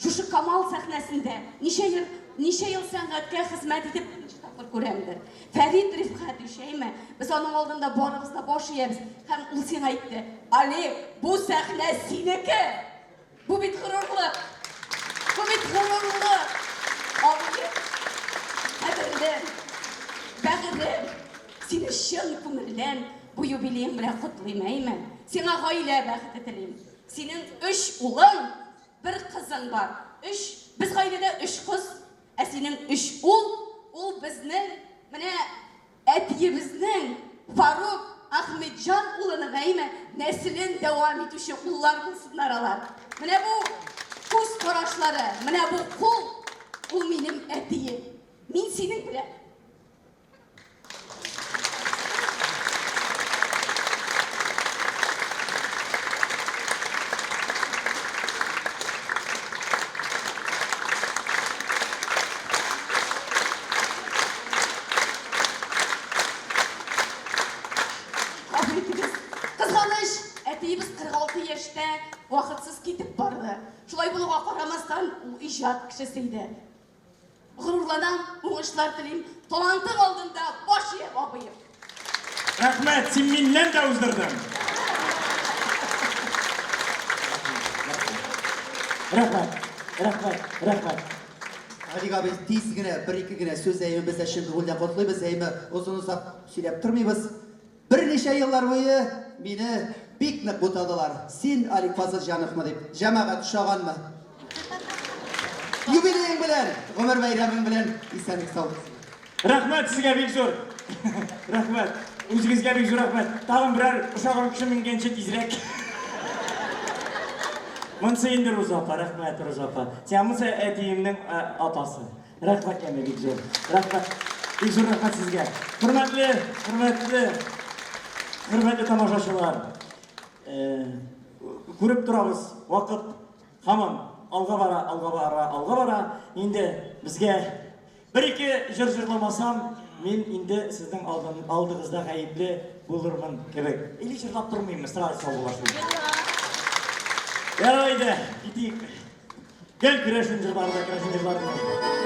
шушы Камал сәхнәсендә ничә ел, ничә ел сәнгатькә хезмәт итеп беренче тапкыр күрәмдер. Фәрит Рифкатович, әйме, без аның алдында барыбыз да баш иябез. Һәм ул сиңа әйтте: "Алик, бу сәхнә синеке". Бу бит горурлык. Бу бит горурлык. чын күңелдән бу юбилеең белән котлыйм, әйме? Сиңа гаилә бәхете телим. Синең өч улың, бер кызың бар. Өч, без гаиләдә өч кыз, ә синең өч ул, ул безнең менә әтиебезнең Фарук Ахметҗан улының, әйме, нәселен дәвам итүче уллар булсыннар алар. Менә бу күз карашлары, менә бу кул, ул минем әтием. Мин синең белән. Гафу итегез. Кызганыч, әтиебез 46 яшьтә вакытсыз китеп барды. Шулай булуга карамастан, ул иҗат кешесе иде. Горурланам, уңышлар телим. Талантың алдында баш иям, абыем. Рәхмәт, син миннән дә уздырдың. Рәхмәт, рәхмәт, рәхмәт. Алик абый, тиз генә, бер-ике генә сүз, әйме, без дә чын күңелдән котлыйбыз, әйме, озын-озак сөйләп тормыйбыз. Берничә еллар буе мине бик нык бутадылар. Син Алик Фазылҗановмы дип. Җәмәгать, ошаганмы? Юбилеең белән, гомер бәйрәмең белән, исәнлек-саулык. Рәхмәт сезгә бик зур. Рәхмәт. Үзегезгә бик зур рәхмәт. Тагын берәр ошаган кеше менгәнче тизрәк. Монсы инде Руза апа, рәхмәт, Руза апа. Сиңа монсы әтиемнең атасы. Рәхмәт яме бик зур. Рәхмәт. Бик зур рәхмәт сезгә. Хөрмәтле, хөрмәтле, хөрмәтле тамашачылар. Э, күреп торабыз, вакыт һаман алга бара, алга бара, алга бара. Инде безгә бер-ике җыр җырламасам, мин инде сезнең алдын, алдыгызда гаепле булырмын кебек. Или җырлап тормыймы, сразу саубуллашу. Ярар әйдә, китик. Гел керәшен җырлары да керәшен җырлары.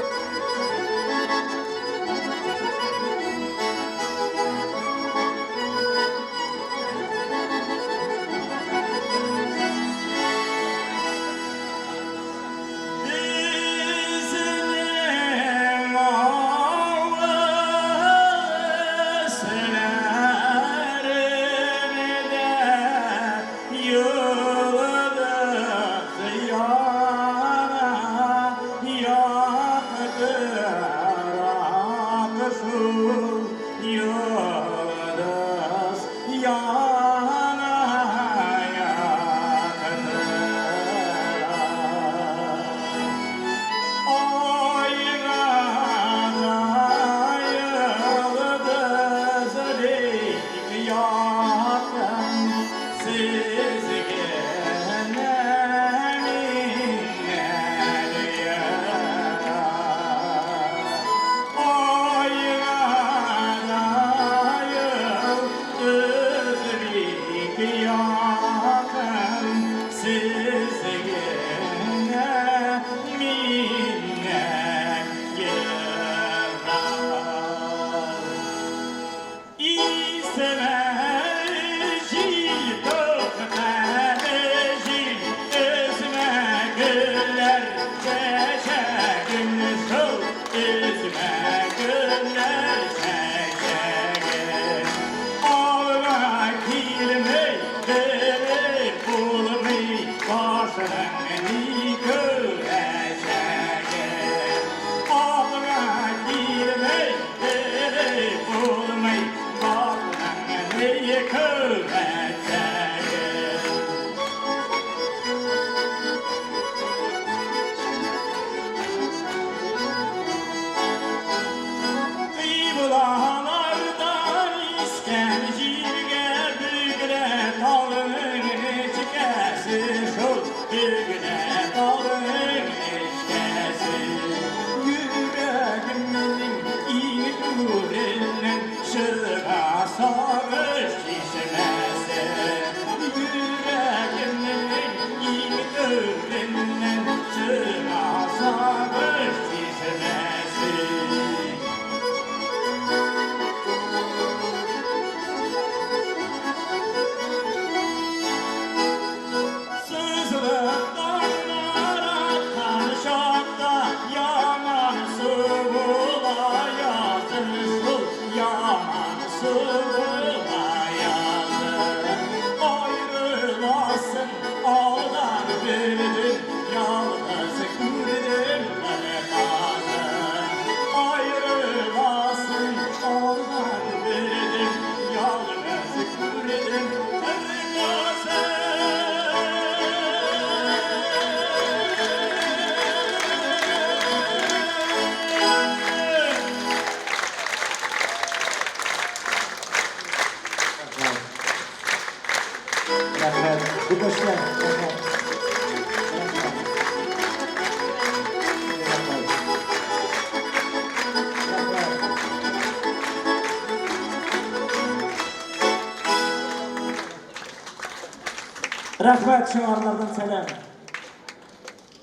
Рәхмәт, Шыңарлардан сәлам.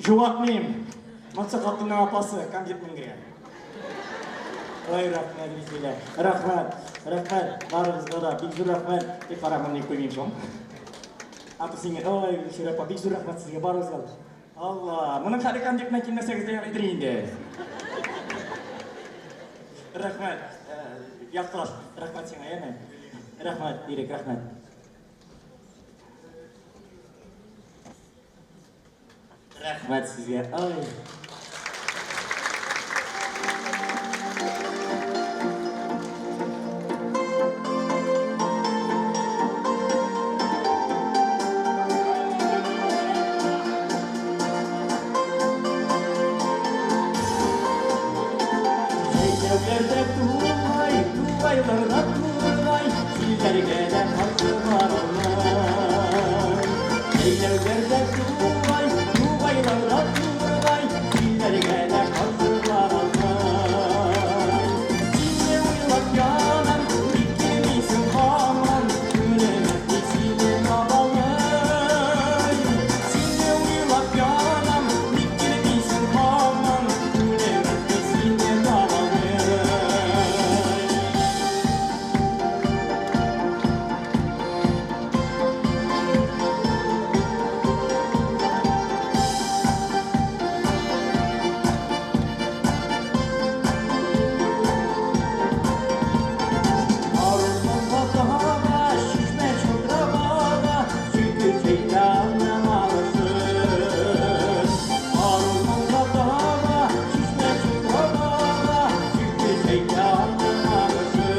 Җуатмыйм. Монсы хатынның апасы, конфет менгергән. Ой, рәхмәт, Ризилә. Рәхмәт, рәхмәт, барыгызга да бик зур рәхмәт. И кара, моны куймыйм соң. Аты сиңа, ой, Гөлчирә апа, бик зур рәхмәт сезгә, барыгызга да. Алла, моның хәле конфет белән килмәсәгез дә ярыйдыр инде. Рәхмәт, якташ, рәхмәт сиңа, яме. Рәхмәт, Ирек, рәхмәт. Рәхмәт сезгә. Ай. Җәйләүләрдә тугай, тугайларда тургай, җилләргә дә каршы баралмай. Җәйләүләрдә тугай, тугайларда тургай, җилләргә дә каршы баралмай. Сине уйлап янам, ник килмисең һаман, күңелемә тик сине табалмый. Сине уйлап янам, ник килмисең һаман, күңелемә тик сине табалмый. Арысланга тага, чишмә чылтырабага, Сөйкү шәйтанның алышы. Арысланга тага, чишмә чылтырабага, Сөйкү шәйтанның алышы.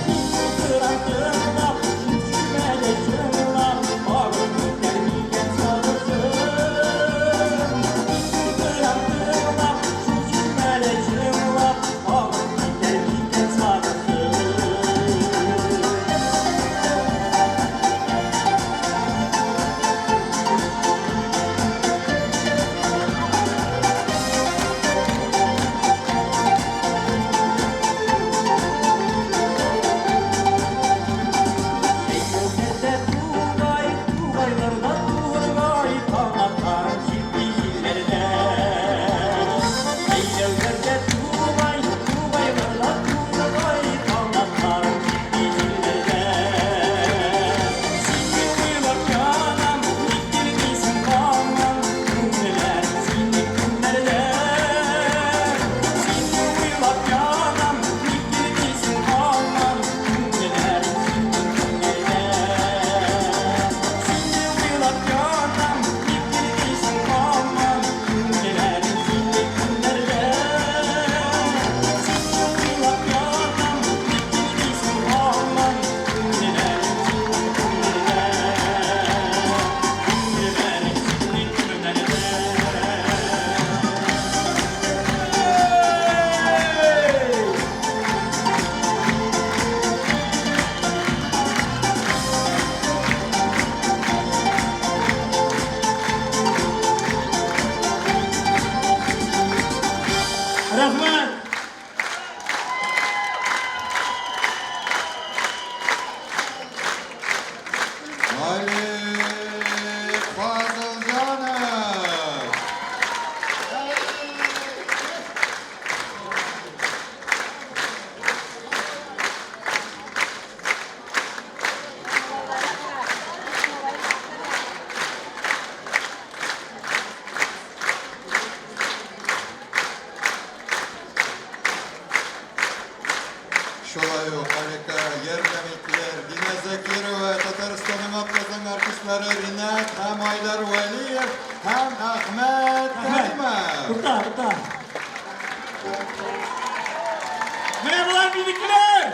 Мин утырам тыңлап, шул чишмәдә чыңлап, Агып китәр микән сагышым? Мин утырам тыңлап, шул чишмәдә чыңлап, Агып китәр микән сагышым? Җәйләүләрдә тугай, тугайларда тургай, Канатларын җилпи җилләрдә. Җәйләүләрдә тугай, тугайларда тургай, Канатларын җилпи җилләрдә. Сине уйлап янам, ник килмисең һаман, Күңелләр синең көннәрдә. Сине уйлап янам, ник килмисең һаман, Күңелләр синең көннәрдә. Сине уйлап янам, ник килмисең һаман, Күңелләр синең көннәрдә. Сине уйлап янам, ник килмисең һаман, Күңелләр синең көннәрдә. Күңелләр синең көннәрдә. Рәхмәт! Алик Фазылҗанов! Шулай ук Аликка ярдәм иттеләр Динә Закирова, Татарстанның атказанган артистлары Ринат һәм Айдар Вәлиев һәм Әхмәт Кәримов. Тукта, тукта. Менә болар минекеләр!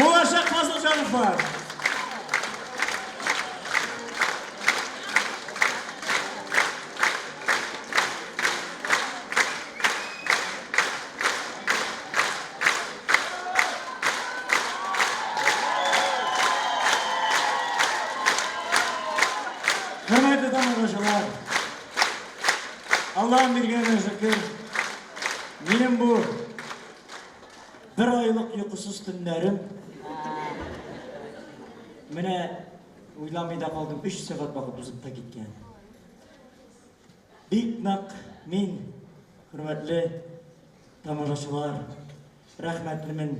Булачак Фазылҗановлар! Хөрмәтле тамашачылар, Аллаһым биргәненә шөкер. Минем бу бер айлык йокысыз төннәрем менә уйламый да калдым, өч сәгать вакыт узып та киткән. Бик нык мин, хөрмәтле тамашачылар, рәхмәтлемен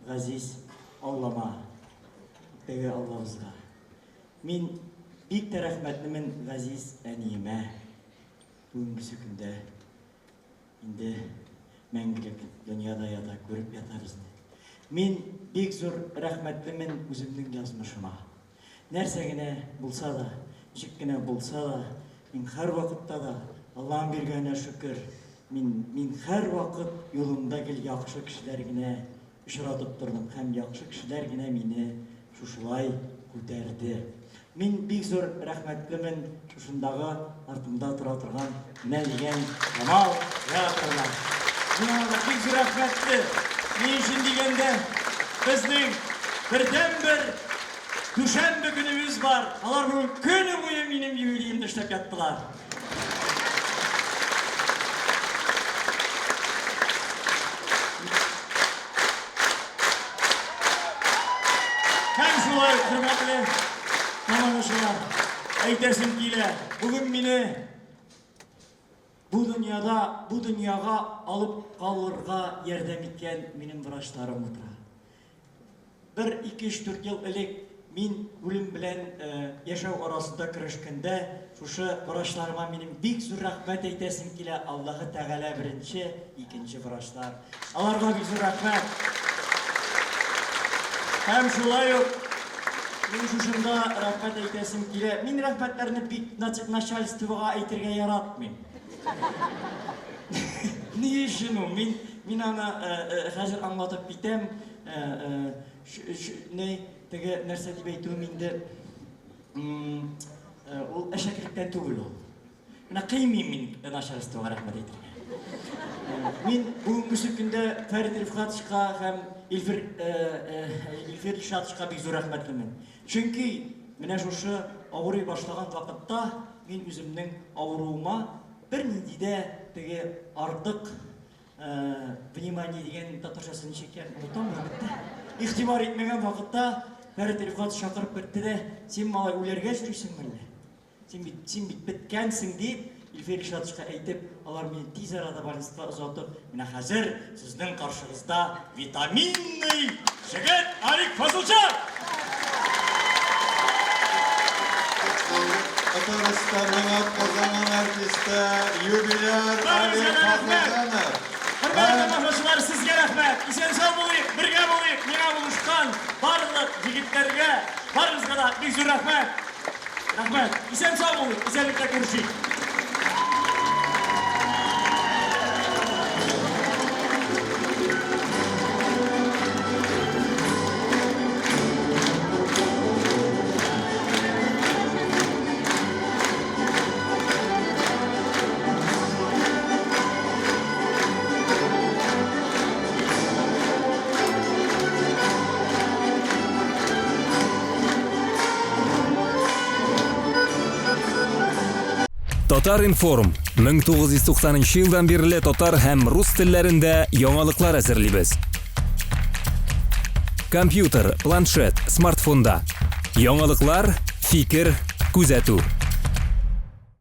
газиз Аллама, күктәге Аллабызга. Мин бик тә рәхмәтлемен газиз әниемә. Бүгенгесе көндә инде мәңгелек дөньяда ята, күреп ята безне. Мин бик зур рәхмәтлемен үземнең язмышыма. Нәрсә генә булса да, ничек кенә булса да, мин һәрвакытта да Аллаһым биргәненә шөкер, мин, мин һәрвакыт юлымда гел яхшы кешеләр генә очратып тордым һәм яхшы кешеләр генә мине шушылай күтәрде. Мин бик зур рәхмәтлемен шушындагы артымда тора торган менә дигән Камал театрына. Мин аңа бик зур рәхмәтле. Ни өчен дигәндә, безнең бердәнбер дүшәмбе көнебез бар. Алар бүген көне буе минем юбилеемны эшләп яттылар. Һәм шулай ук, хөрмәтле тамашачылар, әйтәсем килә, бүген мине бу дөньяда, бу дөньяга алып калырга ярдәм иткән минем врачларым утыра. Бер, ике, өч, дүрт ел элек мин үлем белән яшәү арасында көрәшкәндә, шушы врачларыма минем бик зур рәхмәт әйтәсем килә, Аллаһы Тәгалә беренче, икенче врачлар. Аларга бик зур рәхмәт. Һәм шулай ук мин шушында рәхмәт әйтәсем килә. Мин рәхмәтләрне бик начальствога әйтергә яратмыйм. Ни өчен ул? Мин, мин аны хәзер аңлатып китәм. Ни, теге нәрсә дип әйтүем инде, ул әшәкелектән түгел ул. Менә кыймыйм мин начальствога рәхмәт әйтергә. Мин бүгенгесе көндә Фәрит Рифкатовичка һәм Илфир Илфир Илшатовичка бик зур рәхмәтлемен. Чөнки менә шушы авырый башлаган вакытта мин үземнең авыруыма бернинди дә теге артык внимание дигән татарчасы ничек икән, онытам уже бетте. Игътибар итмәгән вакытта Фәрит Рифкатович чакырып кертте дә, син малай үләргә йөрисеңме әллә? Син бит, син бит беткәнсең, дип, Илфир Илшатовичка әйтеп, алар мине тиз арада больницага озатып, менә хәзер сезнең каршыгызда витаминный җегет Алик Фазылҗан! Татарстанның атказанган артисты, юбиляр Алик Фазылҗанов. Хөрмәтле тамашачылар, сезгә рәхмәт! Исән-сау булыйк, бергә булыйк, миңа булышкан барлык егетләргә, барыгызга да бик зур рәхмәт! Рәхмәт! Исән-сау булыйк, исәнлектә күрешик! Татар-информ 1990 елдан бирле татар һәм рус телләрендә яңалыклар әзерлибез. Компьютер, планшет, смартфонда. Яңалыклар, фикер, күзәтү.